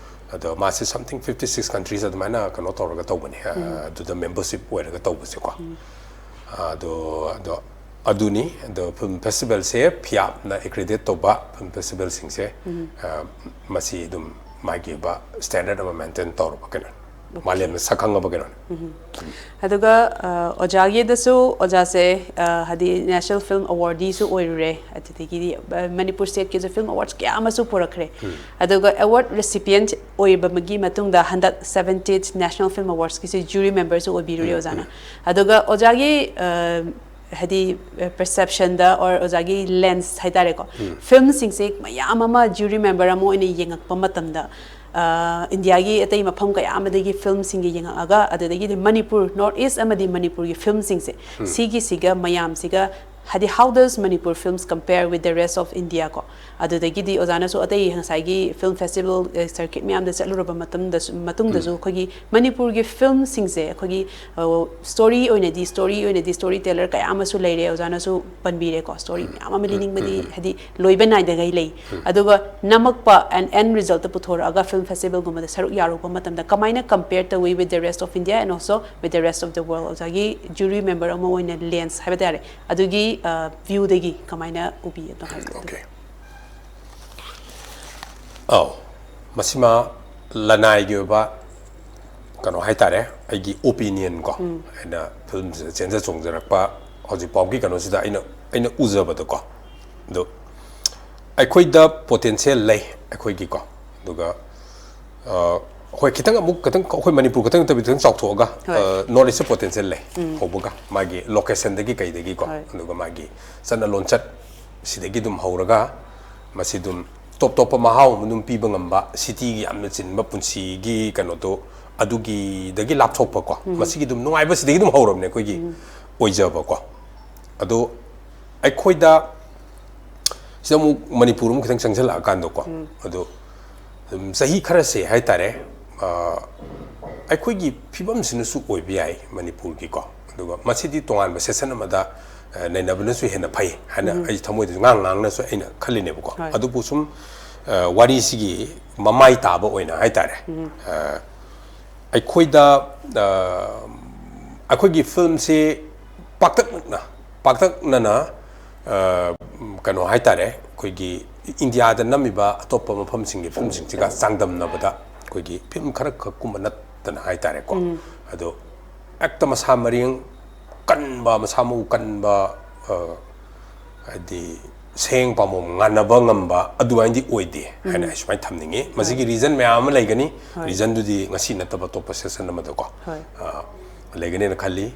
ꯑꯗꯣ ꯃꯥꯁꯦ something fifty six countries ꯑꯗꯨꯃꯥꯏꯅ ꯀꯩꯅꯣ ꯇꯧꯔꯒ ꯇꯧꯕꯅꯦ, ꯑ, ꯑꯗꯨꯗ ꯃꯦꯝꯕꯔꯁꯤꯞ ꯑꯣꯏꯔꯒ ꯇꯧꯕꯁꯦꯀꯣ꯫ ꯑꯗꯣ, ꯑꯗꯣ ꯑꯗꯨꯅꯤ꯫ ꯑꯗꯣ ꯐꯤꯜꯝ ꯐꯦꯁꯇꯤꯚꯦꯜꯁꯦ ꯐꯤꯌꯥꯞꯅ ꯑꯦꯀ꯭ꯔꯦꯗꯤꯠ ꯇꯧꯕ ꯐꯤꯜꯝ ꯐꯦꯁꯇꯤꯚꯦꯜꯁꯤꯡꯁꯦ, ꯑ, ꯃꯁꯤ ꯑꯗꯨꯝ ꯃꯥꯒꯤ ꯑꯣꯏꯕ ꯁ꯭ꯇꯦꯟꯗꯔꯗ ꯑꯃ ꯃꯦꯟꯇꯦꯟ ꯇꯧꯔꯕ ꯀꯩꯅꯣꯅꯤ꯫ ꯃꯥꯂꯦꯝꯅ ꯁꯛ ꯈꯪꯉꯕ ꯀꯩꯅꯣꯅꯦ꯫ ꯑꯗꯨꯒ ꯑ, ꯑꯣꯖꯥꯒꯤꯗꯁꯨ, ꯑꯣꯖꯥꯁꯦ ꯑ, ꯍꯥꯏꯗꯤ ꯅꯦꯁꯅꯦꯜ ꯐꯤꯜꯝ ꯑꯦꯋꯥꯔꯗꯤꯁꯨ ꯑꯣꯏꯔꯨꯔꯦ, ꯑꯗꯨꯗꯒꯤꯗꯤ ꯑ, ꯃꯅꯤꯄꯨꯔ ꯁ꯭ꯇꯦꯠꯀꯤꯁꯨ ꯐꯤꯜꯝ ꯑꯦꯋꯥꯔꯗꯁ ꯀꯌꯥ ꯑꯃꯁꯨ ꯄꯨꯔꯛꯈ꯭ꯔꯦ꯫ ꯑꯗꯨꯒ ꯑꯦꯋꯥꯔꯗ ꯔꯤꯁꯤꯄꯤꯌꯦꯟꯠ ꯑꯣꯏꯕꯒꯤ ꯃꯇꯨꯡꯗ ꯍꯟꯗꯛ ꯁꯕꯦꯟꯇꯤꯟ ꯅꯦꯁꯅꯦꯜ ꯐꯤꯜꯝ ꯑꯦꯋꯥꯔꯗꯁꯀꯤꯁꯨ ꯖꯨꯔꯤ ꯃꯦꯝꯕꯔꯁꯨ ꯑꯣꯏꯕꯤꯔꯨꯔꯦ ꯑꯣꯖꯥꯅ꯫ ꯑꯗꯨꯒ ꯑꯣꯖꯥꯒꯤ ꯑ, ꯍꯥꯏꯗꯤ ꯄꯔꯁꯦꯞꯁꯟꯗ ꯑꯣꯔ ꯑꯣꯖꯥꯒꯤ ꯂꯦꯟꯁ ꯍꯥꯏꯇꯥꯔꯦꯀꯣ, ꯐꯤꯜꯝꯁꯤꯡꯁꯦ ꯃꯌꯥꯝ ꯑꯃ ꯖꯨꯔꯤ ꯃꯦꯝꯕꯔ ꯑꯃ ꯑꯣꯏꯅ ꯌꯦꯡꯉꯛꯄ ꯃꯇꯝꯗ, ꯑ, ꯏꯟꯗꯤꯌꯥꯒꯤ ꯑꯇꯩ ꯃꯐꯝ ꯀꯌꯥ ꯑꯃꯗꯒꯤ ꯐꯤꯜꯝꯁꯤꯡꯒꯤ ꯌꯦꯡꯉꯛꯑꯒ, ꯑꯗꯨꯗꯒꯤꯗꯤ ꯃꯅꯤꯄꯨꯔ, ꯅꯣꯔꯠ ꯏꯁ ꯑꯃꯗꯤ ꯃꯅꯤꯄꯨꯔꯒꯤ ꯐꯤꯜꯝꯁꯤꯡꯁꯦ, ꯁꯤꯒꯤꯁꯤꯒ ꯃꯌꯥꯝꯁꯤꯒ, ꯍꯥꯏꯗꯤ, how does Manipur films compare with the rest of India ꯀꯣ? ꯑꯗꯨꯗꯒꯤꯗꯤ ꯑꯣꯖꯥꯅꯁꯨ ꯑꯇꯩ ꯉꯁꯥꯏꯒꯤ ꯐꯤꯜꯝ ꯐꯦꯁꯇꯤꯚꯦꯜ, ꯑ, ꯁꯔꯀꯤꯠ ꯃꯌꯥꯝꯗ ꯆꯠꯂꯨꯔꯕ ꯃꯇꯨꯡꯗꯁꯨ, ꯃꯇꯨꯡꯗꯁꯨ ꯑꯩꯈꯣꯏꯒꯤ ꯃꯅꯤꯄꯨꯔꯒꯤ ꯐꯤꯜꯝꯁꯤꯡꯁꯦ ꯑꯩꯈꯣꯏꯒꯤ, ꯑ, ꯁ꯭ꯇꯣꯔꯤ ꯑꯣꯏꯅꯗꯤ, ꯁ꯭ꯇꯣꯔꯤ ꯑꯣꯏꯅꯗꯤ ꯁ꯭ꯇꯣꯔꯤ ꯇꯦꯂꯔ ꯀꯌꯥ ꯑꯃꯁꯨ ꯂꯩꯔꯦ, ꯑꯣꯖꯥꯅꯁꯨ ꯄꯟꯕꯤꯔꯦꯀꯣ, ꯁ꯭ꯇꯣꯔꯤ ꯃꯌꯥꯝ ꯑꯃ ꯂꯤꯅꯤꯡꯕꯗꯤ ꯍꯥꯏꯗꯤ ꯂꯣꯏꯕ ꯅꯥꯏꯗꯈꯩ ꯂꯩ꯫ ꯑꯗꯨꯒ ꯅꯝꯃꯛꯄ and end resultꯇ ꯄꯨꯊꯣꯔꯛꯑꯒ ꯐꯤꯜꯝ ꯐꯦꯁꯇꯤꯚꯦꯜꯒꯨꯝꯕꯗ ꯁꯔꯨꯛ ꯌꯥꯔꯨꯕ ꯃꯇꯝꯗ ꯀꯃꯥꯏꯅ compare ꯇꯧꯏ with the rest of India and also with the rest of the world? ꯑꯣꯖꯥꯒꯤ ꯖꯨꯔꯤ ꯃꯦꯝꯕꯔ ꯑꯃ ꯑꯣꯏꯅ ꯂꯦꯟꯁ ꯍꯥꯏꯕ ꯇꯥꯔꯦ, ꯑꯗꯨꯒꯤ, ꯑ, ꯚ꯭ꯌꯨꯗꯒꯤ ꯀꯃꯥꯏꯅ ꯎꯕꯤ ꯑꯗꯣ ꯍꯥꯏꯕꯤꯌꯨ꯫ ꯑꯣꯀꯦ꯫ ꯑꯧ, ꯃꯁꯤꯃ ꯂꯅꯥꯏꯒꯤ ꯑꯣꯏꯕ ꯀꯩꯅꯣ ꯍꯥꯏꯇꯥꯔꯦ, ꯑꯩꯒꯤ ꯑꯣꯄꯤꯅꯤꯌꯟ ꯀꯣ, ꯑꯩꯅ ꯐꯤꯜꯝꯁꯤꯗ ꯆꯦꯟꯖ ꯆꯣꯡꯖꯔꯛꯄ ꯍꯧꯖꯤꯛ ꯐꯥꯎꯒꯤ ꯀꯩꯅꯣꯁꯤꯗ ꯑꯩꯅ, ꯑꯩꯅ ꯎꯖꯕꯗꯀꯣ꯫ ꯑꯗꯣ ꯑꯩꯈꯣꯏꯗ ꯄꯣꯇꯦꯟꯁꯤꯌꯦꯜ ꯂꯩ ꯑꯩꯈꯣꯏꯒꯤꯀꯣ꯫ ꯑꯗꯨꯒ ꯑ, ꯍꯣꯏ, ꯈꯤꯇꯪ ꯑꯃꯨꯛ, ꯈꯤꯇꯪ ꯑꯩꯈꯣꯏ ꯃꯅꯤꯄꯨꯔ ꯈꯛꯇꯪ ꯅꯠꯇꯕꯤ ꯈꯤꯇꯪ ꯆꯥꯎꯊꯣꯛꯑꯒ, ꯍꯣꯏ꯫ ꯑ, ꯅꯣꯔꯠ ꯏꯁꯇ ꯄꯣꯇꯦꯟꯁꯤꯌꯦꯜ ꯂꯩ꯫ ꯍꯧꯕꯒ ꯃꯥꯒꯤ ꯂꯣꯀꯦꯁꯟꯗꯒꯤ ꯀꯩꯗꯒꯤꯀꯣ, ꯍꯣꯏ꯫ ꯑꯗꯨꯒ ꯃꯥꯒꯤ ꯆꯠꯅ ꯂꯣꯟꯆꯠ ꯁꯤꯗꯒꯤ ꯑꯗꯨꯝ ꯍꯧꯔꯒ ꯃꯁꯤ ꯑꯗꯨꯝ ꯇꯣꯞ ꯇꯣꯞꯄ ꯃꯍꯥꯎ ꯑꯃ ꯑꯗꯨꯝ ꯄꯤꯕ ꯉꯝꯕ, ꯁꯤꯇꯤꯒꯤ ꯌꯥꯝꯅ ꯆꯤꯟꯕ ꯄꯨꯟꯁꯤꯒꯤ ꯀꯩꯅꯣꯗꯣ ꯑꯗꯨꯒꯤꯗꯒꯤ ꯂꯥꯞꯊꯣꯛꯄꯀꯣ, ꯃꯁꯤꯒꯤ ꯑꯗꯨꯝ ꯅꯨꯡꯉꯥꯏꯕ ꯁꯤꯗꯒꯤ ꯑꯗꯨꯝ ꯍꯧꯔꯕꯅꯦ ꯑꯩꯈꯣꯏꯒꯤ ꯑꯣꯏꯖꯕꯀꯣ꯫ ꯑꯗꯣ ꯑꯩꯈꯣꯏꯗ ꯁꯤꯗ ꯑꯃꯨꯛ ꯃꯅꯤꯄꯨꯔ ꯑꯃꯨꯛ ꯈꯤꯇꯪ ꯆꯪꯁꯤꯜꯂꯛꯑꯀꯥꯟꯗꯀꯣ, ꯑꯗꯣ ꯑꯗꯨꯝ ꯆꯍꯤ ꯈꯔꯁꯦ ꯍꯥꯏꯇꯥꯔꯦ, ꯑ, ꯑꯩꯈꯣꯏꯒꯤ ꯐꯤꯕꯝꯁꯤꯅꯁꯨ ꯑꯣꯏꯕ ꯌꯥꯏ ꯃꯅꯤꯄꯨꯔꯒꯤꯀꯣ꯫ ꯑꯗꯨꯒ ꯃꯁꯤꯗꯤ ꯇꯣꯉꯥꯟꯕ ꯁꯦꯁꯟ ꯑꯃꯗ, ꯑ, ꯅꯩꯅꯕꯅꯁꯨ ꯍꯦꯟꯅ ꯐꯩ ꯍꯥꯏꯅ ꯑꯩ ꯊꯃꯣꯏꯗꯁꯨ ꯉꯥꯡ ꯉꯥꯡꯅꯁꯨ ꯑꯩꯅ ꯈꯜꯂꯤꯅꯦꯕꯀꯣ꯫ ꯍꯣꯏ꯫ ꯑꯗꯨꯕꯨ ꯁꯨꯝ, ꯑ, ꯋꯥꯔꯤꯁꯤꯒꯤ ꯃꯃꯥꯏ ꯇꯥꯕ ꯑꯣꯏꯅ ꯍꯥꯏꯇꯥꯔꯦ, ꯑ, ꯑꯩꯈꯣꯏꯗ, ꯑ, ꯑꯩꯈꯣꯏꯒꯤ ꯐꯤꯜꯝꯁꯤ ꯄꯥꯛꯇꯛꯅꯛꯅ, ꯄꯥꯛꯇꯛꯅꯅ, ꯑ, ꯀꯩꯅꯣ ꯍꯥꯏꯇꯥꯔꯦ, ꯑꯩꯈꯣꯏꯒꯤ ꯏꯟꯗꯤꯌꯥꯗ ꯅꯝꯃꯤꯕ ꯑꯇꯣꯞꯄ ꯃꯐꯝꯁꯤꯡꯒꯤ ꯐꯤꯜꯝꯁꯤꯡꯁꯤꯒ ꯆꯥꯡꯗꯝꯅꯕꯗ ꯑꯩꯈꯣꯏꯒꯤ ꯐꯤꯜꯝ ꯈꯔꯈꯛꯀꯨꯝꯕ ꯅꯠ-, ꯇꯅ ꯍꯥꯏꯇꯥꯔꯦꯀꯣ꯫ ꯑꯗꯣ ꯍꯦꯛꯇ ꯃꯁꯥ ꯃꯔꯦꯡ ꯀꯟꯕ, ꯃꯁꯥ ꯃꯎ ꯀꯟꯕ, ꯑ, ꯍꯥꯏꯗꯤ ꯁꯌꯦꯡ ꯄꯥꯝꯕꯣꯝ ꯉꯥꯟꯅꯕ ꯉꯝꯕ ꯑꯗꯨꯃꯥꯏꯅꯗꯤ ꯑꯣꯏꯗꯦ ꯍꯥꯏꯅ ꯑꯩ ꯁꯨꯃꯥꯏꯅ ꯊꯝꯅꯤꯡꯉꯤ꯫ ꯃꯁꯤꯒꯤ ꯔꯤꯖꯟ ꯃꯌꯥꯝ ꯑꯃ ꯂꯩꯒꯅꯤ꯫ ꯍꯣꯏ꯫ ꯔꯤꯖꯟꯗꯨꯗꯤ ꯉꯁꯤ ꯅꯠꯇꯕ ꯑꯇꯣꯞꯄ ꯁꯦꯁꯟ ꯑꯃꯗꯀꯣ, ꯍꯣꯏ꯫ ꯑ, ꯂꯩꯒꯅꯦꯅ ꯈꯜꯂꯤ꯫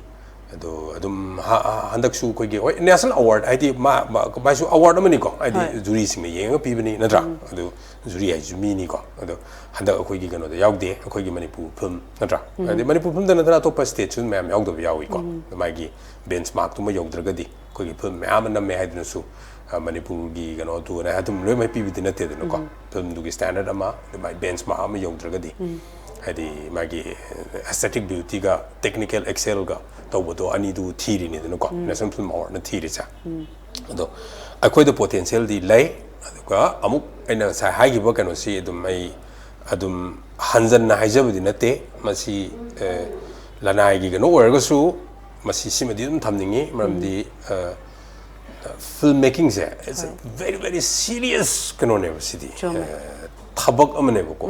ꯑꯗꯣ ꯑꯗꯨꯝ ꯍ-, ꯑ, ꯍꯟꯗꯛꯁꯨ ꯑꯩꯈꯣꯏꯒꯤ, ꯍꯣꯏ, ꯅꯦꯁꯅꯦꯜ ꯑꯋꯥꯔꯗ ꯍꯥꯏꯗꯤ ꯃꯥ-, ꯃꯥ-, ꯃꯥꯏꯁꯨ ꯑꯋꯥꯔꯗ ꯑꯃꯅꯤꯀꯣ, ꯍꯥꯏꯗꯤ ꯍꯣꯏ꯫ ꯖꯨꯔꯤꯁꯤꯡꯅ ꯌꯦꯡꯉꯒ ꯄꯤꯕꯅꯤ ꯅꯠꯇ꯭ꯔꯥ? ꯑꯗꯨ ꯖꯨꯔꯤ ꯍꯥꯏꯁꯤꯁꯨ ꯃꯤꯅꯤꯀꯣ꯫ ꯑꯗꯣ ꯍꯟꯗꯛ ꯑꯩꯈꯣꯏꯒꯤ ꯀꯩꯅꯣꯗ ꯌꯥꯎꯗꯦ, ꯑꯩꯈꯣꯏꯒꯤ ꯃꯅꯤꯄꯨꯔ ꯐꯤꯂꯝ ꯅꯠꯇ꯭ꯔꯥ? ꯍꯥꯏꯗꯤ ꯃꯅꯤꯄꯨꯔ ꯐꯤꯂꯝꯗ ꯅꯠꯇꯅ ꯑꯇꯣꯞꯄ ꯁ꯭ꯇꯦꯠꯁꯨ ꯃꯌꯥꯝ ꯌꯥꯎꯗꯕ ꯌꯥꯎꯏꯀꯣ꯫ ꯑꯗꯣ ꯃꯥꯒꯤ ꯕꯦꯟꯆ ꯃꯥꯔꯛꯇꯨꯃ ꯌꯧꯗ꯭ꯔꯒꯗꯤ ꯑꯩꯈꯣꯏꯒꯤ ꯐꯤꯂꯝ ꯃꯌꯥꯝ ꯑꯃ ꯅꯝꯃꯦ ꯍꯥꯏꯗꯨꯅꯁꯨ, ꯑ, ꯃꯅꯤꯄꯨꯔꯒꯤ ꯀꯩꯅꯣꯗꯨꯅ ꯑꯗꯨꯝ ꯂꯣꯏꯅꯃꯛ ꯄꯤꯕꯗꯤ ꯅꯠꯇꯦꯗꯅꯀꯣ꯫ ꯐꯤꯂꯝꯗꯨꯒꯤ ꯁ꯭ꯇꯦꯟꯗꯔꯗ ꯑꯃ, ꯑꯗꯨꯃꯥꯏ ꯕꯦꯟꯆ ꯃꯥꯔꯛ ꯑꯃ ꯌꯧꯗ꯭ꯔꯒꯗꯤ, ꯍꯥꯏꯗꯤ ꯃꯥꯒꯤ ꯑꯦꯁꯊꯦꯇꯤꯛ ꯕ꯭ꯌꯨꯇꯤꯒ ꯇꯦꯛꯅꯤꯀꯦꯜ ꯑꯦꯛꯁꯦꯜꯒ ꯇꯧꯕꯗꯣ ꯑꯅꯤꯗꯨ ꯊꯤꯔꯤꯅꯤꯗꯅꯀꯣ, ꯅꯦꯁꯅꯦꯜ ꯐꯤꯂꯝ ꯑꯦꯋꯥꯔꯗꯅ ꯊꯤꯔꯤꯁꯦ꯫ ꯑꯗꯣ ꯑꯩꯈꯣꯏꯗ ꯄꯣꯇꯦꯟꯁꯤꯌꯦꯜꯗꯤ ꯂꯩ꯫ ꯑꯗꯨꯒ ꯑꯃꯨꯛ ꯑꯩꯅ ꯉꯁꯥꯏ ꯍꯥꯏꯈꯤꯕ ꯀꯩꯅꯣꯁꯤ ꯑꯗꯨꯝ ꯑꯩ ꯑꯗꯨꯝ ꯍꯟꯖꯟꯅ ꯍꯥꯏꯖꯕꯗꯤ ꯅꯠꯇꯦ꯫ ꯃꯁꯤ, ꯑ, ꯂꯅꯥꯏꯒꯤ ꯀꯩꯅꯣ ꯑꯣꯏꯔꯒꯁꯨ ꯃꯁꯤ ꯁꯤꯃꯗꯤ ꯑꯗꯨꯝ ꯊꯝꯅꯤꯡꯉꯤ, ꯃꯔꯝꯗꯤ, ꯑ, film ꯃꯦꯀꯤꯡꯁꯦ, it's a very, very serious ꯀꯩꯅꯣꯅꯦꯕ ꯁꯤꯗꯤ꯫ ꯆꯨꯝꯃꯦ꯫ ꯑ, ꯊꯕꯛ ꯑꯃꯅꯦꯕꯀꯣ꯫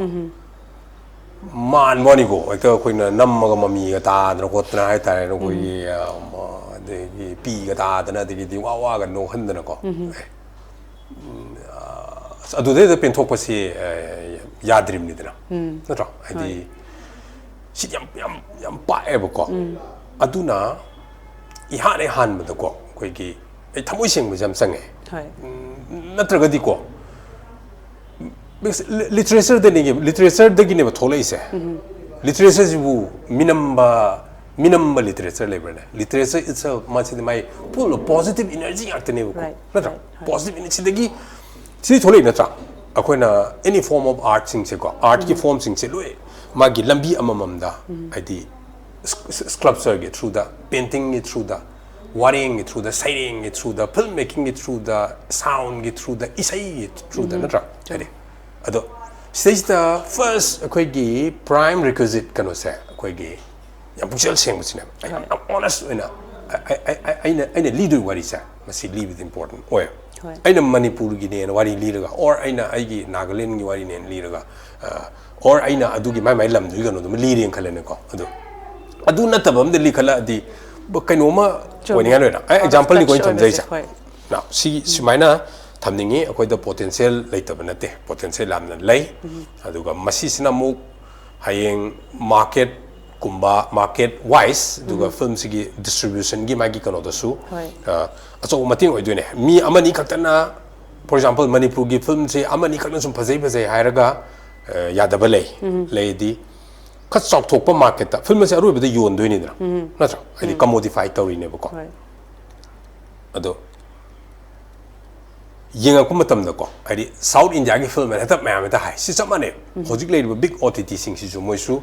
ꯃꯥꯟꯕ ꯋꯥꯅꯤꯀꯣ, ꯍꯦꯛꯇ ꯑꯩꯈꯣꯏꯅ ꯅꯝꯃꯒ ꯃꯃꯤꯒ ꯇꯥꯗꯅ ꯈꯣꯠꯇꯅ ꯍꯥꯏꯇꯥꯔꯦ, ꯑꯩꯈꯣꯏꯒꯤ, ꯑ, ꯃ-, ꯑꯗꯒꯤ ꯄꯤꯒ ꯇꯥꯗꯅ, ꯑꯗꯒꯤꯗꯤ ꯋꯥ ꯋꯥꯒ ꯅꯣꯛꯍꯟꯗꯅꯀꯣ꯫ ꯑꯦ, ꯎꯝ, ꯑ, ꯑꯁ, ꯑꯗꯨꯗꯩꯗ ꯄꯦꯟꯊꯣꯛꯄꯁꯤ, ꯑ, ꯌꯥꯗ꯭ꯔꯤꯕꯅꯤꯗꯅ, ꯅꯠꯇ꯭ꯔꯣ? ꯍꯥꯏꯗꯤ ꯍꯣꯏ꯫ ꯁꯤꯗꯤ ꯌꯥꯝ, ꯌꯥꯝ, ꯌꯥꯝ ꯄꯥꯛꯑꯦꯕꯀꯣ꯫ ꯑꯗꯨꯅ ꯏꯍꯥꯟ ꯍꯦꯛ ꯍꯥꯟꯕꯗꯀꯣ, ꯑꯩꯈꯣꯏꯒꯤ, ꯑꯩ ꯊꯃꯣꯏ ꯁꯦꯡꯕꯁꯦ ꯌꯥꯝ ꯆꯪꯉꯦ꯫ ꯍꯣꯏ꯫ ꯎꯝ, ꯅꯠꯇ꯭ꯔꯒꯗꯤꯀꯣ, ꯂꯤ-, ꯂꯤꯇꯔꯦꯆꯔꯗꯅꯤ, ꯂꯤꯇꯔꯦꯆꯔꯗꯒꯤꯅꯦꯕ ꯊꯣꯛꯂꯛꯏꯁꯦ꯫ ꯂꯤꯇꯔꯦꯆꯔꯁꯤꯕꯨ ꯃꯤꯅꯝꯕ, ꯃꯤꯅꯝꯕ ꯂꯤꯇꯔꯦꯆꯔ ꯂꯩꯕ꯭ꯔꯥꯅꯦ? ꯂꯤꯇꯔꯦꯆꯔ ꯏꯠꯁꯦꯜꯐ, ꯃꯁꯤꯗꯤ ꯃꯥꯏ full of positive energy ꯉꯥꯛꯇꯅꯦꯕꯀꯣ꯫ Right, ꯅꯠꯇ꯭ꯔꯥ? Right, right. Positive energy ꯁꯤꯗꯒꯤ, ꯁꯤꯗꯤ ꯊꯣꯛꯂꯛꯏ ꯅꯠꯇ꯭ꯔꯥ? ꯑꯩꯈꯣꯏꯅ any form of artꯁꯤꯡꯁꯦꯀꯣ, ꯑꯥꯔꯠꯀꯤ ꯐꯣꯝꯁꯤꯡꯁꯦ ꯂꯣꯏ ꯃꯥꯒꯤ ꯂꯝꯕꯤ ꯑꯃꯃꯝꯗ, ꯍꯥꯏꯗꯤ ꯁ꯭ꯀꯜꯞꯆꯔꯒꯤ ꯊ꯭ꯔꯨꯗ, ꯄꯦꯟꯇꯤꯡꯒꯤ ꯊ꯭ꯔꯨꯗ, ꯋꯥꯔꯦꯡꯒꯤ ꯊ꯭ꯔꯨꯗ, ꯁꯩꯔꯦꯡꯒꯤ ꯊ꯭ꯔꯨꯗ, ꯐꯤꯜꯝ ꯃꯦꯀꯤꯡꯒꯤ ꯊ꯭ꯔꯨꯗ, ꯁꯥꯎꯟꯒꯤ ꯊ꯭ꯔꯨꯗ, ꯏꯁꯩꯒꯤ ꯊ꯭ꯔꯨꯗ, ꯅꯠꯇ꯭ꯔꯥ? ꯍꯥꯏꯗꯤ, ꯑꯗꯣ ꯁꯤꯗꯩꯁꯤꯗ ꯐꯥꯔꯁ ꯑꯩꯈꯣꯏꯒꯤ ꯄ꯭ꯔꯥꯏꯝ ꯔꯤꯀ꯭ꯋꯤꯖꯤꯠ ꯀꯩꯅꯣꯁꯦ, ꯑꯩꯈꯣꯏꯒꯤ ꯌꯥꯝ ꯄꯨꯛꯆꯦꯜ ꯁꯦꯡꯕꯁꯤꯅꯦꯕ꯫ ꯑꯩ ꯌꯥꯝ, ꯍꯣꯏ꯫ Yam honest ꯑꯣꯏꯅ ꯑꯩ, ꯑꯩ, ꯑꯩ, ꯑꯩ, ꯑꯩꯅ, ꯑꯩꯅ ꯂꯤꯗꯣꯏ ꯋꯥꯔꯤꯁꯦ, ꯃꯁꯤ ꯂꯤꯕꯗꯤ ꯏꯝꯄꯣꯔꯇꯦꯟ ꯑꯣꯏ꯫ ꯑꯩꯅ ꯃꯅꯤꯄꯨꯔꯒꯤꯅꯦꯅ ꯋꯥꯔꯤ ꯂꯤꯔꯒ, or ꯑꯩꯅ ꯑꯩꯒꯤ ꯅꯥꯒꯥꯂꯦꯟꯒꯤ ꯋꯥꯔꯤꯅꯦꯅ ꯂꯤꯔꯒ, ꯑ, or ꯑꯩꯅ ꯑꯗꯨꯒꯤ ꯃꯥꯏ ꯃꯥꯏ ꯂꯝꯗꯨꯒꯤ ꯀꯩꯅꯣꯗꯨꯃ ꯂꯤꯔꯦꯅ ꯈꯜꯂꯦꯅꯦꯀꯣ꯫ ꯑꯗꯣ ꯑꯗꯨ ꯅꯠꯇꯕ ꯑꯝꯗ ꯂꯤꯈꯠꯂꯛꯑꯗꯤ ꯀꯩꯅꯣꯝꯃ ꯑꯣꯏꯅꯤꯡꯉꯥꯏ ꯂꯣꯏꯅ꯫ ꯑꯩ ꯑꯦꯛꯖꯥꯝꯄꯜꯅꯤꯀꯣ ꯑꯩꯅ ꯊꯝꯖꯩꯁꯦ꯫ ꯁꯤ ꯁꯨꯃꯥꯏꯅ ꯊꯝꯅꯤꯡꯉꯤ꯫ ꯑꯩꯈꯣꯏꯗ ꯄꯣꯇꯦꯟꯁꯤꯌꯦꯜ ꯂꯩꯇꯕ ꯅꯠꯇꯦ, ꯄꯣꯇꯦꯟꯁꯤꯌꯦꯜ ꯌꯥꯝꯅ ꯂꯩ꯫ ꯑꯗꯨꯒ ꯃꯁꯤꯁꯤꯅ ꯑꯃꯨꯛ ꯍꯌꯦꯡ ꯃꯥꯔꯀꯦꯠꯀꯨꯝꯕ, ꯃꯥꯔꯀꯦꯠ ꯋꯥꯏꯁ, ꯑꯗꯨꯒ ꯐꯤꯂꯝꯁꯤꯒꯤ ꯗꯤꯁꯇ꯭ꯔꯤꯕ꯭ꯌꯨꯁꯟꯒꯤ ꯃꯥꯒꯤ ꯀꯩꯅꯣꯗꯁꯨ, ꯑ, ꯑꯆꯧꯕ ꯃꯇꯦꯡ ꯑꯣꯏꯗꯣꯏꯅꯦ꯫ ꯃꯤ ꯑꯃꯅꯤ ꯈꯛꯇꯅ, for example, ꯃꯅꯤꯄꯨꯔꯒꯤ ꯐꯤꯂꯝꯁꯦ ꯑꯃꯅꯤ ꯈꯛꯇꯅ ꯁꯨꯝ ꯐꯖꯩ ꯐꯖꯩ ꯍꯥꯏꯔꯒ, ꯑ, ꯌꯥꯗꯕ ꯂꯩ꯫ ꯂꯩꯗꯤ ꯈꯔ ꯆꯥꯎꯊꯣꯛꯄ ꯃꯥꯔꯀꯦꯠꯇ ꯐꯤꯂꯝ ꯑꯁꯦ ꯑꯔꯣꯏꯕꯗ ꯌꯣꯟꯗꯣꯏꯅꯤꯗꯅ, ꯅꯠꯇ꯭ꯔꯥ? ꯍꯥꯏꯗꯤ ꯀꯃꯣꯗꯤꯐꯥꯏ ꯇꯧꯔꯤꯅꯦꯕꯀꯣ꯫ ꯑꯗꯣ ꯌꯦꯡꯉꯛꯄ ꯃꯇꯝꯗꯀꯣ, ꯍꯥꯏꯗꯤ ꯁꯥꯎꯠ ꯏꯟꯗꯤꯌꯥꯒꯤ ꯐꯤꯂꯝ ꯍꯦꯛꯇ ꯃꯌꯥꯝ ꯍꯦꯛꯇ ꯍꯥꯏ, ꯁꯤ ꯆꯞ ꯃꯥꯟꯅꯩ꯫ ꯍꯧꯖꯤꯛ ꯂꯩꯔꯤꯕ ꯕꯤꯛ ꯑꯣ ꯇꯤ ꯇꯤꯁꯤꯡꯁꯤꯁꯨ ꯃꯣꯏꯁꯨ,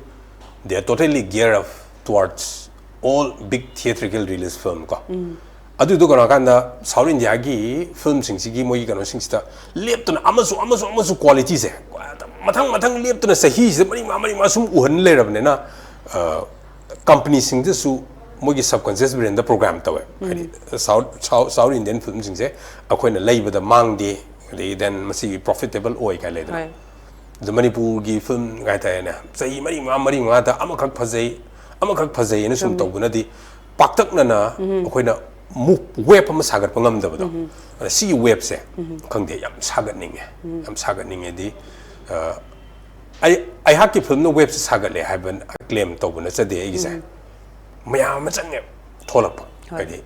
they are totally gear up towards all big theatrical release film ꯀꯣ꯫ ꯑꯗꯨꯗꯣ ꯀꯩꯅꯣ ꯍꯥꯏꯀꯥꯟꯗ ꯁꯥꯎꯠ ꯏꯟꯗꯤꯌꯥꯒꯤ ꯐꯤꯂꯝꯁꯤꯡꯁꯤꯒꯤ ꯃꯣꯏꯒꯤ ꯀꯩꯅꯣꯁꯤꯡꯁꯤꯗ ꯂꯦꯞꯇꯅ ꯑꯃꯁꯨ ꯑꯃꯁꯨ ꯑꯃꯁꯨ ꯀ꯭ꯋꯥꯂꯤꯇꯤꯁꯦ ꯃꯊꯪ ꯃꯊꯪ ꯂꯦꯞꯇꯅ ꯆꯍꯤꯁꯤꯗ ꯃꯔꯤ ꯃꯉꯥ ꯃꯔꯤ ꯃꯉꯥ ꯁꯨꯝ ꯎꯍꯟ ꯂꯩꯔꯕꯅꯤꯅ, ꯑ, ꯀꯝꯄꯅꯤꯁꯤꯡꯗꯁꯨ ꯃꯣꯏꯒꯤ ꯁꯕꯀꯟꯁꯤꯌꯁ ꯕ꯭ꯔꯦꯟꯗ ꯄ꯭ꯔꯣꯒ꯭ꯔꯥꯝ ꯇꯧꯋꯦ꯫ ꯍꯥꯏꯗꯤ ꯁꯥꯎꯠ, ꯁꯥꯎꯠ, ꯁꯥꯎꯠ ꯏꯟꯗꯤꯌꯟ ꯐꯤꯂꯝꯁꯤꯡꯁꯦ ꯑꯩꯈꯣꯏꯅ ꯂꯩꯕꯗ ꯃꯥꯡꯗꯦ, ꯑꯗꯒꯤ then ꯃꯁꯤꯒꯤ ꯄ꯭ꯔꯣꯐꯤꯇꯦꯕꯜ ꯑꯣꯏ ꯀꯥꯏꯅ ꯂꯩꯗꯅ꯫ ꯑꯗꯣ ꯃꯅꯤꯄꯨꯔꯒꯤ ꯐꯤꯂꯝ ꯀꯩ ꯍꯥꯏꯇꯥꯔꯦꯅꯦ, ꯆꯍꯤ ꯃꯔꯤ ꯃꯉꯥ, ꯃꯔꯤ ꯃꯉꯥꯗ ꯑꯃꯈꯛ ꯐꯖꯩ, ꯑꯃꯈꯛ ꯐꯖꯩꯅ ꯁꯨꯝ ꯇꯧꯕꯅꯗꯤ ꯄꯥꯛꯇꯛꯅꯅ ꯑꯩꯈꯣꯏꯅ ꯃꯨꯞ, ꯋꯦꯕ ꯑꯃ ꯁꯥꯒꯠꯄ ꯉꯝꯗꯕꯗꯣ꯫ ꯑꯗ ꯁꯤꯒꯤ ꯋꯦꯕꯁꯦ ꯈꯪꯗꯦ, ꯌꯥꯝ ꯁꯥꯒꯠꯅꯤꯡꯉꯦ꯫ ꯌꯥꯝ ꯁꯥꯒꯠꯅꯤꯡꯉꯦꯗꯤ, ꯑ, ꯑꯩ, ꯑꯩꯍꯥꯛꯀꯤ ꯐꯤꯂꯝꯅ ꯋꯦꯕꯁꯦ ꯁꯥꯒꯠꯂꯦ ꯍꯥꯏꯕ ꯀ꯭ꯂꯦꯝ ꯇꯧꯕ ꯅꯠꯆꯗꯦ ꯑꯩꯒꯤꯁꯦ꯫ ꯃꯌꯥꯝ ꯑꯃ ꯆꯪꯉꯦ ꯊꯣꯛꯂꯛꯄ꯫ ꯍꯣꯏ꯫ ꯍꯥꯏꯗꯤ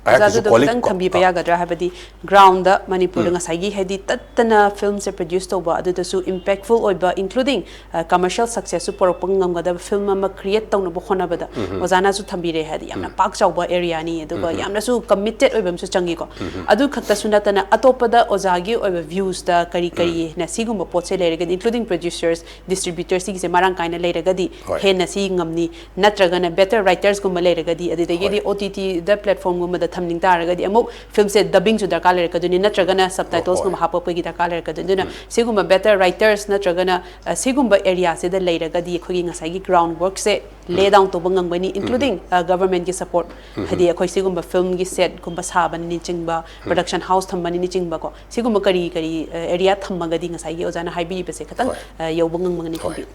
ꯑꯣꯖꯥ, ꯑꯩꯍꯥꯛꯀꯤꯁꯨ ꯑꯗꯨꯗꯣ colleague ꯈꯤꯇꯪ ꯀꯣ, ꯊꯝꯕꯤꯕ ꯑꯥ꯫ ꯌꯥꯒꯗ꯭ꯔꯥ? ꯍꯥꯏꯕꯗꯤ ꯒ꯭ꯔꯥꯎꯟꯗ ꯃꯅꯤꯄꯨꯔꯗ ꯎꯝ꯫ ꯉꯁꯥꯏꯒꯤ ꯍꯥꯏꯗꯤ ꯇꯠꯇꯅ ꯐꯤꯂꯝꯁꯦ ꯄ꯭ꯔꯗ꯭ꯌꯨꯁ ꯇꯧꯕ, ꯑꯗꯨꯗꯁꯨ ꯏꯝꯄꯦꯛꯐꯨꯜ ꯑꯣꯏꯕ, ꯏꯟꯀ꯭ꯂꯨꯗꯤꯡ, ꯑ, ꯀꯃꯔꯁꯤꯌꯦꯜ ꯁꯛꯁꯦꯁꯁꯨ ꯄꯨꯔꯛꯄ ꯉꯝꯒꯗꯕ ꯐꯤꯂꯝ ꯑꯃ ꯀ꯭ꯔꯤꯌꯦꯠ ꯇꯧꯅꯕ ꯍꯣꯠꯅꯕꯗ ꯎꯝ꯫ ꯑꯣꯖꯥꯅꯁꯨ ꯊꯝꯕꯤꯔꯦ, ꯍꯥꯏꯗꯤ ꯌꯥꯝꯅ ꯎꯝ꯫ ꯄꯥꯛ ꯆꯥꯎꯕ ꯑꯦꯔꯤꯌꯥꯅꯤ, ꯑꯗꯨꯒ ꯎꯝ꯫ ꯌꯥꯝꯅꯁꯨ ꯀꯃꯤꯇꯦꯠ ꯑꯣꯏꯕ ꯑꯃꯁꯨ ꯆꯪꯉꯤꯀꯣ꯫ ꯎꯝ꯫ ꯑꯗꯨ ꯈꯛꯇꯁꯨ ꯅꯠꯇꯅ ꯑꯇꯣꯞꯄꯗ ꯑꯣꯖꯥꯒꯤ ꯑꯣꯏꯕ ꯚ꯭ꯌꯨꯁꯇ ꯀꯔꯤ ꯎꯝ꯫ ꯀꯔꯤꯅ ꯁꯤꯒꯨꯝꯕ ꯄꯣꯠꯁꯦ ꯂꯩꯔꯒꯗꯤ, ꯏꯟꯀ꯭ꯂꯨꯗꯤꯡ ꯄ꯭ꯔꯗ꯭ꯌꯨꯁꯔꯁ, ꯗꯤꯁꯇ꯭ꯔꯤꯕ꯭ꯌꯨꯇꯔ, ꯁꯤꯒꯤꯁꯦ ꯃꯔꯥꯡ ꯀꯥꯏꯅ ꯂꯩꯔꯒꯗꯤ ꯍꯣꯏ꯫ ꯍꯦꯟꯅ ꯁꯤ ꯉꯝꯅꯤ, ꯅꯠꯇ꯭ꯔꯒꯅ ꯕꯦꯇꯔ ꯔꯥꯏꯇꯔꯁꯀꯨꯝꯕ ꯂꯩꯔꯒꯗꯤ, ꯑꯗꯨꯗꯒꯤꯗꯤ ꯍꯣꯏ꯫ ꯑꯣ ꯇꯤ ꯇꯤꯗ ꯄ꯭ꯂꯦꯠꯐꯣꯝꯒꯨꯝꯕꯗ ꯊꯝꯅꯤꯡ ꯇꯥꯔꯒꯗꯤ ꯑꯃꯨꯛ ꯐꯤꯂꯝꯁꯦ ꯗꯕꯤꯡꯁꯨ ꯗꯔꯀꯥꯔ ꯂꯩꯔꯛꯀꯗꯣꯏꯅꯤ, ꯅꯠꯇ꯭ꯔꯒꯅ ꯁꯕ ꯇꯥꯏꯇꯜꯁꯀꯨꯝꯕ ꯍꯣꯏ꯫ ꯍꯥꯞꯄꯛꯄꯒꯤ ꯗꯔꯀꯥꯔ ꯂꯩꯔꯛꯀꯗꯣꯏꯅꯤ꯫ ꯑꯗꯨꯅ ꯎꯝ꯫ ꯁꯤꯒꯨꯝꯕ ꯕꯦꯇꯔ ꯔꯥꯏꯇꯔꯁ ꯅꯠꯇ꯭ꯔꯒꯅ, ꯑ, ꯁꯤꯒꯨꯝꯕ ꯑꯦꯔꯤꯌꯥꯁꯤꯗ ꯂꯩꯔꯒꯗꯤ ꯑꯩꯈꯣꯏꯒꯤ ꯉꯁꯥꯏꯒꯤ ꯒ꯭ꯔꯥꯎꯟ ꯋꯔꯛꯁꯦ ꯂꯦ ꯎꯝ꯫ ꯗꯥꯎꯟ ꯇꯧꯕ ꯉꯝꯒꯅꯤ, ꯎꯝ꯫ ꯏꯟꯀ꯭ꯂꯨꯗꯤꯡ, ꯑ, ꯒꯚꯔꯟꯃꯦꯟꯠꯀꯤ ꯁꯄꯣꯔꯠ, ꯎꯝ꯫ ꯍꯥꯏꯗꯤ ꯑꯩꯈꯣꯏ ꯁꯤꯒꯨꯝꯕ ꯐꯤꯂꯝꯒꯤ ꯁꯦꯠꯀꯨꯝꯕ ꯁꯥꯕꯅꯤꯆꯤꯡꯕ, ꯎꯝ꯫ ꯄ꯭ꯔꯗꯛꯁꯟ ꯍꯥꯎꯁ ꯊꯝꯕꯅꯤꯅꯆꯤꯡꯕꯀꯣ, ꯁꯤꯒꯨꯝꯕ ꯀꯔꯤ ꯀꯔꯤ, ꯑ, ꯑꯦꯔꯤꯌꯥ ꯊꯝꯃꯒꯗꯤ ꯉꯁꯥꯏꯒꯤ ꯑꯣꯖꯥꯅ ꯍꯥꯏꯕꯤꯔꯤꯕꯁꯦ ꯈꯤꯇꯪ, ꯍꯣꯏ꯫ ꯑ, ꯌꯧꯕ ꯉꯝꯒꯅꯤ ꯍꯣꯏ꯫ ꯈꯟꯕꯤ?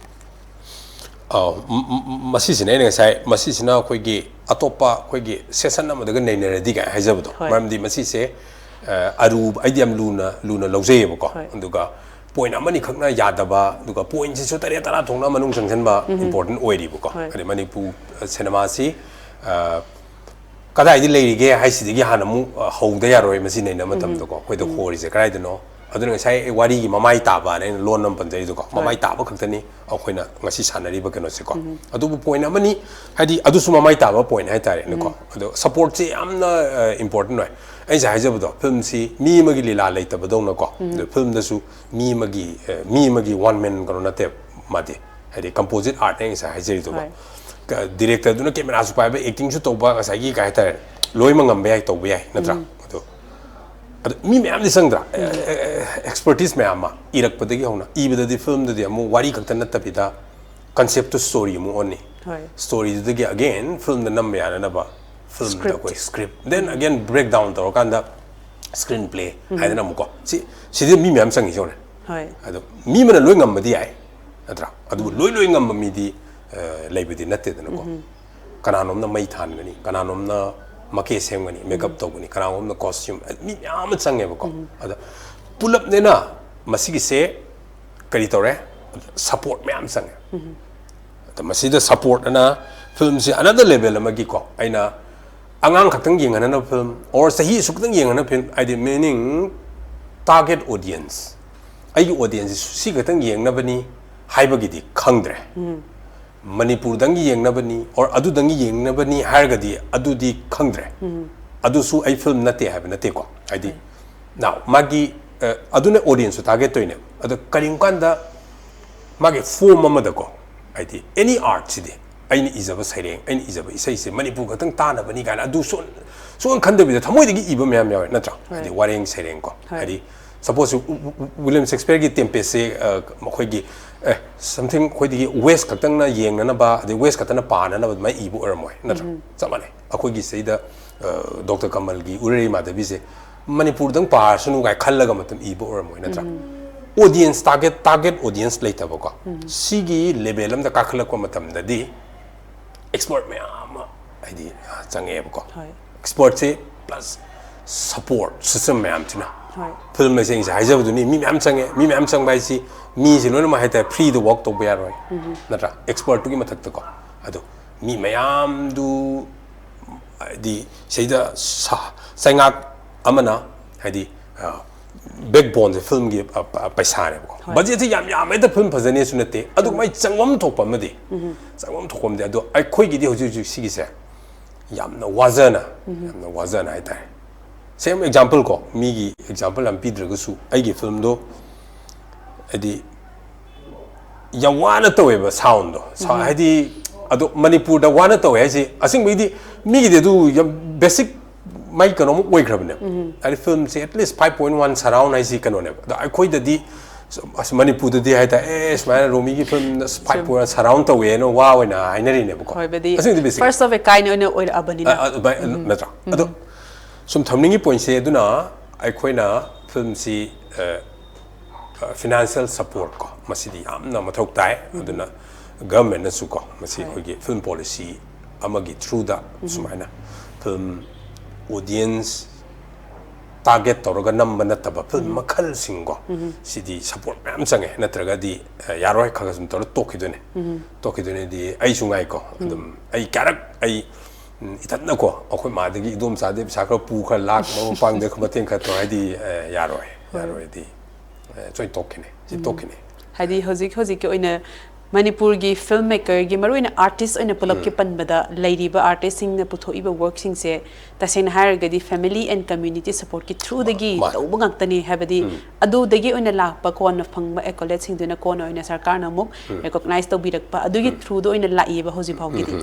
ꯑꯧ, ꯝ-, ꯝ-, ꯃꯁꯤꯁꯤꯅ ꯑꯩꯅ ꯉꯁꯥꯏ, ꯃꯁꯤꯁꯤꯅ ꯑꯩꯈꯣꯏꯒꯤ ꯑꯇꯣꯞꯄ ꯑꯩꯈꯣꯏꯒꯤ ꯁꯦꯁꯟ ꯑꯃꯗꯒ ꯅꯩꯅꯔꯗꯤ ꯀꯥꯏ ꯍꯥꯏꯖꯕꯗꯣ꯫ ꯍꯣꯏ꯫ ꯃꯔꯝꯗꯤ ꯃꯁꯤꯁꯦ, ꯑ, ꯑꯔꯨꯕ, ꯑꯩꯗꯤ ꯌꯥꯝ ꯂꯨꯅ, ꯂꯨꯅ ꯂꯧꯖꯩꯌꯦꯕꯀꯣ꯫ ꯍꯣꯏ꯫ ꯑꯗꯨꯒ ꯄꯣꯏꯟꯠ ꯑꯃꯅꯤꯈꯛꯅ ꯌꯥꯗꯕ, ꯑꯗꯨꯒ ꯄꯣꯏꯟꯠꯁꯤꯁꯨ ꯇꯔꯦꯠ ꯇꯔꯥ ꯊꯣꯛꯅ ꯃꯅꯨꯡ ꯆꯪꯁꯤꯟꯕ ꯎꯝ꯫ ꯏꯝꯄꯣꯔꯇꯦꯟꯠ ꯑꯣꯏꯔꯤꯕꯀꯣ꯫ ꯍꯣꯏ꯫ ꯑꯗꯩ ꯃꯅꯤꯄꯨꯔ, ꯑ, ꯁꯤꯅꯦꯃꯥꯁꯤ, ꯑ, ꯀꯗꯥꯏꯗ ꯂꯩꯔꯤꯒꯦ ꯍꯥꯏꯁꯤꯗꯒꯤ ꯍꯥꯟꯅ ꯑꯃꯨꯛ, ꯑ, ꯍꯧꯗ ꯌꯥꯔꯣꯏ ꯃꯁꯤ ꯅꯩꯅꯕ ꯎꯝ꯫ ꯃꯇꯝꯗꯀꯣ꯫ ꯑꯩꯈꯣꯏꯗ ꯎꯝ꯫ ꯍꯣꯔꯤꯁꯦ ꯀꯗꯥꯏꯗꯅꯣ? ꯑꯗꯨꯅ ꯉꯁꯥꯏ ꯑꯩ ꯋꯥꯔꯤꯒꯤ ꯃꯃꯥꯏ ꯇꯥꯕꯅ ꯑꯩꯅ ꯂꯣꯟ ꯑꯃ ꯄꯟꯖꯔꯤꯗꯣꯀꯣ꯫ ꯍꯣꯏ꯫ ꯃꯃꯥꯏ ꯇꯥꯕ ꯈꯛꯇꯅꯤ ꯑꯩꯈꯣꯏꯅ ꯉꯁꯤ ꯁꯥꯟꯅꯔꯤꯕ ꯀꯩꯅꯣꯁꯦꯀꯣ꯫ ꯎꯝ꯫ ꯑꯗꯨꯕꯨ ꯄꯣꯏꯟꯠ ꯑꯃꯅꯤ, ꯍꯥꯏꯗꯤ ꯑꯗꯨꯁꯨ ꯃꯃꯥꯏ ꯇꯥꯕ ꯄꯣꯏꯟꯠ ꯍꯥꯏꯇꯥꯔꯦꯅꯦꯀꯣ꯫ ꯎꯝ꯫ ꯑꯗꯣ ꯁꯄꯣꯔꯠꯁꯦ ꯌꯥꯝꯅ, ꯑ, ꯏꯝꯄꯣꯔꯇꯦꯟꯠ ꯑꯣꯏ꯫ ꯑꯩ ꯉꯁꯥꯏ ꯍꯥꯏꯖꯕꯗꯣ, ꯐꯤꯂꯝꯁꯤ ꯃꯤ ꯑꯃꯒꯤ ꯂꯤꯂꯥ ꯂꯩꯇꯕꯗꯧꯅꯀꯣ꯫ ꯎꯝ꯫ ꯑꯗꯣ ꯐꯤꯂꯝꯗꯁꯨ ꯃꯤ ꯑꯃꯒꯤ, ꯑ, ꯃꯤ ꯑꯃꯒꯤ ꯋꯥꯟ ꯃꯦꯟ ꯀꯩꯅꯣ ꯅꯠꯇꯦꯕ ꯃꯥꯗꯤ꯫ ꯍꯥꯏꯗꯤ ꯀꯝꯄꯣꯖꯤꯠ ꯑꯥꯔꯠꯅꯦ ꯑꯩ ꯉꯁꯥꯏ ꯍꯥꯏꯖꯔꯤꯗꯣꯀꯣ꯫ ꯍꯣꯏ꯫ ꯀ-, ꯗꯤꯔꯦꯛꯇꯔꯗꯨꯅ ꯀꯦꯃꯦꯔꯥꯁꯨ ꯄꯥꯏꯕ, ꯑꯦꯛꯇꯤꯡꯁꯨ ꯇꯧꯕ, ꯉꯁꯥꯏꯒꯤ ꯀꯩ ꯍꯥꯏꯇꯥꯔꯦ, ꯂꯣꯏꯃꯛ ꯉꯝꯕ ꯌꯥꯏ, ꯇꯧꯕ ꯌꯥꯏ, ꯅꯠꯇ꯭ꯔꯥ? ꯎꯝ꯫ ꯑꯗꯣ, ꯑꯗꯣ ꯃꯤ ꯃꯌꯥꯝꯗꯤ ꯆꯪꯗ꯭ꯔꯥ? ꯎꯝ꯫ ꯑꯦ, ꯑꯦ, ꯑꯦ, ꯑꯦꯛꯁꯄꯔꯇꯤꯁ ꯃꯌꯥꯝ ꯑꯃ, ꯏꯔꯛꯄꯗꯒꯤ ꯍꯧꯅ, ꯏꯕꯗꯗꯤ ꯐꯤꯂꯝꯗꯗꯤ ꯑꯃꯨꯛ ꯋꯥꯔꯤ ꯈꯛꯇ ꯅꯠꯇꯕꯤꯗ ꯀꯟꯁꯦꯞꯇꯨ ꯁ꯭ꯇꯣꯔꯤ ꯑꯃꯨꯛ ꯑꯣꯟꯅꯤ꯫ ꯍꯣꯏ꯫ ꯁ꯭ꯇꯣꯔꯤꯗꯨꯗꯒꯤ again ꯐꯤꯂꯝꯗ ꯅꯝꯕ ꯌꯥꯅꯅꯕ ꯐꯤꯂꯝꯗ ꯁ꯭ꯀ꯭ꯔꯤꯞ꯫ ꯑꯩꯈꯣꯏ ꯁ꯭ꯀ꯭ꯔꯤꯞ, then ꯎꯝ꯫ Again break down ꯇꯧꯔꯀꯥꯟꯗ ꯁ꯭ꯀ꯭ꯔꯤꯟ ꯄ꯭ꯂꯦ ꯎꯝ꯫ ꯍꯥꯏꯗꯅ ꯑꯃꯨꯛꯀꯣ꯫ ꯁꯤ, ꯁꯤꯗ ꯃꯤ ꯃꯌꯥꯝ ꯆꯪꯉꯤꯁꯦ ꯌꯦꯡꯉꯨꯅꯦ꯫ ꯍꯣꯏ꯫ ꯑꯗꯣ ꯃꯤ ꯑꯃꯅ ꯂꯣꯏ ꯉꯝꯕꯗꯤ ꯌꯥꯏ, ꯅꯠꯇ꯭ꯔꯥ? ꯑꯗꯨꯕꯨ ꯎꯝ꯫ ꯂꯣꯏ, ꯂꯣꯏ ꯉꯝꯕ ꯃꯤꯗꯤ, ꯑ, ꯂꯩꯕꯗꯤ ꯅꯠꯇꯦꯗꯅꯀꯣ꯫ ꯎꯝ꯫ ꯀꯅꯥꯅꯣꯝꯅ ꯃꯩ ꯊꯥꯟꯒꯅꯤ, ꯀꯅꯥꯅꯣꯝꯅ ꯃꯀꯦ ꯁꯦꯝꯒꯅꯤ, ꯃꯦꯀꯞ ꯎꯝ꯫ ꯇꯧꯒꯅꯤ, ꯀꯅꯥꯅꯣꯝꯅ ꯀꯣꯁꯇ꯭ꯌꯨꯝ, ꯃꯤ ꯃꯌꯥꯝ ꯑꯃ ꯆꯪꯉꯦꯕꯀꯣ꯫ ꯎꯝ꯫ ꯑꯗ ꯄꯨꯂꯞꯅꯦꯅ ꯃꯁꯤꯒꯤꯁꯦ ꯀꯔꯤ ꯇꯧꯔꯦ? ꯁꯄꯣꯔꯠ ꯃꯌꯥꯝ ꯆꯪꯉꯦ꯫ ꯎꯝ꯫ ꯑꯗ ꯃꯁꯤꯗ ꯁꯄꯣꯔꯠ ꯑꯅ ꯐꯤꯂꯝꯁꯤ another level ꯑꯃꯒꯤꯀꯣ, ꯑꯩꯅ ꯑꯉꯥꯡ ꯈꯛꯇꯪ ꯌꯦꯡꯍꯟꯅꯕ ꯐꯤꯂꯝ, or ꯆꯍꯤ ꯑꯁꯨꯛꯇꯪ ꯌꯦꯡꯍꯟꯅꯕ ꯐꯤꯂꯝ, ꯍꯥꯏꯗꯤ meaning target audience, ꯑꯩꯒꯤ ꯑꯣꯗꯤꯌꯦꯟꯁꯁꯤ ꯁꯤ ꯈꯛꯇꯪ ꯌꯦꯡꯅꯕꯅꯤ ꯍꯥꯏꯕꯒꯤꯗꯤ ꯈꯪꯗ꯭ꯔꯦ꯫ ꯎꯝ꯫ ꯃꯅꯤꯄꯨꯔꯗꯪꯒꯤ ꯌꯦꯡꯅꯕꯅꯤ, or ꯑꯗꯨꯗꯪꯒꯤ ꯌꯦꯡꯅꯕꯅꯤ ꯍꯥꯏꯔꯒꯗꯤ ꯑꯗꯨꯗꯤ ꯈꯪꯗ꯭ꯔꯦ꯫ ꯎꯝ꯫ ꯑꯗꯨꯁꯨ ꯑꯩ ꯐꯤꯂꯝ ꯅꯠꯇꯦ ꯍꯥꯏꯕ ꯅꯠꯇꯦꯀꯣ꯫ ꯍꯥꯏꯗꯤ, ꯍꯣꯏ꯫ Now, ꯃꯥꯒꯤ, ꯑ, ꯑꯗꯨꯅ ꯑꯣꯗꯤꯌꯦꯟꯁꯁꯨ ꯇꯥꯔꯒꯦꯠ ꯇꯧꯔꯤꯅꯦꯕ꯫ ꯑꯗꯣ ꯀꯔꯤꯒꯨꯝꯕ ꯀꯥꯟꯗ ꯃꯥꯒꯤ ꯐꯣꯔꯝ ꯑꯃꯗꯀꯣ, ꯍꯥꯏꯗꯤ any artꯁꯤꯗꯤ ꯑꯩꯅ ꯏꯖꯕ ꯁꯩꯔꯦꯡ, ꯑꯩꯅ ꯏꯖꯕ ꯏꯁꯩꯁꯦ ꯃꯅꯤꯄꯨꯔ ꯈꯛꯇꯪ ꯇꯥꯅꯕꯅꯤ ꯀꯥꯏꯅ ꯑꯗꯨ ꯁꯨꯡ-, ꯁꯨꯡꯈꯟ ꯈꯟꯗꯕꯤꯗ ꯊꯃꯣꯏꯗꯒꯤ ꯏꯕ ꯃꯌꯥꯝ ꯌꯥꯎꯋꯦ, ꯅꯠꯇ꯭ꯔꯥ? ꯍꯣꯏ꯫ ꯍꯥꯏꯗꯤ ꯋꯥꯔꯦꯡ ꯁꯩꯔꯦꯡ ꯀꯣ꯫ ꯍꯣꯏ꯫ ꯍꯥꯏꯗꯤ suppose ꯎ-, ꯎ-, ꯎ-, ꯋꯤꯂꯤꯌꯝ ꯁꯦꯛꯁꯄꯤꯌꯔꯒꯤ ꯇꯦꯝꯄꯦꯁꯁꯦ, ꯑ, ꯃꯈꯣꯏꯒꯤ, ꯑꯦ, something ꯑꯩꯈꯣꯏꯗꯒꯤ ꯋꯦꯁ ꯈꯛꯇꯪꯅ ꯌꯦꯡꯅꯅꯕ, ꯑꯗꯩ ꯋꯦꯁ ꯈꯛꯇꯅ ꯄꯥꯅꯅꯕ ꯑꯗꯨꯃꯥꯏꯅ ꯏꯕ ꯑꯣꯏꯔꯝꯃꯣꯏ, ꯅꯠꯇ꯭ꯔꯥ? ꯎꯝ꯫ ꯆꯞ ꯃꯥꯟꯅꯩ꯫ ꯑꯩꯈꯣꯏꯒꯤ ꯁꯤꯗꯩꯗ, ꯑ, ꯗꯣꯛꯇꯔ ꯀꯃꯜꯒꯤ ꯎꯔꯩ ꯃꯥꯙꯕꯤꯁꯦ ꯃꯅꯤꯄꯨꯔꯗꯪ ꯄꯥꯔꯁꯅꯨ ꯀꯥꯏ ꯈꯜꯂꯒ ꯃꯇꯝ ꯏꯕ ꯑꯣꯏꯔꯝꯃꯣꯏ, ꯅꯠꯇ꯭ꯔꯥ? ꯎꯝ꯫ Audience, target, target audience ꯂꯩꯇꯕꯀꯣ꯫ ꯎꯝ꯫ ꯁꯤꯒꯤ level ꯑꯃꯗ ꯀꯥꯈꯠꯂꯛꯄ ꯃꯇꯝꯗꯗꯤ expert ꯃꯌꯥꯝ ꯑꯃ ꯍꯥꯏꯗꯤ, ꯑ, ꯆꯪꯉꯛꯑꯦꯕꯀꯣ꯫ ꯍꯣꯏ꯫ Expertꯁꯦ plus support system ꯃꯌꯥꯝꯁꯤꯅ꯫ ꯍꯣꯏ꯫ Film ꯍꯥꯏꯁꯦ ꯑꯩ ꯉꯁꯥꯏ ꯍꯥꯏꯖꯕꯗꯨꯅꯤ, ꯃꯤ ꯃꯌꯥꯝ ꯆꯪꯉꯦ, ꯃꯤ ꯃꯌꯥꯝ ꯆꯪꯕ ꯍꯥꯏꯁꯤ ꯃꯤꯁꯦ ꯂꯣꯏꯅꯃꯛ ꯍꯥꯏꯇꯥꯔꯦ freeꯗ work ꯇꯧꯕ ꯌꯥꯔꯣꯏ, ꯎꯝ꯫ ꯅꯠꯇ꯭ꯔꯥ? Expertꯇꯨꯒꯤ ꯃꯊꯛꯇꯀꯣ꯫ ꯑꯗꯣ ꯃꯤ ꯃꯌꯥꯝꯗꯨ ꯍꯥꯏꯗꯤ ꯁꯤꯗ ꯁ-, ꯆꯩꯉꯥꯛ ꯑꯃꯅ ꯍꯥꯏꯗꯤ, ꯑ, backboneꯁꯦ filmꯒꯤ, ꯑ, ꯄ-, ꯄꯩꯁꯥꯅꯦꯕꯀꯣ꯫ ꯍꯣꯏ꯫ Budgetꯁꯦ ꯌꯥꯝ ꯌꯥꯝꯃꯦꯗ film ꯐꯖꯅꯦꯁꯨ ꯅꯠꯇꯦ꯫ ꯑꯗꯨ ꯎꯝ꯫ ꯃꯥꯏ ꯆꯪꯐꯝ ꯊꯣꯛꯄ ꯑꯃꯗꯤ, ꯎꯝ꯫ ꯆꯪꯐꯝ ꯊꯣꯛꯄ ꯑꯃꯗꯤ꯫ ꯑꯗꯣ ꯑꯩꯈꯣꯏꯒꯤꯗꯤ ꯍꯧꯖꯤꯛ ꯍꯧꯖꯤꯛ ꯁꯤꯒꯤꯁꯦ ꯌꯥꯝꯅ ꯋꯥꯖꯅ, ꯎꯝ꯫ ꯌꯥꯝꯅ ꯋꯥꯖꯅ ꯍꯥꯏꯇꯥꯔꯦ꯫ Same example ꯀꯣ, ꯃꯤꯒꯤ example ꯌꯥꯝ ꯄꯤꯗ꯭ꯔꯒꯁꯨ ꯑꯩꯒꯤ filmꯗꯣ ꯍꯥꯏꯗꯤ ꯌꯥꯝ ꯋꯥꯅ ꯇꯧꯋꯦꯕ soundꯗꯣ꯫ Sound ꯎꯝ꯫ ꯍꯥꯏꯗꯤ ꯑꯗꯣ ꯃꯅꯤꯄꯨꯔꯗ ꯋꯥꯅ ꯇꯧꯋꯦ ꯍꯥꯏꯁꯦ ꯑꯁꯦꯡꯕꯩꯗꯤ ꯃꯤꯒꯤꯗꯤ ꯑꯗꯨ ꯌꯥꯝ basic ꯃꯥꯏ ꯀꯩꯅꯣꯝ ꯑꯣꯏꯈ꯭ꯔꯕꯅꯦꯕ꯫ ꯎꯝ꯫ ꯍꯥꯏꯗꯤ filmꯁꯦ at least five point one surround ꯍꯥꯏꯁꯤ ꯀꯩꯅꯣꯅꯦꯕ꯫ ꯑꯗꯣ ꯑꯩꯈꯣꯏꯗꯗꯤ ꯑꯁ ꯃꯅꯤꯄꯨꯔꯗꯗꯤ ꯍꯥꯏꯇꯥꯔꯦ, "ꯑꯦ, ꯁꯨꯃꯥꯏꯅ ꯔꯣꯃꯤꯒꯤ filmꯗ five point one surround ꯇꯧꯋꯦꯅ ꯋꯥ ꯑꯣꯏꯅ ꯍꯥꯏꯅꯔꯤꯅꯦꯕꯀꯣ"꯫ ꯍꯣꯏꯕꯗꯤ ꯑꯁꯦꯡꯕꯗꯤ basic first of a kind ꯑꯣꯏꯅ ꯑꯣꯏꯔꯛꯑꯕꯅꯤꯅ꯫ ꯑ, ꯑ, ꯑꯗꯨꯃꯥꯏ-, ꯎꯝ꯫ ꯅꯠꯇ꯭ꯔꯥ? ꯎꯝ꯫ ꯑꯗꯣ ꯁꯨꯝ ꯊꯝꯅꯤꯡꯉꯤ pointꯁꯦ ꯑꯗꯨꯅ ꯑꯩꯈꯣꯏꯅ filmꯁꯤ, ꯑ, ꯐꯥꯏꯅꯥꯟꯁꯤꯌꯦꯜ ꯁꯄꯣꯔꯠ ꯀꯣ, ꯃꯁꯤꯗꯤ ꯌꯥꯝꯅ ꯃꯊꯧ ꯇꯥꯏ꯫ ꯎꯝ꯫ ꯑꯗꯨꯅ ꯒꯚꯔꯟꯃꯦꯟꯠꯅꯁꯨ ꯀꯣ, ꯃꯁꯤ ꯍꯣꯏ꯫ ꯑꯩꯈꯣꯏꯒꯤ ꯐꯤꯜꯝ ꯄꯣꯂꯤꯁꯤ ꯑꯃꯒꯤ ꯊ꯭ꯔꯨꯗ ꯎꯝ꯫ ꯁꯨꯃꯥꯏꯅ ꯐꯤꯜꯝ ꯑꯣꯗꯤꯌꯦꯟꯁ ꯇꯥꯔꯒꯦꯠ ꯇꯧꯔꯒ ꯅꯝꯕ ꯅꯠꯇꯕ ꯐꯤꯜꯝ ꯎꯝ꯫ ꯃꯈꯜꯁꯤꯡ ꯀꯣ, ꯎꯝ꯫ ꯁꯤꯗꯤ ꯁꯄꯣꯔꯠ ꯃꯌꯥꯝ ꯆꯪꯉꯦ, ꯅꯠꯇ꯭ꯔꯒꯗꯤ, ꯑ, ꯌꯥꯔꯣꯏ, ꯈꯔ ꯈꯔ ꯁꯨꯝ ꯇꯧꯔ ꯇꯣꯛꯈꯤꯗꯣꯏꯅꯦ꯫ ꯎꯝ꯫ ꯇꯣꯛꯈꯤꯗꯣꯏꯅꯦꯗꯤ ꯑꯩꯁꯨ ꯉꯥꯏꯀꯣ, ꯎꯝ꯫ ꯑꯗꯨꯝ ꯑꯩ ꯀꯌꯥꯔꯛ ꯑꯩ, ꯎꯝ, ꯏꯊꯟꯅꯀꯣ, ꯑꯩꯈꯣꯏ ꯃꯥꯗꯒꯤ ꯏꯗꯣꯝꯆꯥꯗꯒꯤ ꯄꯩꯁꯥ ꯈꯔ ꯄꯨ, ꯈꯔ ꯂꯥꯛ ꯃꯔꯨꯞ ꯃꯄꯥꯡꯗꯒꯤ ꯈꯔ ꯃꯇꯦꯡ ꯈꯔ ꯇꯧꯔ, ꯍꯥꯏꯗꯤ, ꯑ, ꯌꯥꯔꯣꯏ, ꯍꯣꯏ꯫ ꯌꯥꯔꯣꯏꯗꯤ꯫ ꯑꯦ, ꯁꯣꯏ ꯇꯣꯛꯈꯤꯅꯤ꯫ ꯁꯤ ꯎꯝ꯫ ꯇꯣꯛꯈꯤꯅꯤ꯫ ꯍꯥꯏꯗꯤ ꯍꯧꯖꯤꯛ ꯍꯧꯖꯤꯛꯀꯤ ꯑꯣꯏꯅ ꯃꯅꯤꯄꯨꯔꯒꯤ ꯐꯤꯜꯝ ꯃꯦꯀꯔꯒꯤ, ꯃꯔꯨꯑꯣꯏꯅ ꯑꯥꯔꯇꯤꯁ ꯑꯣꯏꯅ ꯄꯨꯂꯞꯀꯤ ꯄꯟꯕꯗ, ꯂꯩꯔꯤꯕ ꯑꯥꯔꯇꯤꯁꯁꯤꯡꯅ ꯄꯨꯊꯣꯛꯏꯕ ꯋꯥꯔꯛꯁꯤꯡꯁꯦ ꯇꯁꯦꯡꯅ ꯍꯥꯏꯔꯒꯗꯤ family and community supportꯀꯤ throughꯗꯒꯤ ꯃꯥꯅꯦ꯫ ꯇꯧꯕ ꯉꯥꯛꯇꯅꯤ꯫ ꯍꯥꯏꯕꯗꯤ ꯑꯗꯨꯗꯒꯤ ꯑꯣꯏꯅ ꯂꯥꯛꯄ, ꯀꯣꯟꯅ ꯐꯪꯕ accolade ꯁꯤꯡꯗꯨꯅ ꯀꯣꯟꯅ ꯑꯣꯏꯅ ꯁꯔꯀꯥꯔꯅ ꯑꯃꯨꯛ recognize ꯇꯧꯕꯤꯔꯛꯄ, ꯑꯗꯨꯒꯤ throughꯗ ꯑꯣꯏꯅ ꯂꯥꯛꯏꯕ ꯍꯧꯖꯤꯛ ꯐꯥꯎꯒꯤꯗꯤ꯫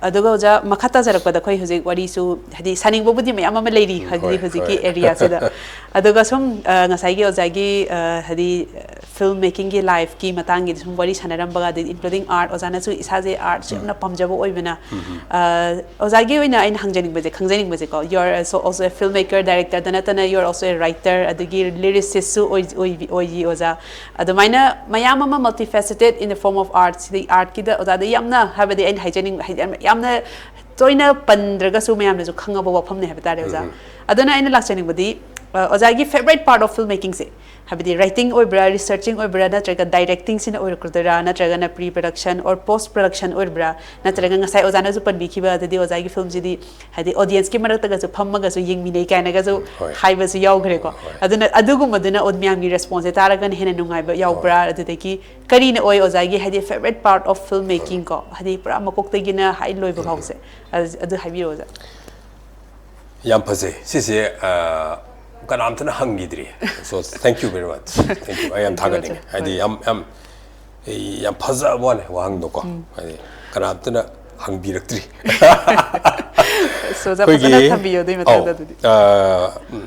ꯑꯗꯨꯒ ꯑꯣꯖꯥ, ꯃꯈꯥ ꯇꯥꯖꯔꯛꯄꯗ ꯑꯩꯈꯣꯏ ꯍꯧꯖꯤꯛ ꯋꯥꯔꯤꯁꯨ, ꯍꯥꯏꯗꯤ, ꯁꯥꯅꯤꯡꯕꯕꯨꯗꯤ ꯃꯌꯥꯝ ꯑꯃ ꯂꯩꯔꯤ, ꯍꯥꯏꯗꯤ, ꯍꯣꯏ, ꯍꯧꯖꯤꯛꯀꯤ ꯍꯣꯏ꯫ Areaꯁꯤꯗ꯫ ꯑꯗꯨꯒ ꯁꯨꯝ, ꯑ, ꯉꯁꯥꯏꯒꯤ ꯑꯣꯖꯥꯒꯤ, ꯑ, ꯍꯥꯏꯗꯤ, ꯐꯤꯜꯝ ꯃꯦꯀꯤꯡꯒꯤ ꯂꯥꯏꯐꯀꯤ ꯃꯇꯥꯡꯒꯤꯗꯤ ꯁꯨꯝ ꯋꯥꯔꯤ ꯁꯥꯟꯅꯔꯝꯕꯒ, ꯑꯗꯩ including art, ꯑꯣꯖꯥꯅꯁꯨ ꯏꯁꯥꯁꯦ artꯁꯦ ꯌꯥꯝꯅ ꯄꯥꯝꯖꯕ ꯑꯣꯏꯕꯅ, ꯑ, ꯑꯣꯖꯥꯒꯤ ꯑꯣꯏꯅ ꯑꯩꯅ ꯍꯪꯖꯅꯤꯡꯕꯁꯦ, ꯈꯪꯖꯅꯤꯡꯕꯁꯦꯀꯣ, you are also, also a filmmaker, directorꯗ ꯅꯠꯇꯅ you are also a writer, ꯑꯗꯒꯤ lyricistꯁꯨ ꯑꯣꯏ-, ꯑꯣꯏꯕꯤ-, ꯑꯣꯏꯔꯤ ꯑꯣꯖꯥ꯫ ꯑꯗꯨꯃꯥꯏꯅ ꯃꯌꯥꯝ ꯑꯃ multifaceted in the form of art, ꯁꯤꯗꯤ artꯀꯤꯗ ꯑꯣꯖꯥꯗ ꯌꯥꯝꯅ, ꯍꯥꯏꯕꯗꯤ, ꯑꯩꯅ ꯍꯥꯏꯖꯅꯤꯡꯕ, ꯍꯥꯏꯗꯤ, ꯌꯥꯝ-, ꯌꯥꯝꯅ ꯇꯣꯏꯅ ꯄꯟꯗ꯭ꯔꯒꯁꯨ ꯃꯌꯥꯝꯅꯁꯨ ꯈꯪꯉꯕ ꯋꯥꯐꯝꯅꯤ ꯍꯥꯏꯕ ꯇꯥꯔꯦ ꯑꯣꯖꯥ꯫ ꯑꯗꯨꯅ ꯑꯩꯅ ꯂꯥꯛꯆꯅꯤꯡꯕꯗꯤ, ꯑ, ꯑꯣꯖꯥꯒꯤ favourite part of filmmakingꯁꯦ, ꯍꯥꯏꯕꯗꯤ writing ꯑꯣꯏꯕ꯭ꯔꯥ, researching ꯑꯣꯏꯕ꯭ꯔꯥ, ꯅꯠꯇ꯭ꯔꯒ directingꯁꯤꯅ ꯑꯣꯏꯔꯛꯀꯗꯣꯏꯔꯥ, ꯅꯠꯇ꯭ꯔꯒꯅ pre production or post production ꯑꯣꯏꯕ꯭ꯔꯥ, ꯅꯠꯇ꯭ꯔꯒ ꯉꯁꯥꯏ ꯑꯣꯖꯥꯅꯁꯨ ꯄꯟꯕꯤꯈꯤꯕ, ꯑꯗꯨꯗꯤ ꯑꯣꯖꯥꯒꯤ ꯐꯤꯜꯝꯁꯤꯗꯤ, ꯍꯥꯏꯗꯤ, audienceꯀꯤ ꯃꯔꯛꯇꯒꯁꯨ ꯐꯝꯃꯒꯁꯨ ꯌꯦꯡꯃꯤꯟꯅꯩ ꯀꯥꯏꯅꯒꯁꯨ ꯍꯣꯏ꯫ ꯍꯥꯏꯕꯁꯨ ꯌꯥꯎꯈ꯭ꯔꯦꯀꯣ꯫ ꯍꯣꯏ꯫ ꯑꯗꯨꯅ ꯑꯗꯨꯒꯨꯝꯕꯗꯨꯅ ꯑꯣ-, ꯃꯌꯥꯝꯒꯤ responseꯁꯦ ꯇꯥꯔꯒꯅ ꯍꯦꯟꯅ ꯅꯨꯡꯉꯥꯏꯕ ꯌꯥꯎꯕ꯭ꯔꯥ, ꯑꯗꯨꯗꯒꯤ ꯀꯔꯤꯅ ꯑꯣꯏ ꯑꯣꯖꯥꯒꯤ, ꯍꯥꯏꯗꯤ, favourite part of filmmaking ꯀꯣ, ꯍꯥꯏꯗꯤ, ꯄꯨꯔꯥ ꯃꯀꯣꯛꯇꯒꯤꯅ ꯍꯥꯏ ꯂꯣꯏꯕ ꯐꯥꯎꯁꯦ, ꯑꯗꯨ, ꯑꯗꯨ ꯍꯥꯏꯕꯤꯔꯣ ꯑꯣꯖꯥ꯫ ꯌꯥꯝ ꯐꯖꯩ ꯁꯤꯁꯦ꯫ ꯑ, ꯀꯅꯥꯝꯇꯅ ꯍꯪꯈꯤꯗ꯭ꯔꯤ꯫ So, thank you very much. Thank you. ꯑꯩ ꯌꯥꯝ Thank you, ꯊꯥꯒꯠꯅꯤꯡꯉꯤ꯫ sir. ꯍꯥꯏꯗꯤ, ꯍꯣꯏ꯫ ꯌꯥꯝ, ꯌꯥꯝ, ꯑꯩ ꯌꯥꯝ ꯐꯖꯕ ꯋꯥꯅꯦ ꯋꯥꯍꯪꯗꯣꯀꯣ꯫ ꯍꯥꯏꯗꯤ, ꯀꯅꯥꯝꯇꯅ ꯍꯪꯕꯤꯔꯛꯇ꯭ꯔꯤ꯫ So, ꯑꯣꯖꯥ, ꯐꯖꯅ ꯑꯩꯈꯣꯏꯒꯤ, ꯊꯝꯕꯤꯌꯣ ꯑꯗꯨꯒꯤ ꯃꯇꯥꯡꯗ ꯑꯧ, ꯑꯗꯨꯗꯤ꯫ ꯑ, ꯎꯝ,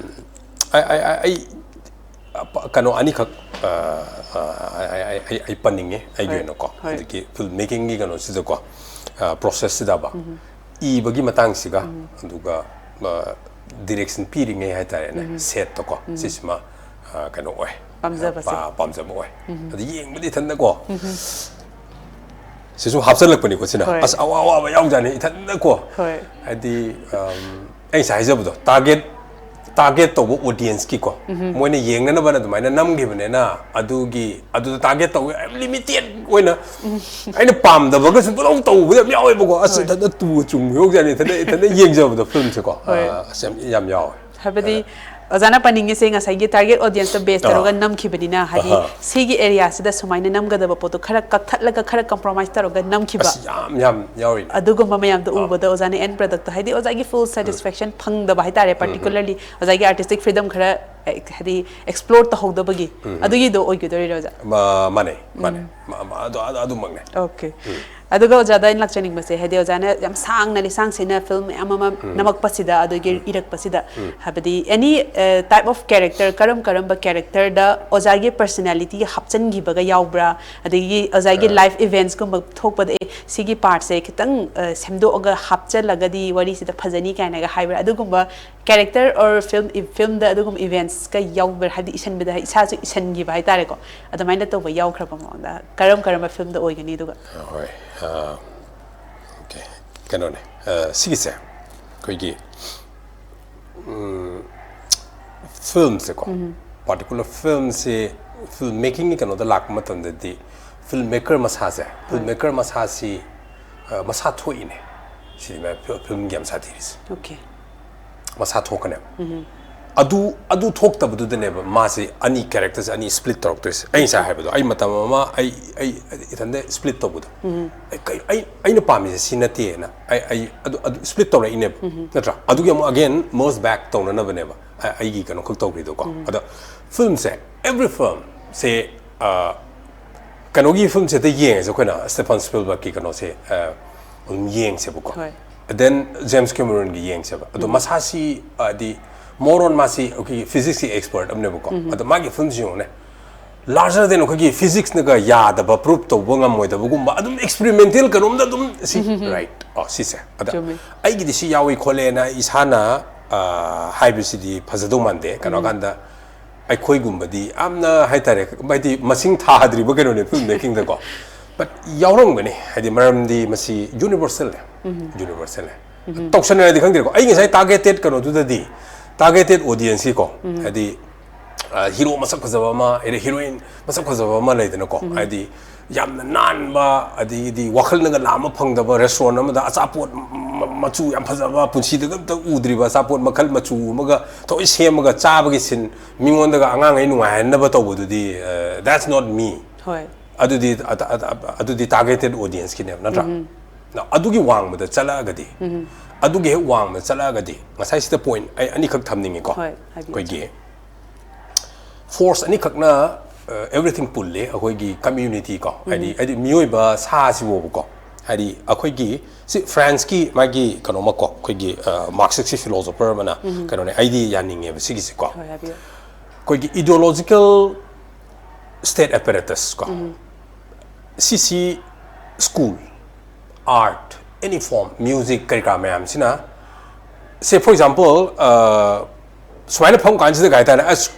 ꯑꯩ, ꯑꯩ, ꯑꯩ, ꯑꯩ, ꯑꯄ-, ꯀꯩꯅꯣ ꯑꯅꯤꯈꯛ, ꯑ, ꯑ, ꯑꯩ, ꯑꯩ, ꯑꯩ, ꯑꯩ ꯄꯟꯅꯤꯡꯉꯦ ꯑꯩꯒꯤ ꯍꯣꯏ, ꯑꯣꯏꯅꯀꯣ꯫ ꯍꯣꯏ꯫ ꯍꯧꯖꯤꯛꯀꯤ ꯐꯤꯜꯝ ꯃꯦꯀꯤꯡꯒꯤ ꯀꯩꯅꯣꯁꯤꯗꯀꯣ, ꯑ, processꯁꯤꯗꯕ꯫ ꯏꯕꯒꯤ ꯃꯇꯥꯡꯁꯤꯒ, ꯑꯗꯨꯒ, ꯑ, direction ꯄꯤꯔꯤꯉꯩ ꯍꯥꯏꯇꯥꯔꯦꯅꯦ, setꯇꯀꯣ, ꯁꯤꯁꯤꯃ, ꯑ, ꯀꯩꯅꯣ ꯑꯣꯏ꯫ ꯄꯥꯝꯖꯕꯁꯦ꯫ ꯄꯥ-, ꯄꯥꯝꯖꯕ ꯑꯣꯏ꯫ ꯑꯗꯨ ꯌꯦꯡꯕꯗꯤ ꯏꯊꯟꯗꯀꯣ, ꯁꯤꯁꯨ ꯍꯥꯞꯆꯜꯂꯛꯄꯅꯤꯀꯣ ꯁꯤꯅ꯫ ꯍꯣꯏ꯫ ꯑꯁ, ꯑꯋꯥ ꯑꯋꯥꯕ ꯌꯥꯎꯖꯥꯠꯅꯤ ꯏꯊꯟꯗꯀꯣ꯫ ꯍꯣꯏ꯫ ꯍꯥꯏꯗꯤ, ꯑꯝ, ꯑꯩ ꯉꯁꯥꯏ ꯍꯥꯏꯖꯕꯗꯣ, target, target ꯇꯧꯕ audienceꯀꯤꯀꯣ, ꯃꯣꯏꯅ ꯌꯦꯡꯅꯅꯕꯅ ꯑꯗꯨꯃꯥꯏꯅ ꯅꯝꯈꯤꯕꯅꯤꯅ, ꯑꯗꯨꯒꯤ, ꯑꯗꯨꯗ target ꯇꯧꯕ ꯌꯥꯝ limited ꯑꯣꯏꯅ, ꯑꯩꯅ ꯄꯥꯝꯗꯕꯒꯁꯨ ꯄꯨꯂꯞ ꯇꯧꯕ ꯌꯥꯝ ꯌꯥꯎꯋꯦꯕꯀꯣ꯫ ꯑꯁ, ꯍꯣꯏ꯫ ꯏꯊꯟꯗ ꯇꯨ ꯆꯨꯡ ꯌꯧꯖꯥꯠꯅꯤ, ꯏꯊꯟꯗ, ꯏꯊꯟꯗ ꯌꯦꯡꯖꯕꯗꯣ ꯐꯤꯜꯝꯁꯦꯀꯣ꯫ ꯍꯣꯏ꯫ ꯑ, ꯑꯁ, ꯌꯥꯝ, ꯌꯥꯝ ꯌꯥꯎꯋꯦ꯫ ꯍꯥꯏꯕꯗꯤ, ꯑꯣꯖꯥꯅ ꯄꯟꯅꯤꯡꯉꯤꯁꯦ ꯉꯁꯥꯏꯒꯤ target audience ꯕꯦꯁ ꯑꯍꯥ꯫ ꯇꯧꯔꯒ ꯅꯝꯈꯤꯕꯅꯤꯅ, ꯍꯥꯏꯗꯤ ꯑꯍꯥ꯫ ꯁꯤꯒꯤ ꯑꯦꯔꯤꯌꯥꯁꯤꯗ ꯁꯨꯃꯥꯏꯅ ꯅꯝꯒꯗꯕ ꯄꯣꯠꯇꯣ ꯈꯔ ꯀꯛꯊꯠꯂꯒ ꯈꯔ ꯀꯝꯄ꯭ꯔꯣꯃꯥꯏꯁ ꯇꯧꯔꯒ ꯅꯝꯈꯤꯕ, ꯑꯁ, ꯌꯥꯝ ꯌꯥꯝ ꯌꯥꯎꯔꯤꯅꯦ꯫ ꯑꯗꯨꯒꯨꯝꯕ ꯃꯌꯥꯝꯗꯣ ꯎꯕꯗ ꯑꯣꯖꯥꯅ ꯑꯦꯟ ꯄ꯭ꯔꯗꯛꯇꯣ, ꯍꯥꯏꯗꯤ ꯑꯣꯖꯥꯒꯤ ꯐꯨꯜ ꯁꯦꯇꯤꯁꯐꯦꯛꯁꯟ ꯐꯪꯗꯕ ꯍꯥꯏꯇꯥꯔꯦ, ꯄꯥꯔꯇꯤꯀꯨꯂꯔꯂꯤ ꯑꯣꯖꯥꯒꯤ ꯑꯥꯔꯇꯤꯁꯇꯤꯛ ꯐ꯭ꯔꯤꯗꯝ ꯈꯔ, ꯑꯦ, ꯍꯥꯏꯗꯤ ꯑꯦꯛꯁꯄ꯭ꯂꯣꯔ ꯇꯧꯍꯧꯗꯕꯒꯤ, ꯑꯗꯨꯒꯤꯗꯣ ꯑꯣꯏꯒꯗꯣꯏꯔꯣ ꯑꯣꯖꯥ? ꯃꯥ- ꯃꯥꯅꯦ, ꯃꯥꯅꯦ꯫ ꯃꯥ- ꯃꯥ- ꯑꯗꯨ ꯑꯗꯨ- ꯑꯗꯨꯃꯛꯅꯦ꯫ ꯑꯣꯀꯦ꯫ ꯑꯗꯨꯒ ꯑꯣꯖꯥꯗ ꯑꯩꯅ ꯂꯥꯛꯆꯅꯤꯡꯕꯁꯦ, ꯍꯥꯏꯗꯤ ꯑꯣꯖꯥꯅ ꯌꯥꯝ ꯁꯥꯡꯅ ꯂꯤꯁꯥꯡ ꯁꯤꯠꯅ ꯐꯤꯂꯝ ꯃꯌꯥꯝ ꯑꯃ ꯅꯝꯃꯛꯄꯁꯤꯗ, ꯑꯗꯨꯒꯤ ꯏꯔꯛꯄꯁꯤꯗ, ꯍꯥꯏꯕꯗꯤ ꯑꯦꯅꯤ ꯇꯥꯏꯞ ꯑꯣꯐ ꯀꯦꯔꯦꯛꯇꯔ, ꯀꯔꯝ ꯀꯔꯝꯕ ꯀꯦꯔꯦꯛꯇꯔꯗ ꯑꯣꯖꯥꯒꯤ ꯄꯔꯁꯅꯦꯂꯤꯇꯤ ꯍꯥꯞꯆꯤꯟꯈꯤꯕꯒ ꯌꯥꯎꯕ꯭ꯔꯥ? ꯑꯗꯒꯤ ꯑꯣꯖꯥꯒꯤ ꯂꯥꯏꯐ ꯏꯚꯦꯟꯠꯁꯀꯨꯝꯕ ꯊꯣꯛꯄꯗ, ꯑꯦ, ꯁꯤꯒꯤ ꯄꯥꯔꯠꯁꯦ ꯈꯤꯇꯪ ꯑ, ꯁꯦꯝꯗꯣꯛꯑꯒ ꯍꯥꯞꯆꯜꯂꯒꯗꯤ ꯋꯥꯔꯤꯁꯤꯗ ꯐꯖꯅꯤ ꯀꯥꯏꯅꯒ ꯍꯥꯏꯕ꯭ꯔꯥ? ꯑꯗꯨꯒꯨꯝꯕ ꯀꯦꯔꯦꯛꯇꯔ ꯑꯣꯔ ꯐꯤꯂꯝ, ꯐꯤꯂꯝꯗ ꯑꯗꯨꯒꯨꯝꯕ ꯏꯚꯦꯟꯠꯁꯀ ꯌꯥꯎꯕ꯭ꯔꯥ? ꯍꯥꯏꯕꯗꯤ ꯏꯁꯟꯕꯗ ꯏꯁꯥꯁꯨ ꯏꯁꯟꯈꯤꯕ ꯍꯥꯏꯇꯥꯔꯦꯀꯣ, ꯑꯗꯨꯃꯥꯏꯅ ꯇꯧꯕ ꯌꯥꯎꯈ꯭ꯔꯕ ꯃꯑꯣꯡꯗ ꯀꯔꯝ ꯀꯔꯝꯕ ꯐꯤꯂꯝꯗ ꯑꯣꯏꯒꯅꯤ? ꯑꯗꯨꯒ ꯍꯣꯏ꯫ ꯑ, ꯑꯣꯀꯦ꯫ ꯀꯩꯅꯣꯅꯦ, ꯑ, ꯁꯤꯒꯤꯁꯦ ꯑꯩꯈꯣꯏꯒꯤ ꯐꯤꯂꯝꯁꯦꯀꯣ, ꯄꯥꯔꯇꯤꯀꯨꯂꯔ ꯐꯤꯂꯝꯁꯦ, ꯐꯤꯂꯝ ꯃꯦꯀꯤꯡꯒꯤ ꯀꯩꯅꯣꯗ ꯂꯥꯛꯄ ꯃꯇꯝꯗꯗꯤ, ꯐꯤꯂꯝ ꯃꯦꯀꯔ ꯃꯁꯥꯁꯦ, ꯐꯤꯂꯝ ꯃꯦꯀꯔ ꯃꯁꯥꯁꯤ ꯑ, ꯃꯁꯥ ꯊꯣꯛꯏꯅꯦ꯫ ꯁꯤꯅꯤ ꯃꯥ ꯐꯤ- ꯐꯤꯂꯝꯒꯤ ꯌꯥꯝ ꯁꯥꯊꯤꯔꯤꯁꯦ꯫ ꯑꯣꯀꯦ꯫ ꯃꯁꯥ ꯊꯣꯛꯀꯅꯦꯕ꯫ ꯑꯗꯨ ꯑꯗꯨ ꯊꯣꯛꯇꯕꯗꯨꯗꯅꯦꯕ ꯃꯥꯁꯦ ꯑꯅꯤ ꯀꯦꯔꯦꯛꯇꯔꯁꯦ ꯑꯅꯤ ꯁ꯭ꯄ꯭ꯂꯤꯠ ꯇꯧꯔꯛꯇꯣꯏꯁꯦ꯫ ꯑꯩ ꯉꯁꯥꯏ ꯍꯥꯏꯕꯗꯣ, ꯑꯩ ꯃꯇꯝ ꯑꯃ ꯑꯩ ꯑꯩ ꯏꯊꯟꯗ ꯁ꯭ꯄ꯭ꯂꯤꯠ ꯇꯧꯕꯗꯣ, ꯑꯩ ꯀꯩ- ꯑꯩ ꯑꯩꯅ ꯄꯥꯝꯃꯤꯁꯦ ꯁꯤ ꯅꯠꯇꯦꯅ ꯑꯩ ꯑꯩ ꯑꯗꯨ ꯑꯗꯨ ꯁ꯭ꯄ꯭ꯂꯤꯠ ꯇꯧꯔꯛꯏꯅꯦꯕ, ꯅꯠꯇ꯭ꯔꯥ? ꯑꯗꯨꯒꯤ ꯑꯃꯨꯛ ꯑꯒꯦꯟ ꯃꯔꯖ ꯕꯦꯛ ꯇꯧꯅꯅꯕꯅꯦꯕ ꯑ- ꯑꯩꯒꯤ ꯀꯩꯅꯣ ꯈꯛ ꯇꯧꯈ꯭ꯔꯤꯗꯣꯀꯣ꯫ ꯑꯗꯣ ꯐꯤꯂꯝꯁꯦ, ꯑꯦꯕ꯭ꯔꯤ ꯐꯤꯂꯝꯁꯦ, ꯑ, ꯀꯩꯅꯣꯒꯤ ꯐꯤꯂꯝꯁꯦ ꯍꯦꯛꯇ ꯌꯦꯡꯉꯁꯦ ꯑꯩꯈꯣꯏꯅ, ꯁ꯭ꯇꯦꯐꯟ ꯁ꯭ꯄꯤꯜꯕꯔꯒꯀꯤ ꯀꯩꯅꯣꯁꯦ, ꯑ, ꯑꯗꯨꯝ ꯌꯦꯡꯁꯦꯕꯀꯣ꯫ ꯍꯣꯏ꯫ ꯗꯦꯟ ꯖꯦꯝꯁ ꯀꯦꯃꯔꯣꯟꯒꯤ ꯌꯦꯡꯁꯦꯕ꯫ ꯑꯗꯣ ꯃꯁꯥꯁꯤ, ꯍꯥꯏꯗꯤ, ꯃꯣꯔꯣꯟ ꯃꯥꯁꯤ ꯑꯩꯈꯣꯏꯒꯤ ꯐꯤꯖꯤꯛꯁꯀꯤ ꯑꯦꯛꯁꯄꯔꯠ ꯑꯃꯅꯦꯕꯀꯣ꯫ ꯑꯗꯣ ꯃꯥꯒꯤ ꯐꯤꯂꯝꯁꯤ ꯌꯦꯡꯉꯨꯅꯦ, ꯂꯥꯔꯖꯔ ꯗꯦꯟ ꯑꯩꯈꯣꯏꯒꯤ ꯐꯤꯖꯤꯛꯁꯅꯒ ꯌꯥꯗꯕ, ꯄ꯭ꯔꯨꯞ ꯇꯧꯕ ꯉꯝꯃꯣꯏꯗꯕꯒꯨꯝꯕ, ꯑꯗꯨꯝ ꯑꯦꯛꯁꯄꯦꯔꯤꯃꯦꯟꯇꯦꯜ ꯀꯩꯅꯣꯝꯗ ꯑꯗꯨꯝ ꯁꯤ, ꯔꯥꯏꯠ, ꯑꯣ, ꯁꯤꯁꯦ꯫ ꯑꯗ ꯆꯨꯝꯃꯤ꯫ ꯑꯩꯒꯤꯗꯤ ꯁꯤ ꯌꯥꯎꯏ ꯈꯣꯠꯂꯦꯅ ꯏꯁꯥꯅ, ꯑ, ꯍꯥꯏꯕꯁꯤꯗꯤ ꯐꯖꯗꯧ ꯃꯥꯟꯗꯦ꯫ ꯀꯩꯅꯣ ꯀꯥꯟꯗ ꯑꯩꯈꯣꯏꯒꯨꯝꯕꯗꯤ ꯌꯥꯝꯅ ꯍꯥꯏꯇꯥꯔꯦ, ꯍꯥꯏꯗꯤ ꯃꯁꯤꯡ ꯊꯥꯗ꯭ꯔꯤꯕ ꯀꯩꯅꯣꯅꯦ ꯐꯤꯂꯝ ꯃꯦꯀꯤꯡꯗꯀꯣ꯫ ꯕꯠ ꯌꯥꯎꯔꯝꯒꯅꯤ, ꯍꯥꯏꯗꯤ ꯃꯔꯝꯗꯤ ꯃꯁꯤ ꯌꯨꯅꯤꯚꯔꯁꯦꯜꯅꯦ꯫ ꯌꯨꯅꯤꯚꯔꯁꯦꯜꯅꯦ꯫ ꯇꯧꯁꯟꯅꯔꯗꯤ ꯈꯪꯗꯦꯀꯣ꯫ ꯑꯩ ꯉꯁꯥꯏ ꯇꯥꯔꯒꯦꯇꯦꯠ ꯀꯩꯅꯣꯗꯨꯗꯗꯤ, ꯇꯥꯔꯒꯦꯇꯦꯠ ꯑꯣꯗꯤꯌꯟꯁꯀꯤꯀꯣ, ꯍꯥꯏꯗꯤ, ꯑ, ꯍꯤꯔꯣ ꯃꯁꯛ ꯐꯖꯕ ꯑꯃ, ꯍꯥꯏꯗꯤ ꯍꯤꯔꯣꯏꯟ ꯃꯁꯛ ꯐꯖꯕ ꯑꯃ ꯂꯩꯗꯅꯀꯣ, ꯍꯥꯏꯗꯤ ꯌꯥꯝꯅ ꯅꯥꯟꯕ, ꯑꯗꯒꯤꯗꯤ ꯋꯥꯈꯜꯅꯒ ꯂꯥꯝꯕ ꯐꯪꯗꯕ ꯔꯦꯁꯇꯨꯔꯦꯟ ꯑꯃꯗ ꯑꯆꯥꯄꯣꯠ ꯃ- ꯃ- ꯃꯆꯨ ꯌꯥꯝ ꯐꯖꯕ, ꯄꯨꯟꯁꯤꯗꯒ ꯑꯝꯇ ꯎꯗ꯭ꯔꯤꯕ ꯑꯆꯥꯄꯣꯠ ꯃꯈꯜ ꯃꯆꯨ ꯑꯃꯒ ꯊꯑꯣꯏ ꯁꯦꯝꯃꯒ ꯆꯥꯕꯒꯤ ꯁꯤꯟ, ꯃꯤꯉꯣꯟꯗꯒ ꯑꯉꯥꯡꯈꯩ ꯅꯨꯡꯉꯥꯏꯍꯟꯅꯕ ꯇꯧꯕꯗꯨꯗꯤ, uh, that's not me. ꯍꯣꯏ ꯑꯗꯨꯗꯤ ꯑꯗꯨꯗꯤ targeted audienceꯀꯤꯅꯦꯕ, ꯅꯠꯇ꯭ꯔꯥ? ꯑꯗꯨꯒꯤ ꯋꯥꯡꯃꯗ ꯆꯠꯂꯛꯑꯒꯗꯤ, ꯑꯗꯨꯒꯤ ꯍꯦꯛ ꯋꯥꯡꯃꯗ ꯆꯠꯂꯛꯑꯒꯗꯤ, ꯉꯁꯥꯏ ꯁꯤꯗ point ꯑꯩ ꯑꯅꯤꯈꯛ ꯊꯝꯅꯤꯡꯉꯤꯀꯣ꯫ ꯍꯣꯏ, ꯍꯥꯏꯕꯤꯌꯨ꯫ ꯑꯩꯈꯣꯏꯒꯤ force ꯑꯅꯤꯈꯛꯅ, uh, everything ꯄꯨꯜꯂꯤ, ꯑꯩꯈꯣꯏꯒꯤ community ꯀꯣ, ꯍꯥꯏꯗꯤ, ꯍꯥꯏꯗꯤ ꯃꯤꯑꯣꯏꯕ ꯁꯥꯁꯤꯕꯨꯕꯀꯣ, ꯍꯥꯏꯗꯤ ꯑꯩꯈꯣꯏꯒꯤ ꯁꯤ Franceꯀꯤ ꯃꯥꯒꯤ ꯀꯩꯅꯣꯃꯀꯣ, ꯑꯩꯈꯣꯏꯒꯤ, uh, Marxist philosopher ꯑꯃꯅ ꯀꯩꯅꯣꯅꯦ, ꯑꯩꯗꯤ ꯌꯥꯅꯤꯡꯉꯦꯕ ꯁꯤꯒꯤꯁꯦꯀꯣ꯫ ꯍꯣꯏ, ꯍꯥꯏꯕꯤꯌꯨ꯫ ꯑꯩꯈꯣꯏꯒꯤ ideological state apparatus ꯀꯣ, ꯁꯤꯁꯤ school, art, any form, music, ꯀꯔꯤ ꯀꯔꯥ ꯃꯌꯥꯝꯁꯤꯅ, say for example, uh, ꯁꯨꯃꯥꯏꯅ ꯐꯝ ꯀꯥꯟꯁꯤꯗ ꯀꯩ ꯍꯥꯏꯇꯥꯔꯦ, ꯑꯁ,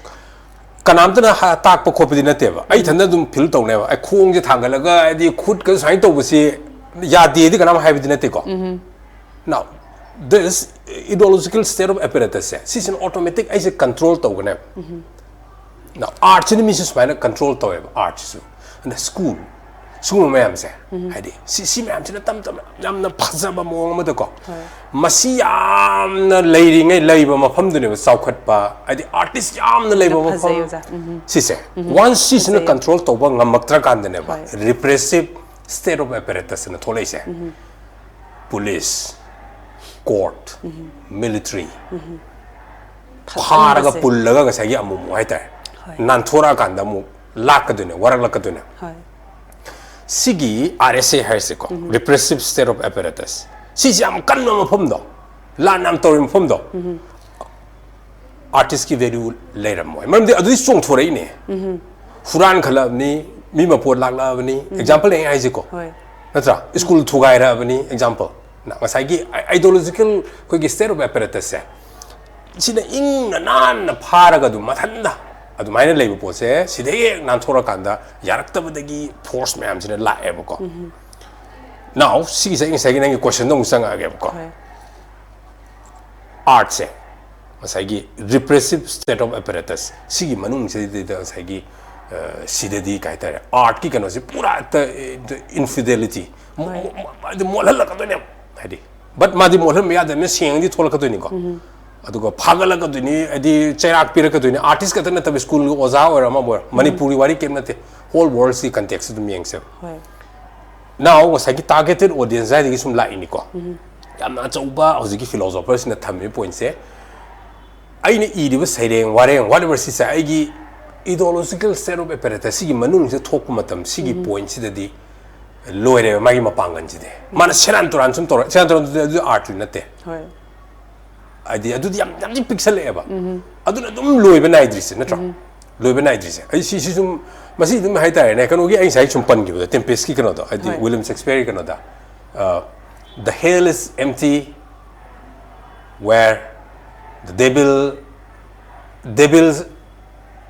ꯀꯅꯥꯝꯇꯅ ꯍꯥ-, ꯇꯥꯛꯄ ꯈꯣꯠꯄꯗꯤ ꯅꯠꯇꯦꯕ, ꯑꯩ ꯏꯊꯟꯗ ꯑꯗꯨꯝ feel ꯇꯧꯅꯦꯕ, ꯑꯩ ꯈꯣꯡꯁꯦ ꯊꯥꯡꯒꯠꯂꯒ ꯍꯥꯏꯗꯤ ꯈꯨꯠꯀ ꯁꯨꯃꯥꯏꯅ ꯇꯧꯕꯁꯤ ꯌꯥꯗꯦꯗꯤ ꯀꯅꯥꯝ ꯍꯥꯏꯕꯗꯤ ꯅꯠꯇꯦꯀꯣ꯫ Now, this ideological state of apparatus ꯁꯦ, ꯁꯤꯁꯤꯅ automatic ꯑꯩꯁꯦ control ꯇꯧꯒꯅꯦꯕ꯫ Now, artꯁꯤꯅ ꯃꯤꯁꯦ ꯁꯨꯃꯥꯏꯅ control ꯇꯧꯋꯦꯕ, artꯁꯤꯁꯨ꯫ ꯑꯗ school, ꯁꯤꯒꯨꯝꯕ ꯃꯌꯥꯝꯁꯦ, ꯍꯥꯏꯗꯤ ꯁꯤ, ꯁꯤ ꯃꯌꯥꯝꯁꯤꯅ ꯇꯞ ꯇꯞꯅ ꯌꯥꯝꯅ ꯐꯖꯕ ꯃꯑꯣꯡ ꯑꯃꯗꯀꯣ, ꯃꯁꯤ ꯌꯥꯝꯅ ꯂꯩꯔꯤꯉꯩ, ꯂꯩꯕ ꯃꯐꯝꯗꯨꯅꯦꯕ ꯆꯥꯎꯈꯠꯄ, ꯍꯥꯏꯗꯤ artist ꯌꯥꯝꯅ ꯂꯩꯕ ꯌꯥꯝ ꯃꯐꯝ꯫ ꯐꯖꯩ, ꯑꯣꯖꯥ꯫ ꯁꯤꯁꯦ, once ꯁꯤꯁꯤꯅ ꯐꯖꯩ꯫ Control ꯇꯧꯕ ꯉꯝꯃꯛꯇ꯭ꯔꯀꯥꯟꯗꯅꯦꯕ ꯍꯣꯏ꯫ Repressive state of apparatus ꯅ ꯊꯣꯛꯂꯛꯏꯁꯦ꯫ Police, court, military, ꯐꯥꯔꯒ ꯐꯠꯇꯕꯁꯦ꯫ ꯄꯨꯜꯂꯒ ꯉꯁꯥꯏꯒꯤ ꯑꯃꯨꯛ ꯑꯃꯨꯛ ꯍꯥꯏꯇꯥꯔꯦ, ꯍꯣꯏ꯫ ꯅꯥꯟꯊꯣꯔꯛꯑꯀꯥꯟꯗ ꯑꯃꯨꯛ ꯂꯥꯛꯀꯗꯣꯏꯅꯦ, ꯋꯥꯔꯛꯂꯛꯀꯗꯣꯏꯅꯦ꯫ ꯍꯣꯏ꯫ ꯁꯤꯒꯤ R S A ꯍꯥꯏꯔꯤꯁꯦꯀꯣ, Repressive State of Apparatus, ꯁꯤꯁꯦ ꯌꯥꯝ ꯀꯟꯕ ꯃꯐꯝꯗꯣ, ꯂꯥꯟ ꯌꯥꯝ ꯇꯧꯔꯤ ꯃꯐꯝꯗꯣ, artist ꯀꯤ value ꯂꯩꯔꯝꯃꯣꯏ꯫ ꯃꯔꯝꯗꯤ ꯑꯗꯨꯗꯤ ꯆꯣꯡꯊꯣꯔꯛꯏꯅꯦ꯫ ꯍꯨꯔꯥꯟꯈꯠꯂꯛꯑꯕꯅꯤ, ꯃꯤ ꯃꯄꯣꯠ ꯂꯥꯛꯂꯛꯑꯕꯅꯤ, example ꯑꯩ ꯍꯥꯏꯁꯦꯀꯣ꯫ ꯍꯣꯏ꯫ ꯅꯠꯇ꯭ꯔꯥ? School ꯊꯨꯒꯥꯏꯔꯛꯑꯕꯅꯤ, example꯫ ꯅ-, ꯉꯁꯥꯏꯒꯤ ideological ꯑꯩꯈꯣꯏꯒꯤ state of apparatus ꯁꯦ, ꯁꯤꯅ ꯏꯪꯅ ꯅꯥꯟꯅ ꯐꯥꯔꯒ ꯑꯗꯨꯝ ꯃꯊꯟꯇ ꯑꯗꯨꯃꯥꯏꯅ ꯂꯩꯕ ꯄꯣꯠꯁꯦ, ꯁꯤꯗꯩ ꯍꯦꯛ ꯅꯥꯟꯊꯣꯔꯛꯀꯥꯟꯗ ꯌꯥꯔꯛꯇꯕꯗꯒꯤ force ꯃꯌꯥꯝꯁꯤꯅ ꯂꯥꯛꯑꯦꯕꯀꯣ꯫ Now, ꯁꯤꯒꯤꯁꯦ ꯑꯩ ꯉꯁꯥꯏꯒꯤ ꯅꯪꯒꯤ question ꯗ ꯑꯃꯨꯛ ꯆꯪꯉꯛꯑꯒꯦꯕꯀꯣ꯫ ꯍꯣꯏ꯫ Art ꯁꯦ, ꯉꯁꯥꯏꯒꯤ repressive state of apparatus, ꯁꯤꯒꯤ ꯃꯅꯨꯡꯁꯤꯗꯩꯗ ꯉꯁꯥꯏꯒꯤ, ꯑ, ꯁꯤꯗꯗꯤ ꯀꯩ ꯍꯥꯏꯇꯥꯔꯦ, art ꯀꯤ ꯀꯩꯅꯣꯁꯦ ꯄꯨꯔꯥ ꯍꯦꯛꯇ, ꯑ, infidelity, ꯃꯣ-, ꯍꯣꯏ꯫ ꯃꯣ-, ꯃꯣ-, ꯍꯥꯏꯗꯤ ꯃꯣꯠꯍꯜꯂꯛꯀꯗꯣꯏꯅꯦꯕ꯫ ꯍꯥꯏꯗꯤ But ꯃꯥꯗꯤ ꯃꯣꯠꯍꯟꯕ ꯌꯥꯗꯕꯅꯤꯅ ꯁꯦꯡꯉꯗꯤ ꯊꯣꯛꯂꯛꯀꯗꯣꯏꯅꯤꯀꯣ꯫ ꯑꯗꯨꯒ ꯐꯥꯒꯠꯂꯛꯀꯗꯣꯏꯅꯤ, ꯍꯥꯏꯗꯤ ꯆꯩꯔꯥꯛ ꯄꯤꯔꯛꯀꯗꯣꯏꯅꯤ꯫ Artist ꯈꯛꯇ ꯅꯠꯇꯕ, school ꯒꯤ ꯑꯣꯖꯥ ꯑꯣꯏꯔꯣ ꯑꯃꯕꯨ ꯑꯣꯏꯔꯣ, ꯃꯅꯤꯄꯨꯔꯒꯤ ꯋꯥꯔꯤ ꯀꯩꯝ ꯅꯠꯇꯦ, whole worldꯁꯤ context ꯑꯗꯨꯝ ꯌꯦꯡꯁꯦꯕ꯫ ꯍꯣꯏ꯫ Now ꯉꯁꯥꯏꯒꯤ targeted audience ꯍꯥꯏꯗꯒꯤ ꯁꯨꯝ ꯂꯥꯛꯏꯅꯤꯀꯣ꯫ ꯌꯥꯝꯅ ꯑꯆꯧꯕ ꯍꯧꯖꯤꯛꯀꯤ philosopherꯁꯤꯅ ꯊꯝꯃꯤꯕ pointꯁꯦ, ꯑꯩꯅ ꯏꯔꯤꯕ ꯁꯩꯔꯦꯡ ꯋꯥꯔꯦꯡ whatever ꯁꯤꯁꯦ ꯑꯩꯒꯤ ideological set of apparatus ꯁꯤꯒꯤ ꯃꯅꯨꯡꯁꯤꯗ ꯊꯣꯛꯄ ꯃꯇꯝ, ꯁꯤꯒꯤ pointꯁꯤꯗꯗꯤ ꯂꯣꯏꯔꯦꯕ ꯃꯥꯒꯤ ꯃꯄꯥꯡꯒꯜꯁꯤꯗꯤ꯫ ꯃꯥꯅ ꯁꯦꯔꯥꯟ ꯇꯨꯔꯥꯟ ꯁꯨꯝ ꯇꯧꯔ, ꯁꯦꯔꯥꯟ ꯇꯨꯔꯥꯟ ꯑꯗꯨꯗꯤ artꯇꯨ ꯅꯠꯇꯦ꯫ ꯍꯣꯏ꯫ ꯍꯥꯏꯗꯤ ꯑꯗꯨꯗꯤ ꯌꯥꯝ, ꯌꯥꯝꯗꯤ ꯄꯤꯛꯁꯜꯂꯛꯑꯦꯕ꯫ ꯑꯗꯨꯅ ꯑꯗꯨꯝ ꯂꯣꯏꯕ ꯅꯥꯏꯗ꯭ꯔꯤꯁꯦ, ꯅꯠꯇ꯭ꯔꯣ? ꯂꯣꯏꯕ ꯅꯥꯏꯗ꯭ꯔꯤꯁꯦ꯫ ꯑꯩ ꯁꯤ, ꯁꯤ ꯁꯨꯝ, ꯃꯁꯤ ꯑꯗꯨꯝ ꯍꯥꯏꯇꯥꯔꯦꯅꯦ, ꯀꯩꯅꯣꯒꯤ ꯑꯩ ꯉꯁꯥꯏ ꯁꯨꯝ ꯄꯟꯈꯤꯕꯗꯣ, Tempestꯀꯤ ꯀꯩꯅꯣꯗꯣ, ꯍꯥꯏꯗꯤ ꯍꯣꯏ꯫ William Shakespeareꯒꯤ ꯀꯩꯅꯣꯗ, ꯑ, "The hell is empty where the devil, devils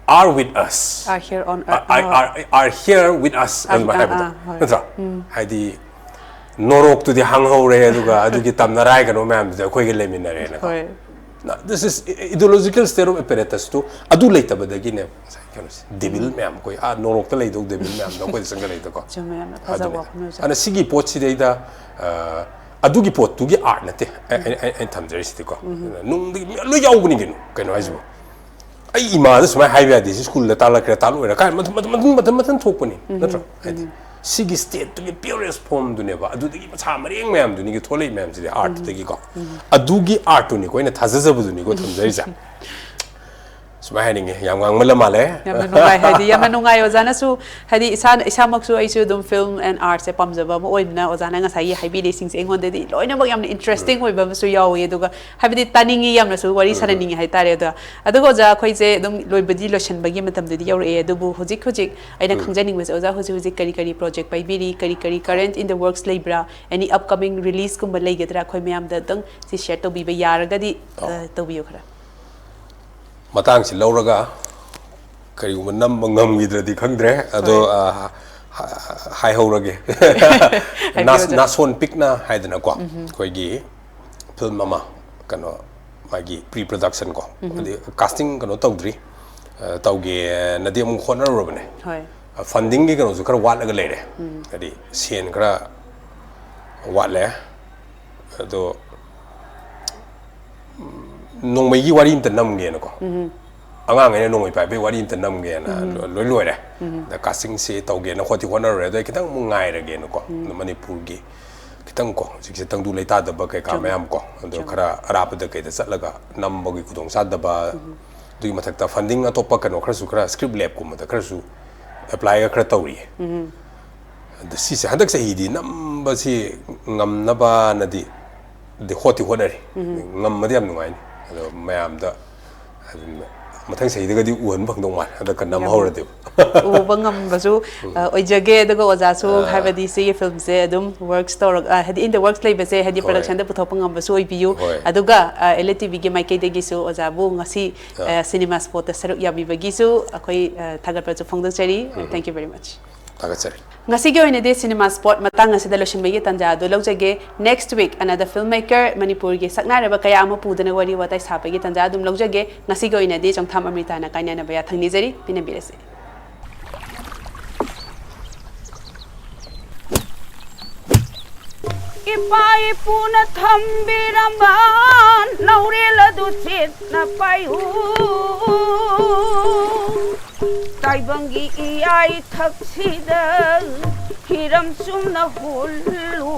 are with us." Are here on Are, earth. are, are, are here with us, Are, ꯑꯗꯨꯃꯥꯏꯅ ꯑꯥ, ꯍꯥꯏꯕꯗꯣ, ꯑꯥ, ꯍꯣꯏ꯫ ꯅꯠꯇ꯭ꯔꯣ? ꯍꯥꯏꯗꯤ ꯅꯣꯔꯣꯛꯇꯨꯗꯤ ꯍꯥꯡꯍꯧꯔꯦ, ꯑꯗꯨꯒ ꯑꯗꯨꯒꯤ ꯇꯝꯅꯔꯥꯏ ꯀꯩꯅꯣ ꯃꯌꯥꯝꯗꯨꯗꯤ ꯑꯩꯈꯣꯏꯒ ꯂꯩꯃꯤꯟꯅꯔꯦꯅꯀꯣ꯫ ꯍꯣꯏ꯫ This is ideological state of apparatusꯇꯨ ꯑꯗꯨ ꯂꯩꯇꯕꯗꯒꯤꯅꯦ ꯉꯁꯥꯏ ꯀꯩꯅꯣꯁꯦ, devil ꯃꯌꯥꯝ, ꯑꯩꯈꯣꯏ ꯑꯥ ꯅꯣꯔꯣꯛꯇ ꯂꯩꯗꯧ devil ꯃꯌꯥꯝꯗꯣ ꯑꯩꯈꯣꯏꯗ ꯆꯪꯁꯤꯜꯂꯛꯏꯗꯣꯀꯣ꯫ ꯆꯨꯝꯃꯦ, ꯌꯥꯝꯅ ꯐꯖꯕ ꯑꯗꯨꯅꯦ꯫ ꯋꯥꯐꯝꯅꯦ ꯑꯣꯖꯥ꯫ ꯑꯗꯨꯅ ꯁꯤꯒꯤ ꯄꯣꯠꯁꯤꯗꯩꯗ, ꯑ, ꯑꯗꯨꯒꯤ ꯄꯣꯠꯇꯨꯒꯤ artꯅꯦ ꯑꯩ, ꯑꯩ, ꯑꯩ, ꯑꯩꯅ ꯊꯝꯖꯔꯤꯁꯤꯗꯤꯀꯣ꯫ ꯅꯨꯡꯗꯒꯤ ꯂꯣꯏ ꯌꯥꯎꯕꯅꯤ ꯀꯩꯅꯣ, ꯀꯩꯅꯣ ꯍꯥꯏꯁꯤꯕꯣ꯫ ꯑꯩ ꯏꯃꯥꯗ ꯁꯨꯃꯥꯏꯅ ꯍꯥꯏꯕ ꯌꯥꯗꯦ, ꯁꯤ schoolꯗ ꯇꯥꯛꯂꯛꯀꯦꯔꯥ ꯇꯥꯛꯂꯛꯑꯣꯏꯔꯥ ꯀꯥꯏꯅ ꯃꯊꯪ, ꯃꯊꯪ, ꯃꯊꯪ, ꯃꯊꯪ, ꯃꯊꯪ ꯊꯣꯛꯄꯅꯤ, ꯅꯠꯇ꯭ꯔꯣ? ꯍꯥꯏꯗꯤ ꯁꯤꯒꯤ stateꯇꯨꯒꯤ purest formꯗꯨꯅꯦꯕ, ꯑꯗꯨꯗꯒꯤ ꯃꯁꯥ ꯃꯔꯦꯡ ꯃꯌꯥꯝꯗꯨꯅꯤꯒꯤ ꯊꯣꯛꯂꯛꯏ ꯃꯌꯥꯝꯁꯤꯗꯤ artꯇꯒꯤꯀꯣ꯫ ꯑꯗꯨꯒꯤ artꯇꯨꯅꯤꯀꯣ ꯑꯩꯅ ꯊꯥꯖꯖꯕꯗꯨꯅꯤꯀꯣ ꯊꯝꯖꯔꯤꯁꯦ꯫ ꯁꯨꯃꯥꯏꯅ ꯍꯥꯏꯅꯤꯡꯉꯦ, ꯌꯥꯝ ꯉꯥꯡꯃꯜꯂ ꯃꯥꯜꯂꯦ꯫ ꯌꯥꯝꯅ ꯅꯨꯡꯉꯥꯏ, ꯍꯥꯏꯗꯤ ꯌꯥꯝꯅ ꯅꯨꯡꯉꯥꯏ ꯑꯣꯖꯥꯅꯁꯨ, ꯍꯥꯏꯗꯤ ꯏꯁꯥꯅ, ꯏꯁꯥꯃꯛꯁꯨ ꯑꯩꯁꯨ ꯑꯗꯨꯝ film and artꯁꯦ ꯄꯥꯝꯖꯕ ꯑꯃ ꯑꯣꯏꯕꯅ ꯑꯣꯖꯥꯅ ꯉꯁꯥꯏꯒꯤ ꯍꯥꯏꯕꯤꯔꯤꯁꯤꯡꯁꯦ ꯑꯩꯉꯣꯟꯗꯗꯤ ꯂꯣꯏꯅꯃꯛ ꯌꯥꯝꯅ interesting ꯑꯣꯏꯕ ꯑꯃꯁꯨ ꯌꯥꯎꯋꯤ꯫ ꯑꯗꯨꯒ ꯍꯥꯏꯕꯗꯤ ꯇꯥꯅꯤꯡꯉꯤ, ꯌꯥꯝꯅꯁꯨ ꯋꯥꯔꯤ ꯁꯥꯟꯅꯅꯤꯡꯉꯤ ꯍꯥꯏꯇꯥꯔꯦ꯫ ꯑꯗꯣ, ꯑꯗꯨꯒ ꯑꯣꯖꯥ, ꯑꯩꯈꯣꯏꯁꯦ ꯑꯗꯨꯝ ꯂꯣꯏꯕꯗꯤ ꯂꯣꯏꯁꯤꯟꯕꯒꯤ ꯃꯇꯝꯗꯗꯤ ꯌꯧꯔꯛꯑꯦ, ꯑꯗꯨꯕꯨ ꯍꯧꯖꯤꯛ ꯍꯧꯖꯤꯛ ꯑꯩꯅ ꯈꯪꯖꯅꯤꯡꯕꯁꯦ, ꯑꯣꯖꯥ ꯍꯧꯖꯤꯛ ꯍꯧꯖꯤꯛ ꯀꯔꯤ ꯀꯔꯤ project ꯄꯥꯏꯕꯤꯔꯤ, ꯀꯔꯤ ꯀꯔꯤ current in the works ꯂꯩꯕ꯭ꯔꯥ, any upcoming releaseꯀꯨꯝꯕ ꯂꯩꯒꯗ꯭ꯔꯥ? ꯑꯩꯈꯣꯏ ꯃꯌꯥꯝꯗ ꯑꯗꯨꯝ ꯁꯤ share ꯇꯧꯕꯤꯕ ꯌꯥꯔꯒꯗꯤ, ꯑꯣ꯫ ꯑ, ꯇꯧꯕꯤꯌꯨ ꯈꯔ꯫ ꯃꯇꯥꯡꯁꯤ ꯂꯧꯔꯒ ꯀꯔꯤꯒꯨꯝꯕ ꯅꯝꯕ ꯉꯝꯈꯤꯗ꯭ꯔꯗꯤ ꯈꯪꯗ꯭ꯔꯦ, ꯑꯗꯣ, ꯍꯣꯏ꯫ ꯑ, ꯍ-, ꯍꯥꯏꯍꯧꯔꯒꯦ꯫ ꯍꯥꯏꯕꯤꯌꯨ, ꯅꯥꯁ-, ꯑꯣꯖꯥ꯫ ꯅꯥꯁꯣꯟ ꯄꯤꯛꯅ ꯍꯥꯏꯗꯅꯀꯣ, ꯑꯩꯈꯣꯏꯒꯤ film ꯑꯃ, ꯀꯩꯅꯣ, ꯃꯥꯒꯤ pre production ꯀꯣ, ꯑꯗꯩ casting ꯀꯩꯅꯣ ꯇꯧꯗ꯭ꯔꯤ, ꯑ, ꯇꯧꯒꯦꯅꯗꯤ ꯑꯃꯨꯛ ꯍꯣꯠꯅꯔꯨꯔꯕꯅꯦ꯫ ꯍꯣꯏ꯫ Fundingꯒꯤ ꯀꯩꯅꯣꯁꯨ ꯈꯔ ꯋꯥꯠꯂꯒ ꯂꯩꯔꯦ, ꯍꯥꯏꯗꯤ ꯁꯦꯟ ꯈꯔ ꯋꯥꯠꯂꯦ꯫ ꯑꯗꯣ ꯎꯝ, ꯅꯣꯡꯃꯩꯒꯤ ꯋꯥꯔꯤ ꯑꯝꯇ ꯅꯝꯒꯦꯅꯀꯣ, ꯑꯉꯥꯡꯈꯩꯅ ꯅꯣꯡꯃꯩ ꯄꯥꯏꯕꯒꯤ ꯋꯥꯔꯤ ꯑꯝꯇ ꯅꯝꯒꯦꯅ ꯂꯣ- ꯂꯣꯏ ꯂꯣꯏꯔꯦ꯫ ꯑꯗ ꯀꯥꯁꯇꯤꯡꯁꯦ ꯇꯧꯒꯦꯅ ꯍꯣꯠꯇꯤ ꯍꯣꯠꯅꯔꯨꯔꯦ, ꯑꯗꯣ ꯑꯩ ꯈꯤꯇꯪ ꯑꯃꯨꯛ ꯉꯥꯏꯔꯒꯦꯅꯀꯣ꯫ ꯑꯗꯣ ꯃꯅꯤꯄꯨꯔꯒꯤ ꯈꯤꯇꯪ ꯀꯣ, ꯍꯧꯖꯤꯛꯁꯦ ꯇꯪꯗꯨ ꯂꯩꯇꯥꯗꯕ ꯀꯩꯀꯥ ꯃꯌꯥꯝ ꯀꯣ, ꯑꯗꯣ ꯈꯔ ꯑꯔꯥꯞꯄꯗ ꯀꯩꯗ ꯆꯠꯂꯒ ꯅꯝꯕꯒꯤ ꯈꯨꯗꯣꯡꯆꯥꯗꯕ, ꯑꯗꯨꯒꯤ ꯃꯊꯛꯇ ꯐꯟꯗꯤꯡ ꯑꯇꯣꯞꯄ ꯀꯩꯅꯣ ꯈꯔꯁꯨ, ꯈꯔ ꯁ꯭ꯀ꯭ꯔꯤꯞ ꯂꯦꯞꯀꯨꯝꯕꯗ ꯈꯔꯁꯨ ꯑꯦꯄ꯭ꯂꯥꯏꯒ ꯈꯔ ꯇꯧꯔꯤꯌꯦ꯫ ꯑꯗꯣ ꯁꯤꯁꯦ ꯍꯟꯗꯛ ꯆꯍꯤꯗꯤ ꯅꯝꯕꯁꯤ ꯉꯝꯅꯕꯅꯗꯤ ꯗꯤ ꯍꯣꯠꯇꯤ ꯍꯣꯠꯅꯔꯤ꯫ ꯉꯝꯃꯗꯤ ꯌꯥꯝ ꯅꯨꯡꯉꯥꯏꯅꯤ꯫ ꯑꯗꯣ ꯃꯌꯥꯝꯗ ꯑꯗꯨꯝ ꯃꯊꯪ ꯆꯍꯤꯗꯒꯗꯤ ꯎꯍꯟꯕ ꯐꯪꯗꯧ ꯃꯥꯜꯂꯦ, ꯍꯟꯗꯛꯀ ꯅꯝ ꯍꯧꯔꯗꯤ꯫ ꯎꯕ ꯉꯝꯕꯁꯨ ꯑ, ꯑꯣꯏꯖꯒꯦ꯫ ꯑꯗꯨꯒ ꯑꯣꯖꯥꯁꯨ, ꯍꯥꯏꯕꯗꯤ ꯁꯤꯒꯤ ꯐꯤꯂꯝꯁꯦ ꯑꯗꯨꯝ ꯋꯔꯛꯁ ꯇꯧꯔꯒ, ꯑ, ꯍꯥꯏꯗꯤ in the works ꯂꯩꯕꯁꯦ, ꯍꯥꯏꯗꯤ ꯍꯣꯏ꯫ ꯄ꯭ꯔꯗꯛꯁꯟꯗ ꯄꯨꯊꯣꯛꯄ ꯉꯝꯕꯁꯨ ꯑꯣꯏꯕꯤꯌꯨ꯫ ꯍꯣꯏ꯫ ꯑꯗꯨꯒ ꯑꯦꯜ ꯑꯦ ꯇꯤ ꯚꯤꯒꯤ ꯃꯥꯏꯀꯩꯗꯒꯤꯁꯨ ꯑꯣꯖꯥꯕꯨ ꯉꯁꯤ ꯁꯤꯅꯦꯃꯥ ꯁ꯭ꯄꯣꯠꯇ ꯁꯔꯨꯛ ꯌꯥꯕꯤꯕꯒꯤꯁꯨ ꯑꯩꯈꯣꯏ ꯑ, ꯊꯥꯒꯠꯄꯁꯨ ꯐꯣꯡꯗꯣꯛꯆꯔꯤ꯫ Thank you very much꯫ ꯊꯥꯒꯠꯆꯔꯤ꯫ ꯉꯁꯤꯒꯤ ꯑꯣꯏꯅꯗꯤ ꯁꯤꯅꯦꯃꯥ ꯁ꯭ꯄꯣꯠ ꯃꯇꯥꯡ ꯑꯁꯤꯗ ꯂꯣꯏꯁꯤꯟꯕꯒꯤ ꯇꯥꯟꯖꯥ ꯑꯗꯨ ꯂꯧꯖꯒꯦ꯫ Next week another filmmaker, ꯃꯅꯤꯄꯨꯔꯒꯤ ꯁꯛꯅꯥꯏꯔꯕ ꯀꯌꯥ ꯑꯃ ꯄꯨꯗꯨꯅ ꯋꯥꯔꯤ ꯋꯥꯇꯥꯏ ꯁꯥꯕꯒꯤ ꯇꯥꯟꯖꯥ ꯑꯗꯨꯝ ꯂꯧꯖꯒꯦ꯫ ꯉꯁꯤꯒꯤ ꯑꯣꯏꯅꯗꯤ ꯆꯣꯡꯊꯥꯝ ꯑꯃ꯭ꯔꯤꯇꯥꯅ ꯀꯥꯏꯅꯅꯕ ꯌꯥꯊꯪ ꯅꯤꯖꯔꯤ꯫ ꯄꯤꯅꯕꯤꯔꯁꯤ꯫ ꯏꯄꯥ ꯏꯄꯨꯅ ꯊꯝꯕꯤꯔꯝꯕ ꯂꯧꯔꯦꯜ ꯑꯗꯨ ꯆꯦꯠꯅ ꯄꯥꯏꯌꯨ꯫ ꯇꯥꯏꯕꯪꯒꯤ ꯏꯌꯥꯏꯊꯛꯁꯤꯗ ꯍꯤꯔꯝ ꯆꯨꯝꯅ ꯍꯨꯜꯂꯨ꯫